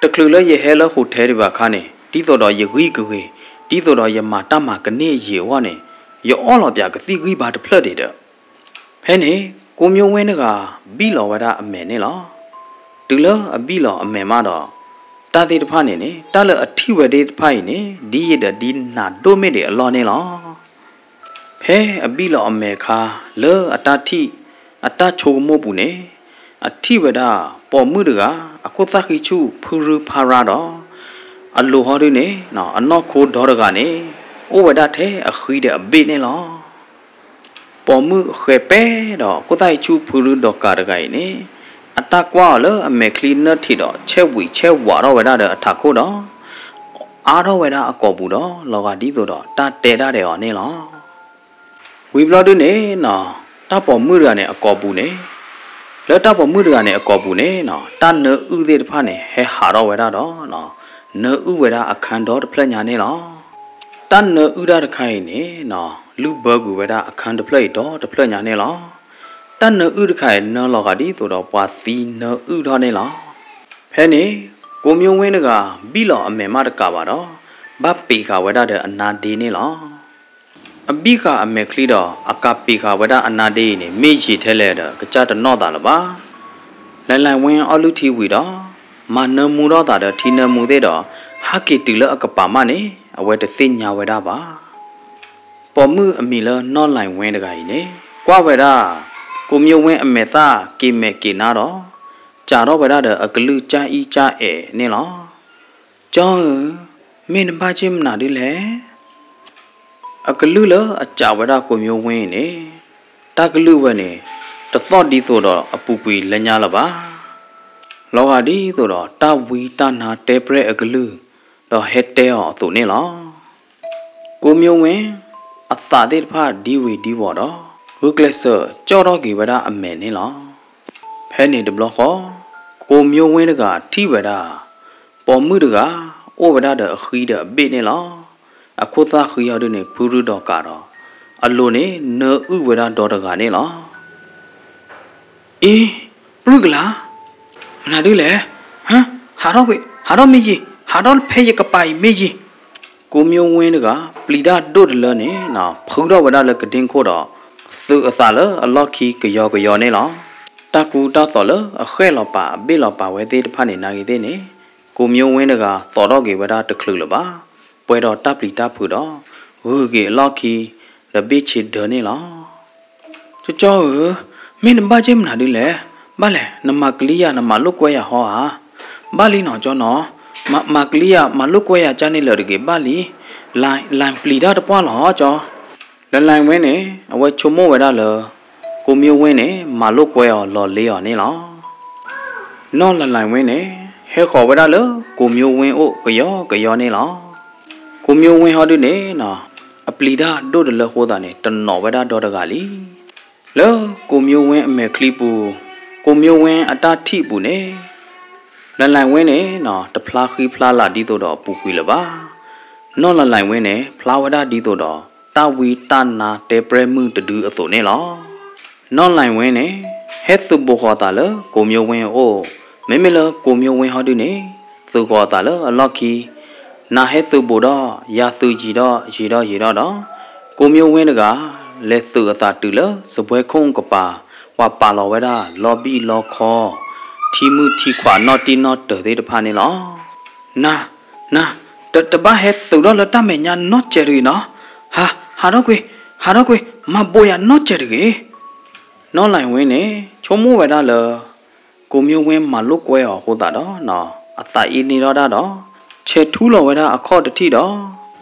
တချုးလၢယဟဲလၢ hotel ဒံးဘၣ်အခါန့ၣ် ဒ်သိးဒီးယဂံၢ်ကဂ့ၤ, ဒ်သိးဒီးယမၤတၢ်မၤကန့ၢ်အယံာ်အဂီၢ်န့ၣ်, ယအီၣ်လီၤပၠးကသံၣ်ဂံၢ်ဘါတဖျၢၣ်ဒံးဒီး. ဖဲန့ၣ် ကိးမၠိဝ့ဒၣ်တဂၤဘံၣ်လီၤဝဲဒၣ်အမဲာ်န့ၣ်လီၤ. တုၤလၢအဘံၣ်လီၤအမဲာ်မးဒီး, တၢ်သ့ၣ်တဖၣ်န့ၣ်န့ၣ် တၢ်လၢအထံၣ်ဝဲသ့ၣ်တဖၣ်အံၤန့ၣ် ဒ်ယံာ်ဒီးဒ်နၤဒိၣ်မ့ၢ်ဒံးအလီၢ်န့ၣ်လီၤ. ဖဲအဘံၣ်လီၤအမဲာ်အခါ, လၢအတၢ်ထံၣ်, အတၢ်ဆိကမိၣ်ပူၤန့ၣ်, အထံၣ်ဝဲဒၣ်ပိာ်မုၣ်တဂၤ, အခိၣ်သၣ်ဃံဆူၣ်ဖုရူဖးရါဒီး, အလိၤဟီဒုန့ၣ်, အနီၢ်ခိဒီတဂၤန့ၣ်, အိၣ်ဝဲဒၣ်ထဲအဃံဒီးအဘ့ၣ်န့ၣ်လီၤ. ပိာ်မုၣ်ဃဲၤပဲဒီးခိၣ်သၣ်ဃံဆူၣ်ဖုရူဒီးကးတဂၤအံၤန့ၣ်, အတၢ်ကွၢ်အီၤလၢအမဲာ်ချံနၢထံးဒီး ဆဲးဝံၤဆဲးဝးထီၣ်ဝဲဒၣ်ဒီးအထးခိၣ်ဒီး အါထီၣ်ဝဲဒၣ်အကိာ်ပူၤဒီး လီၤဂာ်ဒ်သိးဒီးတၢ်တဲဒၣ်ဒဲးအီၤန့ၣ်လီၤ. ဝံၤဘျီဒုန့ၣ်, တၢ်ပိာ်မုၣ်တဂၤန့ၣ်အကိာ်ပူၤန့ၣ်, လၢတၢ်ပိာ်မုၣ်တဂၤန့ၣ်အကိာ်ပူၤန့ၣ်, တၢ်နၢအုၣ်သ့ၣ်တဖၣ်န့ၣ် ဟဲဟးထီၣ်ဝဲဒၣ်ဒီး နၢအုၣ်ဝဲဒၣ်အခန်းဒီတဖျၢၣ်ညါန့ၣ်လီၤ. တၢ်နၢအုၣ်တၢ်တခါအံၤန့ၣ်, လုၢ်ဘၢကွံာ်ဝဲဒၣ်အခန်းတဖျၢၣ်အံၤဒီတဖျၢၣ်ညါန့ၣ်လီၤ. တၢ်နၢအုၣ်တခါအံၤ နၢလီၤဂာ်ဒ်သိးဒီးပှၤသံနၢအုၣ်ထီၣ်န့ၣ်လီၤ. ဖဲန့ၣ်, ကိးမၠိဝ့တဂၤ ဘံၣ်လီၤအမဲာ်မးတကးဘၣ်ဒီး, ဘၣ်ပ့ၤဃာ်ဝဲဒၣ်ဒီးအနါဒ့န့ၣ်လီၤ. အဘံၣ်ဃာ်အမဲာ်ချံဒီး အကးပ့ၤဃာ်ဝဲဒၣ်အနါဒ့အံၤန့ၣ် မ့ၢ်ယံာ်ထဲလဲၣ်ဒီး ကစၢ်တနီၣ်သးလၢၤဘၣ်. လၢလၢၢ်ဝ့အီၣ်လုၢ်ထံဝံၤဒီး, မၤနၢမူထီၣ်သးဒီးထံနၢမူသ့ၣ်ဒီး, ဟးက့ၤတုၤလၢအကပၤမးန့ၣ် အဝဲတသ့ၣ်ညါဝဲဒၣ်ဘၣ်. ပိာ်မုၣ်အမံၤလၢနီၢ်လၢၢ်ဝ့တဂၤအံၤန့ၣ် ကွၢ်ဝဲဒၣ် ကိးမၠိဝ့အမဲာ်သၣ်က့ၤမဲာ်က့ၤနါဒီး, စးထီၣ်ဝဲဒၣ်ဒီးအကလုၢ်ကအံကအဲၣ်န့ၣ်လီၤ. ကၠီဧၢ, မ့ၢ်နဘၣ်က့ၢ်မနုၤဒ်လဲၣ်. အကလုၢ်လၢအစးဝဲဒၣ်ကိးမၠိဝ့အံၤန့ၣ်, တၢ်ကလုၢ်ဝဲန့ၣ် တသီၣ်ဒ်သိးဒီးအပူၤကွံာ်လၢညါလၢၤဘၣ်. လီၤဂာ်ဒ်သိးဒီးတၢ်ဝံတၢ်နါတဲပြဲၢ်အကလုၢ်, ဒီးဟဲတဲအီၤအသိးန့ၣ်လီၤ. ကိးမၠိဝ့ အသးသ့ၣ်တဖၣ်ဒံဝ့ၤဒံဝီၤဒီး, ဂုာ်ကျဲးစၢးကၠီၣ်ထီၣ်က့ၤဝဲဒၣ်အမဲာ်န့ၣ်လီၤ. ဖဲန့ၣ်တဘျီဃီ, ကိးမၠိဝ့တဂၤထံၣ်ဝဲဒၣ် ပိာ်မုၣ်တဂၤ အိၣ်ဝဲဒၣ်ဒီးအဃံဒီးအဘ့ၣ်န့ၣ်လီၤ. အခိၣ်သၣ်ဃံအီၤဒုန့ၣ် ဖုရူဒီးကးဒီး, အလိၤန့ၣ် နၢအုၣ်ဝဲဒၣ်ဒီတဂၤန့ၣ်လီၤ. အ့, ပြုၢ်ကလၤ, မနုၤဒ်လဲၣ်. ဟးထီၣ်ကွံာ်, ဟးထီၣ်မ့ၢ်ယံာ်, ဟးထီၣ်ဖဲယကပၤအံၤမ့ၢ်ယံာ်. ကိးမၠိဝ့တဂၤ ပျံၤတၢ်ဒိၣ်တလၢန့ၣ် ဖုထီၣ်ဝဲဒၣ်လၢကဒ့ခိၣ်ဒီး, သုးအသးလၢအလီၢ်ခံကယီကယီန့ၣ်လီၤ. တၢ်ကူတၢ်သိးလၢအဃဲၣ်လီၤပာ်အဘ့ၣ်လီၤပာ်ဝဲသ့ၣ်တဖၣ်န့ၣ် နာ်ဂ့ၤသ့ၣ်န့ၣ်, ကိးမၠိဝ့တဂၤသိးထီၣ်က့ၤဝဲဒၣ်တချုးလၢၤဘၣ်, ပှဲၤဒီးတၢ်ပျံၤတၢ်ဖုးဒီး, ဂုာ်က့ၤအလီၢ်ခံ ဒီးဘ့ၣ်ဆ့ဒၢန့ၣ်လီၤ. ကၠီကၠီဧၢ, မ့ၢ်နဘၣ်က့ၢ်မနုၤဒ်လဲၣ်. ဘၣ်လဲၣ်, နမၤကလံယၤ နမၤလိာ်ကွဲယၤဟီဧါ. ဘၣ်လံနီၤကၠီနီၤ, မၤကလံယၤ မၤလိာ်ကွဲယၤကန့ၣ်လၢာ်တဂ့ၤဘၣ်လံ. လၢၢ်ပျံၤတၢ်တပှၢ်လီၤကၠီ. လၢၢ်ဝ့န့ၣ် အဝဲဆိကမိၣ်ဝဲဒၣ်လၢ ကိးမၠိဝ့န့ၣ် မၤလိာ်ကွဲအီၤလီၤလ့အီၤန့ၣ်လီၤ. နီၢ်လၢၢ်ဝ့န့ၣ် ဟဲဃီၤဝဲဒၣ်လၢကိးမၠိဝ့အိၣ်ကယီကယီန့ၣ်လီၤ. ကိးမၠိဝ့ဟီဒုန့ၣ် အပျံၤတၢ်ဒိၣ်တလၢဃိသးန့ၣ် တနီၣ်ဝဲဒၣ်ဒီတဂၤလံ. လၢကိးမၠိဝ့အမဲာ်ချံပူၤ, ကိးမၠိဝ့အတၢ်ထံၣ်ပူၤန့ၣ် လၢၢ်ဝ့န့ၣ် တဖျါဃံဖျါလၤဒ်သိးဒီးအပူၤကွံာ်လၢၤဘၣ်. နီၢ်လၢၢ်ဝ့န့ၣ် ဖျါဝဲဒၣ်ဒ်သိးဒီး တၢ်ဝံတၢ်နါတဲပြဲၢ်မုၢ်တဒုအသိးန့ၣ်လီၤ. နီၢ်လၢၢ်ဝ့န့ၣ် ဟဲသုးဘူးဃီၤသးလၢကိးမၠိဝ့အအိၣ်, မ့မ့ၢ်လၢကိးမၠိဝ့ဟီဒုန့ၣ် သုးဃီၤသးလၢအလီၢ်ခံ, နါဟဲသုးဘူးဒီး ယၤသုးယံၤဒီးယံၤဒီးယံၤဒီးဒီး, ကိးမၠိဝ့တဂၤ လဲၤသုးအသးတုၤလၢစပွဲခိၣ်ကပၤ, ပှၤပာ်လီၤဝဲဒၣ်လီဘံၣ်လီခီ, ထံမုၢ်ထံခွးနီၣ်တံၢ်နီၣ်တၢၤသ့ၣ်တဖၣ်န့ၣ်လီၤ. နၤ, နၤ, တဘၣ်ဟဲသုးထီၣ်လၢတၢ်မဲာ်ညါနီတစဲးတဂ့ၤနီၤ. ဟး, ဟးထီၣ်ကွံာ်, ဟးထီၣ်ကွံာ်, မၤဘိးယၤနီတစဲးတဂ့ၤ. နီၢ်လၢၢ်ဝ့န့ၣ် ဆိကမိၣ်ဝဲဒၣ်လၢ ကိးမၠိဝ့မၤလိာ်ကွဲအီၤအဃိသတးဒီး အသးအ့န့ၢ်ထီၣ်တၢ်ဒီး ဆဲးထူလီၤဝဲဒၣ်အခီၣ်တထံၣ်ဒီး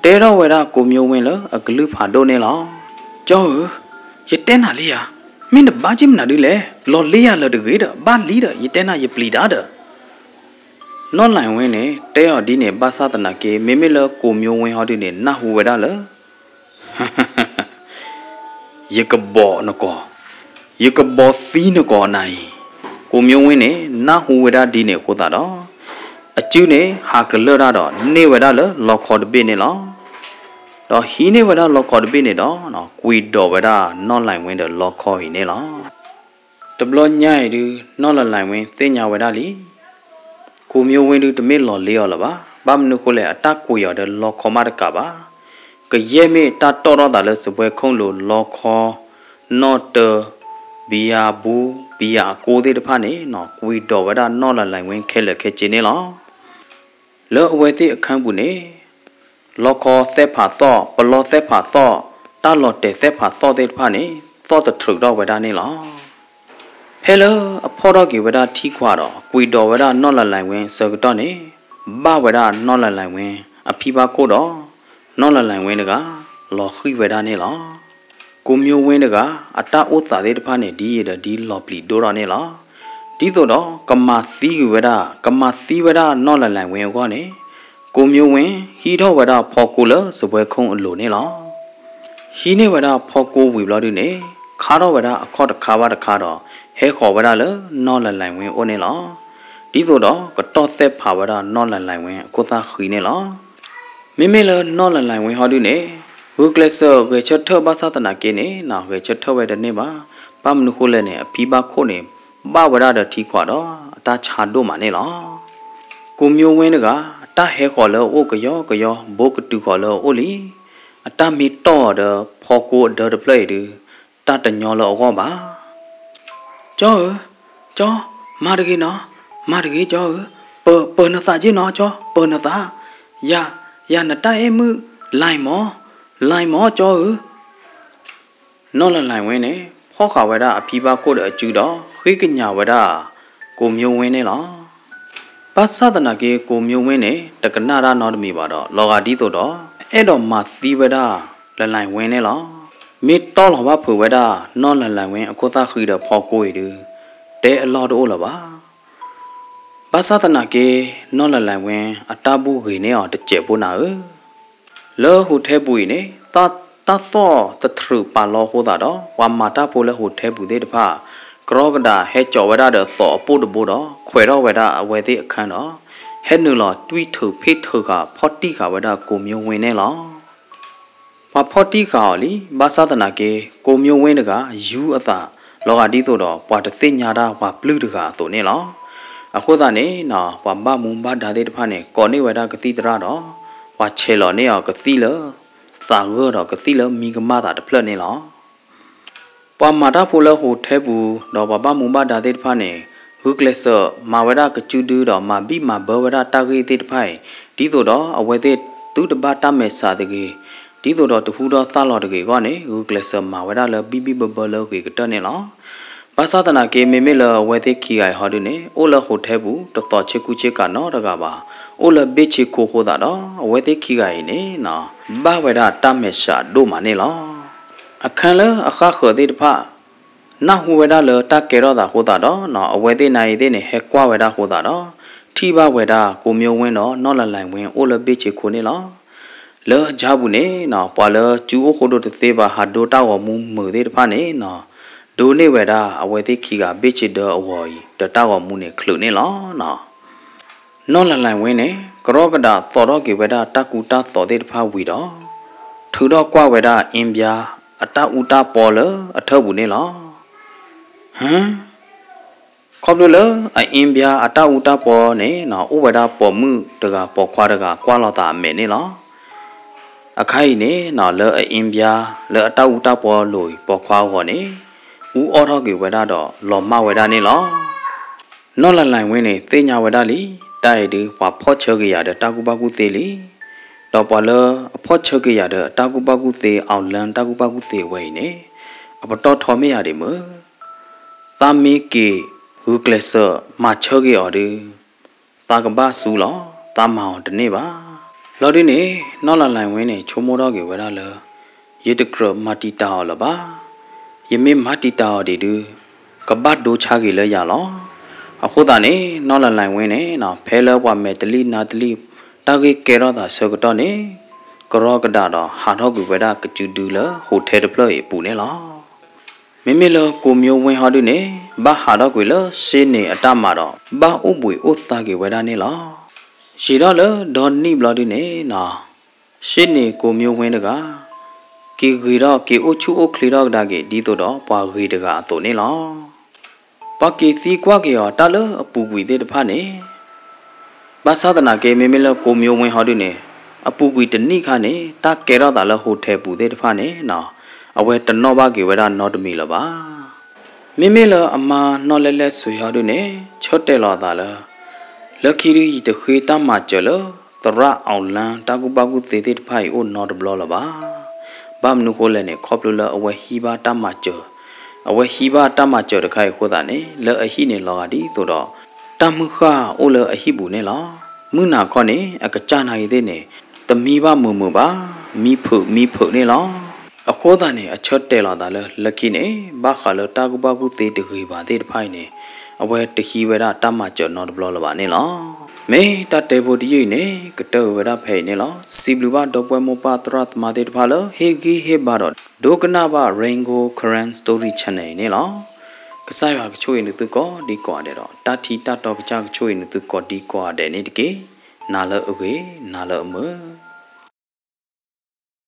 တဲထီၣ်ဝဲဒၣ်ကိးမၠိဝ့လၢအကလုၢ်ဖးဒိၣ်န့ၣ်လီၤ. ကၠီဧၢ, ယတဲနၤလံဧါ, မ့ၢ်နဘၣ်က့ၢ်မနုၤဒ်လဲၣ်, လီၤလ့ယၤလၢာ်တဂ့ၤဒီး ဘၣ်လံဒီး ယတဲနၤယပျံၤတၢ်ဒီး နီၢ်လၢၢ်ဝ့န့ၣ် တဲအီၤဒ်န့ၣ်ဘၣ်ဆၣ်သနာ်က့ မ့မ့ၢ်လၢကိးမၠိဝ့ဟီဒုန့ၣ် နၢ်ဟူဝဲဒၣ်လၢ ယကဘီးနကိာ်, ယကဘီးသံနကိာ်နၤအံၤ. ကိးမၠိဝ့န့ၣ် နၢ်ဟူဝဲဒၣ်ဒ်န့ၣ်အဃိသတးဒီး အစုန့ၣ် ဟးကလၢၢ်တၢ်ဒီး န့ၢ်ဝဲဒၣ်လၢလီခီတဘ့ၣ်န့ၣ်လီၤ. ဒီးဟံးန့ၢ်ဝဲဒၣ်လီခီတဘ့ၣ်န့ၣ်ဒီး ကွံာ်ဒိးဝဲဒၣ်နီၢ်လၢၢ်ဝ့ဒီးလီခီအံၤန့ၣ်လီၤ. တဘျီညါအံၤဒု နီၢ်လၢၢ်ဝ့သ့ၣ်ညါဝဲဒၣ်လံ ကိးမၠိဝ့ဒုတမ့ၢ်လီၤလ့အီၤလၢၤဘၣ်. ဘၣ်မနုၤဃိလဲၣ် အတၢ်ကွံာ်အီၤဒီးလီခီမးတကးဘၣ်. ကယဲၢ်မ့ၢ်တၢ်တီၣ်ထီၣ်သးလၢစပွဲခိၣ်လိၤ လီခီ, နီၣ်တၢ, ဘံယၤဘူ, ဘံယၤအကိသ့ၣ်တဖၣ်န့ၣ် ကွံာ်ဒိးဝဲဒၣ်နီၢ်လလၢၢ်ဝ့ခဲလၢာ်ခဲဆ့န့ၣ်လီၤ. လၢအဝဲသ့ၣ်အခၢၣ်ပူၤန့ၣ် လီခီသဲဖးသီၣ်, ပလီသဲဖးသီၣ်, တၢ်လီၤတဲာ်သဲဖးသီၣ်သ့ၣ်တဖၣ်န့ၣ် သီၣ်တထြုးထီၣ်ဝဲဒၣ်န့ၣ်လီၤ. ဖဲလၢအဖီၣ်ထီၣ်က့ၤဝဲဒၣ်ထံခွးဒီး ကွံာ်ဒိးဝဲဒၣ်နီၢ်လလၢၢ်ဝ့အဆၢကတီၢ်န့ၣ် ဘၣ်ဝဲဒၣ်နီၢ်လလၢၢ်ဝ့အဖံဘၣ်ခိၣ်ဒီး နီၢ်လလၢၢ်ဝ့တဂၤ လီၤဃံၣ်ဝဲဒၣ်န့ၣ်လီၤ. ကိၣ်မၠိဝ့တဂၤ အတၢ်အိၣ်သးသ့ၣ်တဖၣ်န့ၣ် ဒ်အံၤဒီးဒ်လီၤပျံၤဒိၣ်ထီၣ်န့ၣ်လီၤ. ဒ်သိးဒီးကမၤသံကွံာ်ဝဲဒၣ်, ကမၤသံဝဲဒၣ်နီၢ်လလၢၢ်ဝ့အဂီၢ်န့ၣ် ကိၣ်မၠိဝ့ဟံးထီၣ်ဝဲဒၣ်ဖီကိလၢစပွဲခိၣ်အလိၤန့ၣ်လီၤ. ဟံးန့ၢ်ဝဲဒၣ်ဖီကိဝံၤဘျီဒုန့ၣ် ခါထီၣ်ဝဲဒၣ်အခီၣ်တခါဘၣ်တခါဒီး ဟဲဃီၤဝဲဒၣ်လၢနီၢ်လလၢၢ်ဝ့အအိၣ်န့ၣ်လီၤ. ဒ်သိးဒီးကတီၢ်သဲဖးဝဲဒၣ်နီၢ်လလၢၢ်ဝ့အခိၣ်သၣ်ဃံန့ၣ်လီၤ. မ့မ့ၢ်လၢနီၢ်လလၢၢ်ဝ့ဟီဒုန့ၣ် ဂုာ်ကျဲးစၢးဂဲၤဆၢထၢၣ်ဘၣ်ဆၣ်သနာ်က့န့ၣ် ဂဲၤဆၢထၢၣ်ဝဲတန့ၢ်ဘၣ်. ဘၣ်မနုၤဃိလဲၣ်န့ၣ် အဖံဘၣ်ခိၣ်န့ၣ် ဘၣ်ဝဲဒၣ်ဒီးထံခွးဒီး အတၢ်ဆါဒိၣ်မးန့ၣ်လီၤ. ကိၣ်မၠိဝ့တဂၤ တၢ်ဟဲဃီၤလၢအအိၣ်ကယီကယီ ဘိကတုၤဃီၤလၢအအိၣ်လံ. အတၢ်မ့ၢ်တီၢ်အီၤဒီးဖီကိအဒၢတဖျၢၣ်အံၤဒု တၢ်တညီလၢအဂီၢ်ဘၣ်. ကၠီဧၢ, ကၠီ, မၤတဂ့ၤနီၤ, မၤတဂ့ၤကၠီဧၢ, ပၢၤ, ပၢၤနသးက့နီၤကၠီ, ပၢၤနသး, ယၤ, ယၤနတၢ်အဲၣ်မုၣ် လံမီၤ, လံမီၤကၠီဧၢ. နီၢ်လလၢၢ်ဝ့န့ၣ် ဖီၣ်ဃာ်ဝဲဒၣ်အဖံဘၣ်ခိၣ်ဒီးအစုဒီး ဃ့ကညးဝဲဒၣ် ကိၣ်မၠိဝ့န့ၣ်လီၤ. ဘၣ်ဆၣ်သနာ်က့ ကိၣ်မၠိဝ့န့ၣ် တကနၣ်တၢ်နီတမံၤဘၣ်ဒီး လီၤဂာ်ဒ်သိးဒီး အဲၣ်ဒိးမၤသံဝဲဒၣ်လလၢၢ်ဝ့န့ၣ်လီၤ. မ့ၢ်တီၢ်လီၤဘၣ်ဖုးဝဲဒၣ် နီၢ်လလၢၢ်ဝ့အခိၣ်သၣ်ဃံဒီးဖီကိအံၤဒု တဲအလီၢ်တအိၣ်လၢၤဘၣ်. ဘၣ်ဆၣ်သနာ်က့ နီၢ်လလၢၢ်ဝ့ အတၢ်ဘူၣ်ဂ့ၤန့ၢ်အီၤတစဲးဖိနၤဧၢ. လၢဟိးထဲပူၤအံၤန့ၣ် တၢ်သီၣ်တထြုးပာ်လီၤအဃိသတးဒီး ပှၤမၤတၢ်ဖိလၢဟိးထဲပူၤသ့ၣ်တဖၣ် ကရီကဒးဟဲစိာ်ဝဲဒၣ်ဒီးသိးအပိၣ်တဘိဒီး ခွဲးထီၣ်ဝဲဒၣ်အဝဲသ့ၣ်အခၢၣ်ဒီး ဟဲနုာ်လီၤတွံၢ်ထုးဖ့ၣ်ထုးဃာ် ဖီၣ်တံၢ်ဃာ်ဝဲဒၣ်ကိၣ်မၠိဝ့န့ၣ်လီၤ. ပှၤဖီၣ်တံၢ်ဃာ်အီၤလံ, ဘၣ်ဆၣ်သနာ်က့ ကိၣ်မၠိဝ့တဂၤ ယူအသး လီၤဂာ်ဒ်သိးဒီး ပှၤတသ့ၣ်ညါတၢ်ပှၤပျုၢ်တဂၤအသိးန့ၣ်လီၤ. အဃိသတးန့ၣ် ပှၤဘၣ်မူဘၣ်ဒါသ့ၣ်တဖၣ်န့ၣ် ကိးန့ၢ်ဝဲဒၣ်ကသံၣ်သရၣ်ဒီး ပှၤဆဲးလီၤန့ၢ်အီၤကသံၣ်လၢသးဂၢၢ်ဒီးကသံၣ်လၢမံကမၣ်သးတဖျၢၣ်န့ၣ်လီၤ. ပှၤမၤတၢ်ဖိလၢဟိးထဲပူၤ ဒီးပှၤဘၣ်မူဘၣ်ဒါသ့ၣ်တဖၣ်န့ၣ် ဂုာ်ကျဲးစၢးမၤဝဲဒၣ်ကစုဒုဒီးမၤဘံၣ်မၤဘၢဝဲဒၣ်တၢ်ဂ့ၢ်သ့ၣ်တဖၣ်အံၤ ဒ်သိးဒီးအဝဲသ့ၣ်သုတဘၣ်တၢ်မဲာ်ဆှးတဂ့ၤ, ဒ်သိးဒီးတဟူထီၣ်သၣ်လီၤတဂ့ၤအဂီၢ်န့ၣ် ဂုာ်ကျဲးစၢးမၤဝဲဒၣ်လၢဘံၣ်ဘံၣ်ဘၢဘၢလၢဂ့ၤကတၢၢ်န့ၣ်လီၤ. ဘၣ်ဆၣ်သနာ်က့ မ့မ့ၢ်လၢအဝဲသ့ၣ်ခံဂၤအံၤဟီဒုန့ၣ် အိၣ်လၢဟိးထဲပူၤ တသိးဆ့ကူဆ့ကၤနီတဂၤဘၣ်, အိၣ်လၢဘ့ၣ်ဆ့ခိအဃိသတးဒီး အဝဲသ့ၣ်ခံဂၤအံၤန့ၣ် ဘၣ်ဝဲဒၣ်တၢ်မဲာ်ဆှးဒိၣ်မးန့ၣ်လီၤ. အခါလၢအဃၣ်ဃၢၤသ့ၣ်တဖၣ် နၢ်ဟူဝဲဒၣ်လၢတၢ်ကဲထီၣ်သးအဃိသတးဒီး အဝဲသ့ၣ်နၤအံၤသ့ၣ်န့ၣ် ဟဲကွၢ်ဝဲဒၣ်အဃိသတးဒီး ထံၣ်ဘၣ်ဝဲဒၣ်ကိၣ်မၠိဝ့ဒီးနီၢ်လလၢၢ်ဝ့အိၣ်လၢဘ့ၣ်ဆ့ခိန့ၣ်လီၤ. လၢအကၠါပူၤန့ၣ် ပှၤလၢကၠူအိၣ်ဃိဒိတသ့ဘၣ် ဟးဒိတၢ်ဂီၤမူမုာ်သ့ၣ်တဖၣ်န့ၣ် ဒိန့ၢ်ဝဲဒၣ်အဝဲသ့ၣ်ခံဂၤဘ့ၣ်ဆ့ဒၢအဂီၤအံၤ ဒီးတၢ်ဂီၤမူန့ၣ်ချုးန့ၣ်လီၤ. နီၢ်လလၢၢ်ဝ့န့ၣ် ကရီကဒးသိးထီၣ်က့ၤဝဲဒၣ်တၢ်ကူတၢ်သိးသ့ၣ်တဖၣ်ဝံၤဒီး ထုးထီၣ်ကွၢ်ဝဲဒၣ်အ့ဘံယါ အတၢ်အူတၢ်ပီလၢအထၢပူၤန့ၣ်လီၤ. ဟၢ ခီဖျိလၢအအ့ဘံယါအတၢ်အူတၢ်ပီန့ၣ် အိၣ်ဝဲဒၣ်ပိာ်မုၣ်တဂၤပိာ်ခွါတဂၤကွၢ်လိာ်သးအမဲာ်န့ၣ်လီၤ. အခါအံၤန့ၣ် လၢအအ့ဘံယါ လၢအတၢ်အူတၢ်ပီလိၤအံၤ ပိာ်ခွါအဂီၤန့ၣ် အူအီၣ်ထီၣ်က့ၤဝဲဒၣ်ဒီးလီၤမၢ်ဝဲဒၣ်န့ၣ်လီၤ. နီၢ်လလၢၢ်ဝ့န့ၣ် သ့ၣ်ညါဝဲဒၣ်လံ, တၢ်အံၤဒုး ပှၤဖီၣ်ဆၢက့ၤယၤဒီးတၢ်ကူၣ်ဘၣ်ကူၣ်သ့လံ. ဒီးပှၤလၢအဖီၣ်ဆၢက့ၤယၤဒီးတၢ်ကူၣ်ဘၣ်ကူၣ်သ့ အောင်လံ တၢ်ကူၣ်ဘၣ်ကူၣ်သ့ဝဲအံၤန့ၣ် အပတီၢ်ထီမ့ၢ်ယၤဒံးမုၢ် သးမ့ၢ်က့ၤဂုာ်ကျဲးစၢးမၤဆၢက့ၤအီၤဒုး သးကဘၣ်စူလီၤ, သးမၤအီၤတန့ၢ်ဘၣ်. လီၤဒုန့ၣ် နီၢ်လလၢၢ်ဝ့န့ၣ် ဆိကမိၣ်ထီၣ်က့ၤဝဲဒၣ်လၢ ယတကြၢးမၤတံာ်တာ်အီၤလၢၤဘၣ်. ယမ့ၢ်မၤတံာ်တာ်အီၤဒံးဒုး ကဘၣ်ဒိဆါက့ၤလၢယၤလီၤ. အဃိသတးန့ၣ် နီၢ်လလၢၢ်ဝ့န့ၣ် ဖဲလၢပှၤမဲာ်တလံၣ်နါတလံၣ် တၢ်ဂ့ၢ်ကဲထီၣ်သးဆၢကတီၢ်န့ၣ် ကရီကဒးဒီးဟးထီၣ်ကွံာ်ဝဲဒၣ်ကစုဒုလၢဟိးထဲတဖျၢၣ်အံၤအပူၤန့ၣ်လီၤ. မ့မ့ၢ်လၢကိၣ်မၠိဝ့ဟီဒုန့ၣ် ဘၣ်ဟးထီၣ်ကွံာ်လၢရှ့န့ၣ်အတၢ်မၤဒီး ဘၣ်အိၣ်ဘှံးအိၣ်သါက့ၤဝဲဒၣ်န့ၣ်လီၤ. ယံာ်ထီၣ်လၢဒီနံၣ်ဘျီဒုန့ၣ် ရှ့န့ၣ်ကိၣ်မၠိဝ့တဂၤ က့ၤဂ့ၤထီၣ်က့ၤအိၣ်ဆူၣ်အိၣ်ချ့ထီၣ်ကဒါက့ၤ ဒ်သိးဒီးပှၤဂ့ၤတဂၤအသိးန့ၣ်လီၤ. ပှၤက့ၤသံကွၢ်က့ၤအီၤတၢ်လၢအပူၤကွံာ်သ့ၣ်တဖၣ်န့ၣ် ဘၣ်ဆၣ်သနာ်က့ မ့မ့ၢ်လၢကိမၠိဝ့ဟီဒုန့ၣ် အပူၤကွံာ်တနံၣ်ခါန့ၣ် တၢ်ကဲထီၣ်သးလၢ hotel ပူၤသ့ၣ်တဖၣ်န့ၣ်နီၤ အဝဲတနီၣ်ဘၣ်က့ၤဝဲဒၣ်နီတမံၤလၢၤဘၣ်. မ့မ့ၢ်လၢအမါနီၢ်လဲလဲၣ်စွ့ဟီဒုန့ၣ် ဆၢတဲာ်လီၤအသးလၢ လၢခံဒု ယတဃ့တၢ်မၤစၢၤလၢ သရၣ် အောင်လင်း တၢ်ကူၣ်ဘၣ်ကူၣ်သ့သ့ၣ်တဖၣ်အံၤအိၣ်နီတဘျီလၢၤဘၣ်. ဘၣ်မနုၤဃိလဲၣ်န့ၣ် ခီဖျိလၢအဝဲဟံးဘၣ်တၢ်မၤစၢၤ, အဝဲဟံးဘၣ်တၢ်မၤစၢၤတခါအံၤအဃိသတးန့ၣ် လၢအဟံၣ်န့ၣ်လီၤဂာ်ဒ်သိးဒီး တၢ်မုၢ်ဃၢ်အိၣ်လၢအဟံၣ်ပူၤန့ၣ်လီၤ. မုၢ်နၤခီန့ၣ် အကစၢ်နာ်ဂ့ၤသ့ၣ်န့ၣ် တမံဘၣ်မုာ်မုာ်ဘၣ်, မံဖုးမံဖုးန့ၣ်လီၤ. အဃိသတးန့ၣ် အဆၢတဲာ်လီၤသးလၢ လၢခံန့ၣ် ဘၣ်ဃးလၢတၢ်ကူၣ်ဘၣ်ကူၣ်သ့တဂ့ၤဘၣ်သ့ၣ်တဖၣ်အံၤန့ၣ် အဝဲတဟံးဝဲဒၣ်တၢ်မၤစၢၤနီတဘျီလၢၤဘၣ်န့ၣ်လီၤ. မ့ၢ်တၢ်တဲဖိတယုၢ်အံၤန့ၣ် ကတၢၢ်ဝဲဒၣ်ဖဲအံၤန့ၣ်လီၤ. စံးဘျုးဘၣ်ဒီပုၢ်ဝဲၢ်မိၢ်ပၢ်သရၣ်သမါသ့ၣ်တဖၣ်လၢ ဟ့ၣ်ဂံၢ်ဟ့ၣ်ဘါဒီး ဒိကနၣ်ဘၣ် Rain Gold Karen Story Channel အံၤန့ၣ်လီၤ. ကစၢ်ယွၤကဆိၣ်ဂ့ၤနသုကိးဒံကိးဂၤဒဲးဒီး တၢ်ထံတၢ်တီကစၢ်ကဆိၣ်ဂ့ၤနသုကိးဒံကိးဂၤဒဲးန့ၣ်တက့ၢ်. နၤလၢအဂ့ၤ, နၤလၢအမုာ်.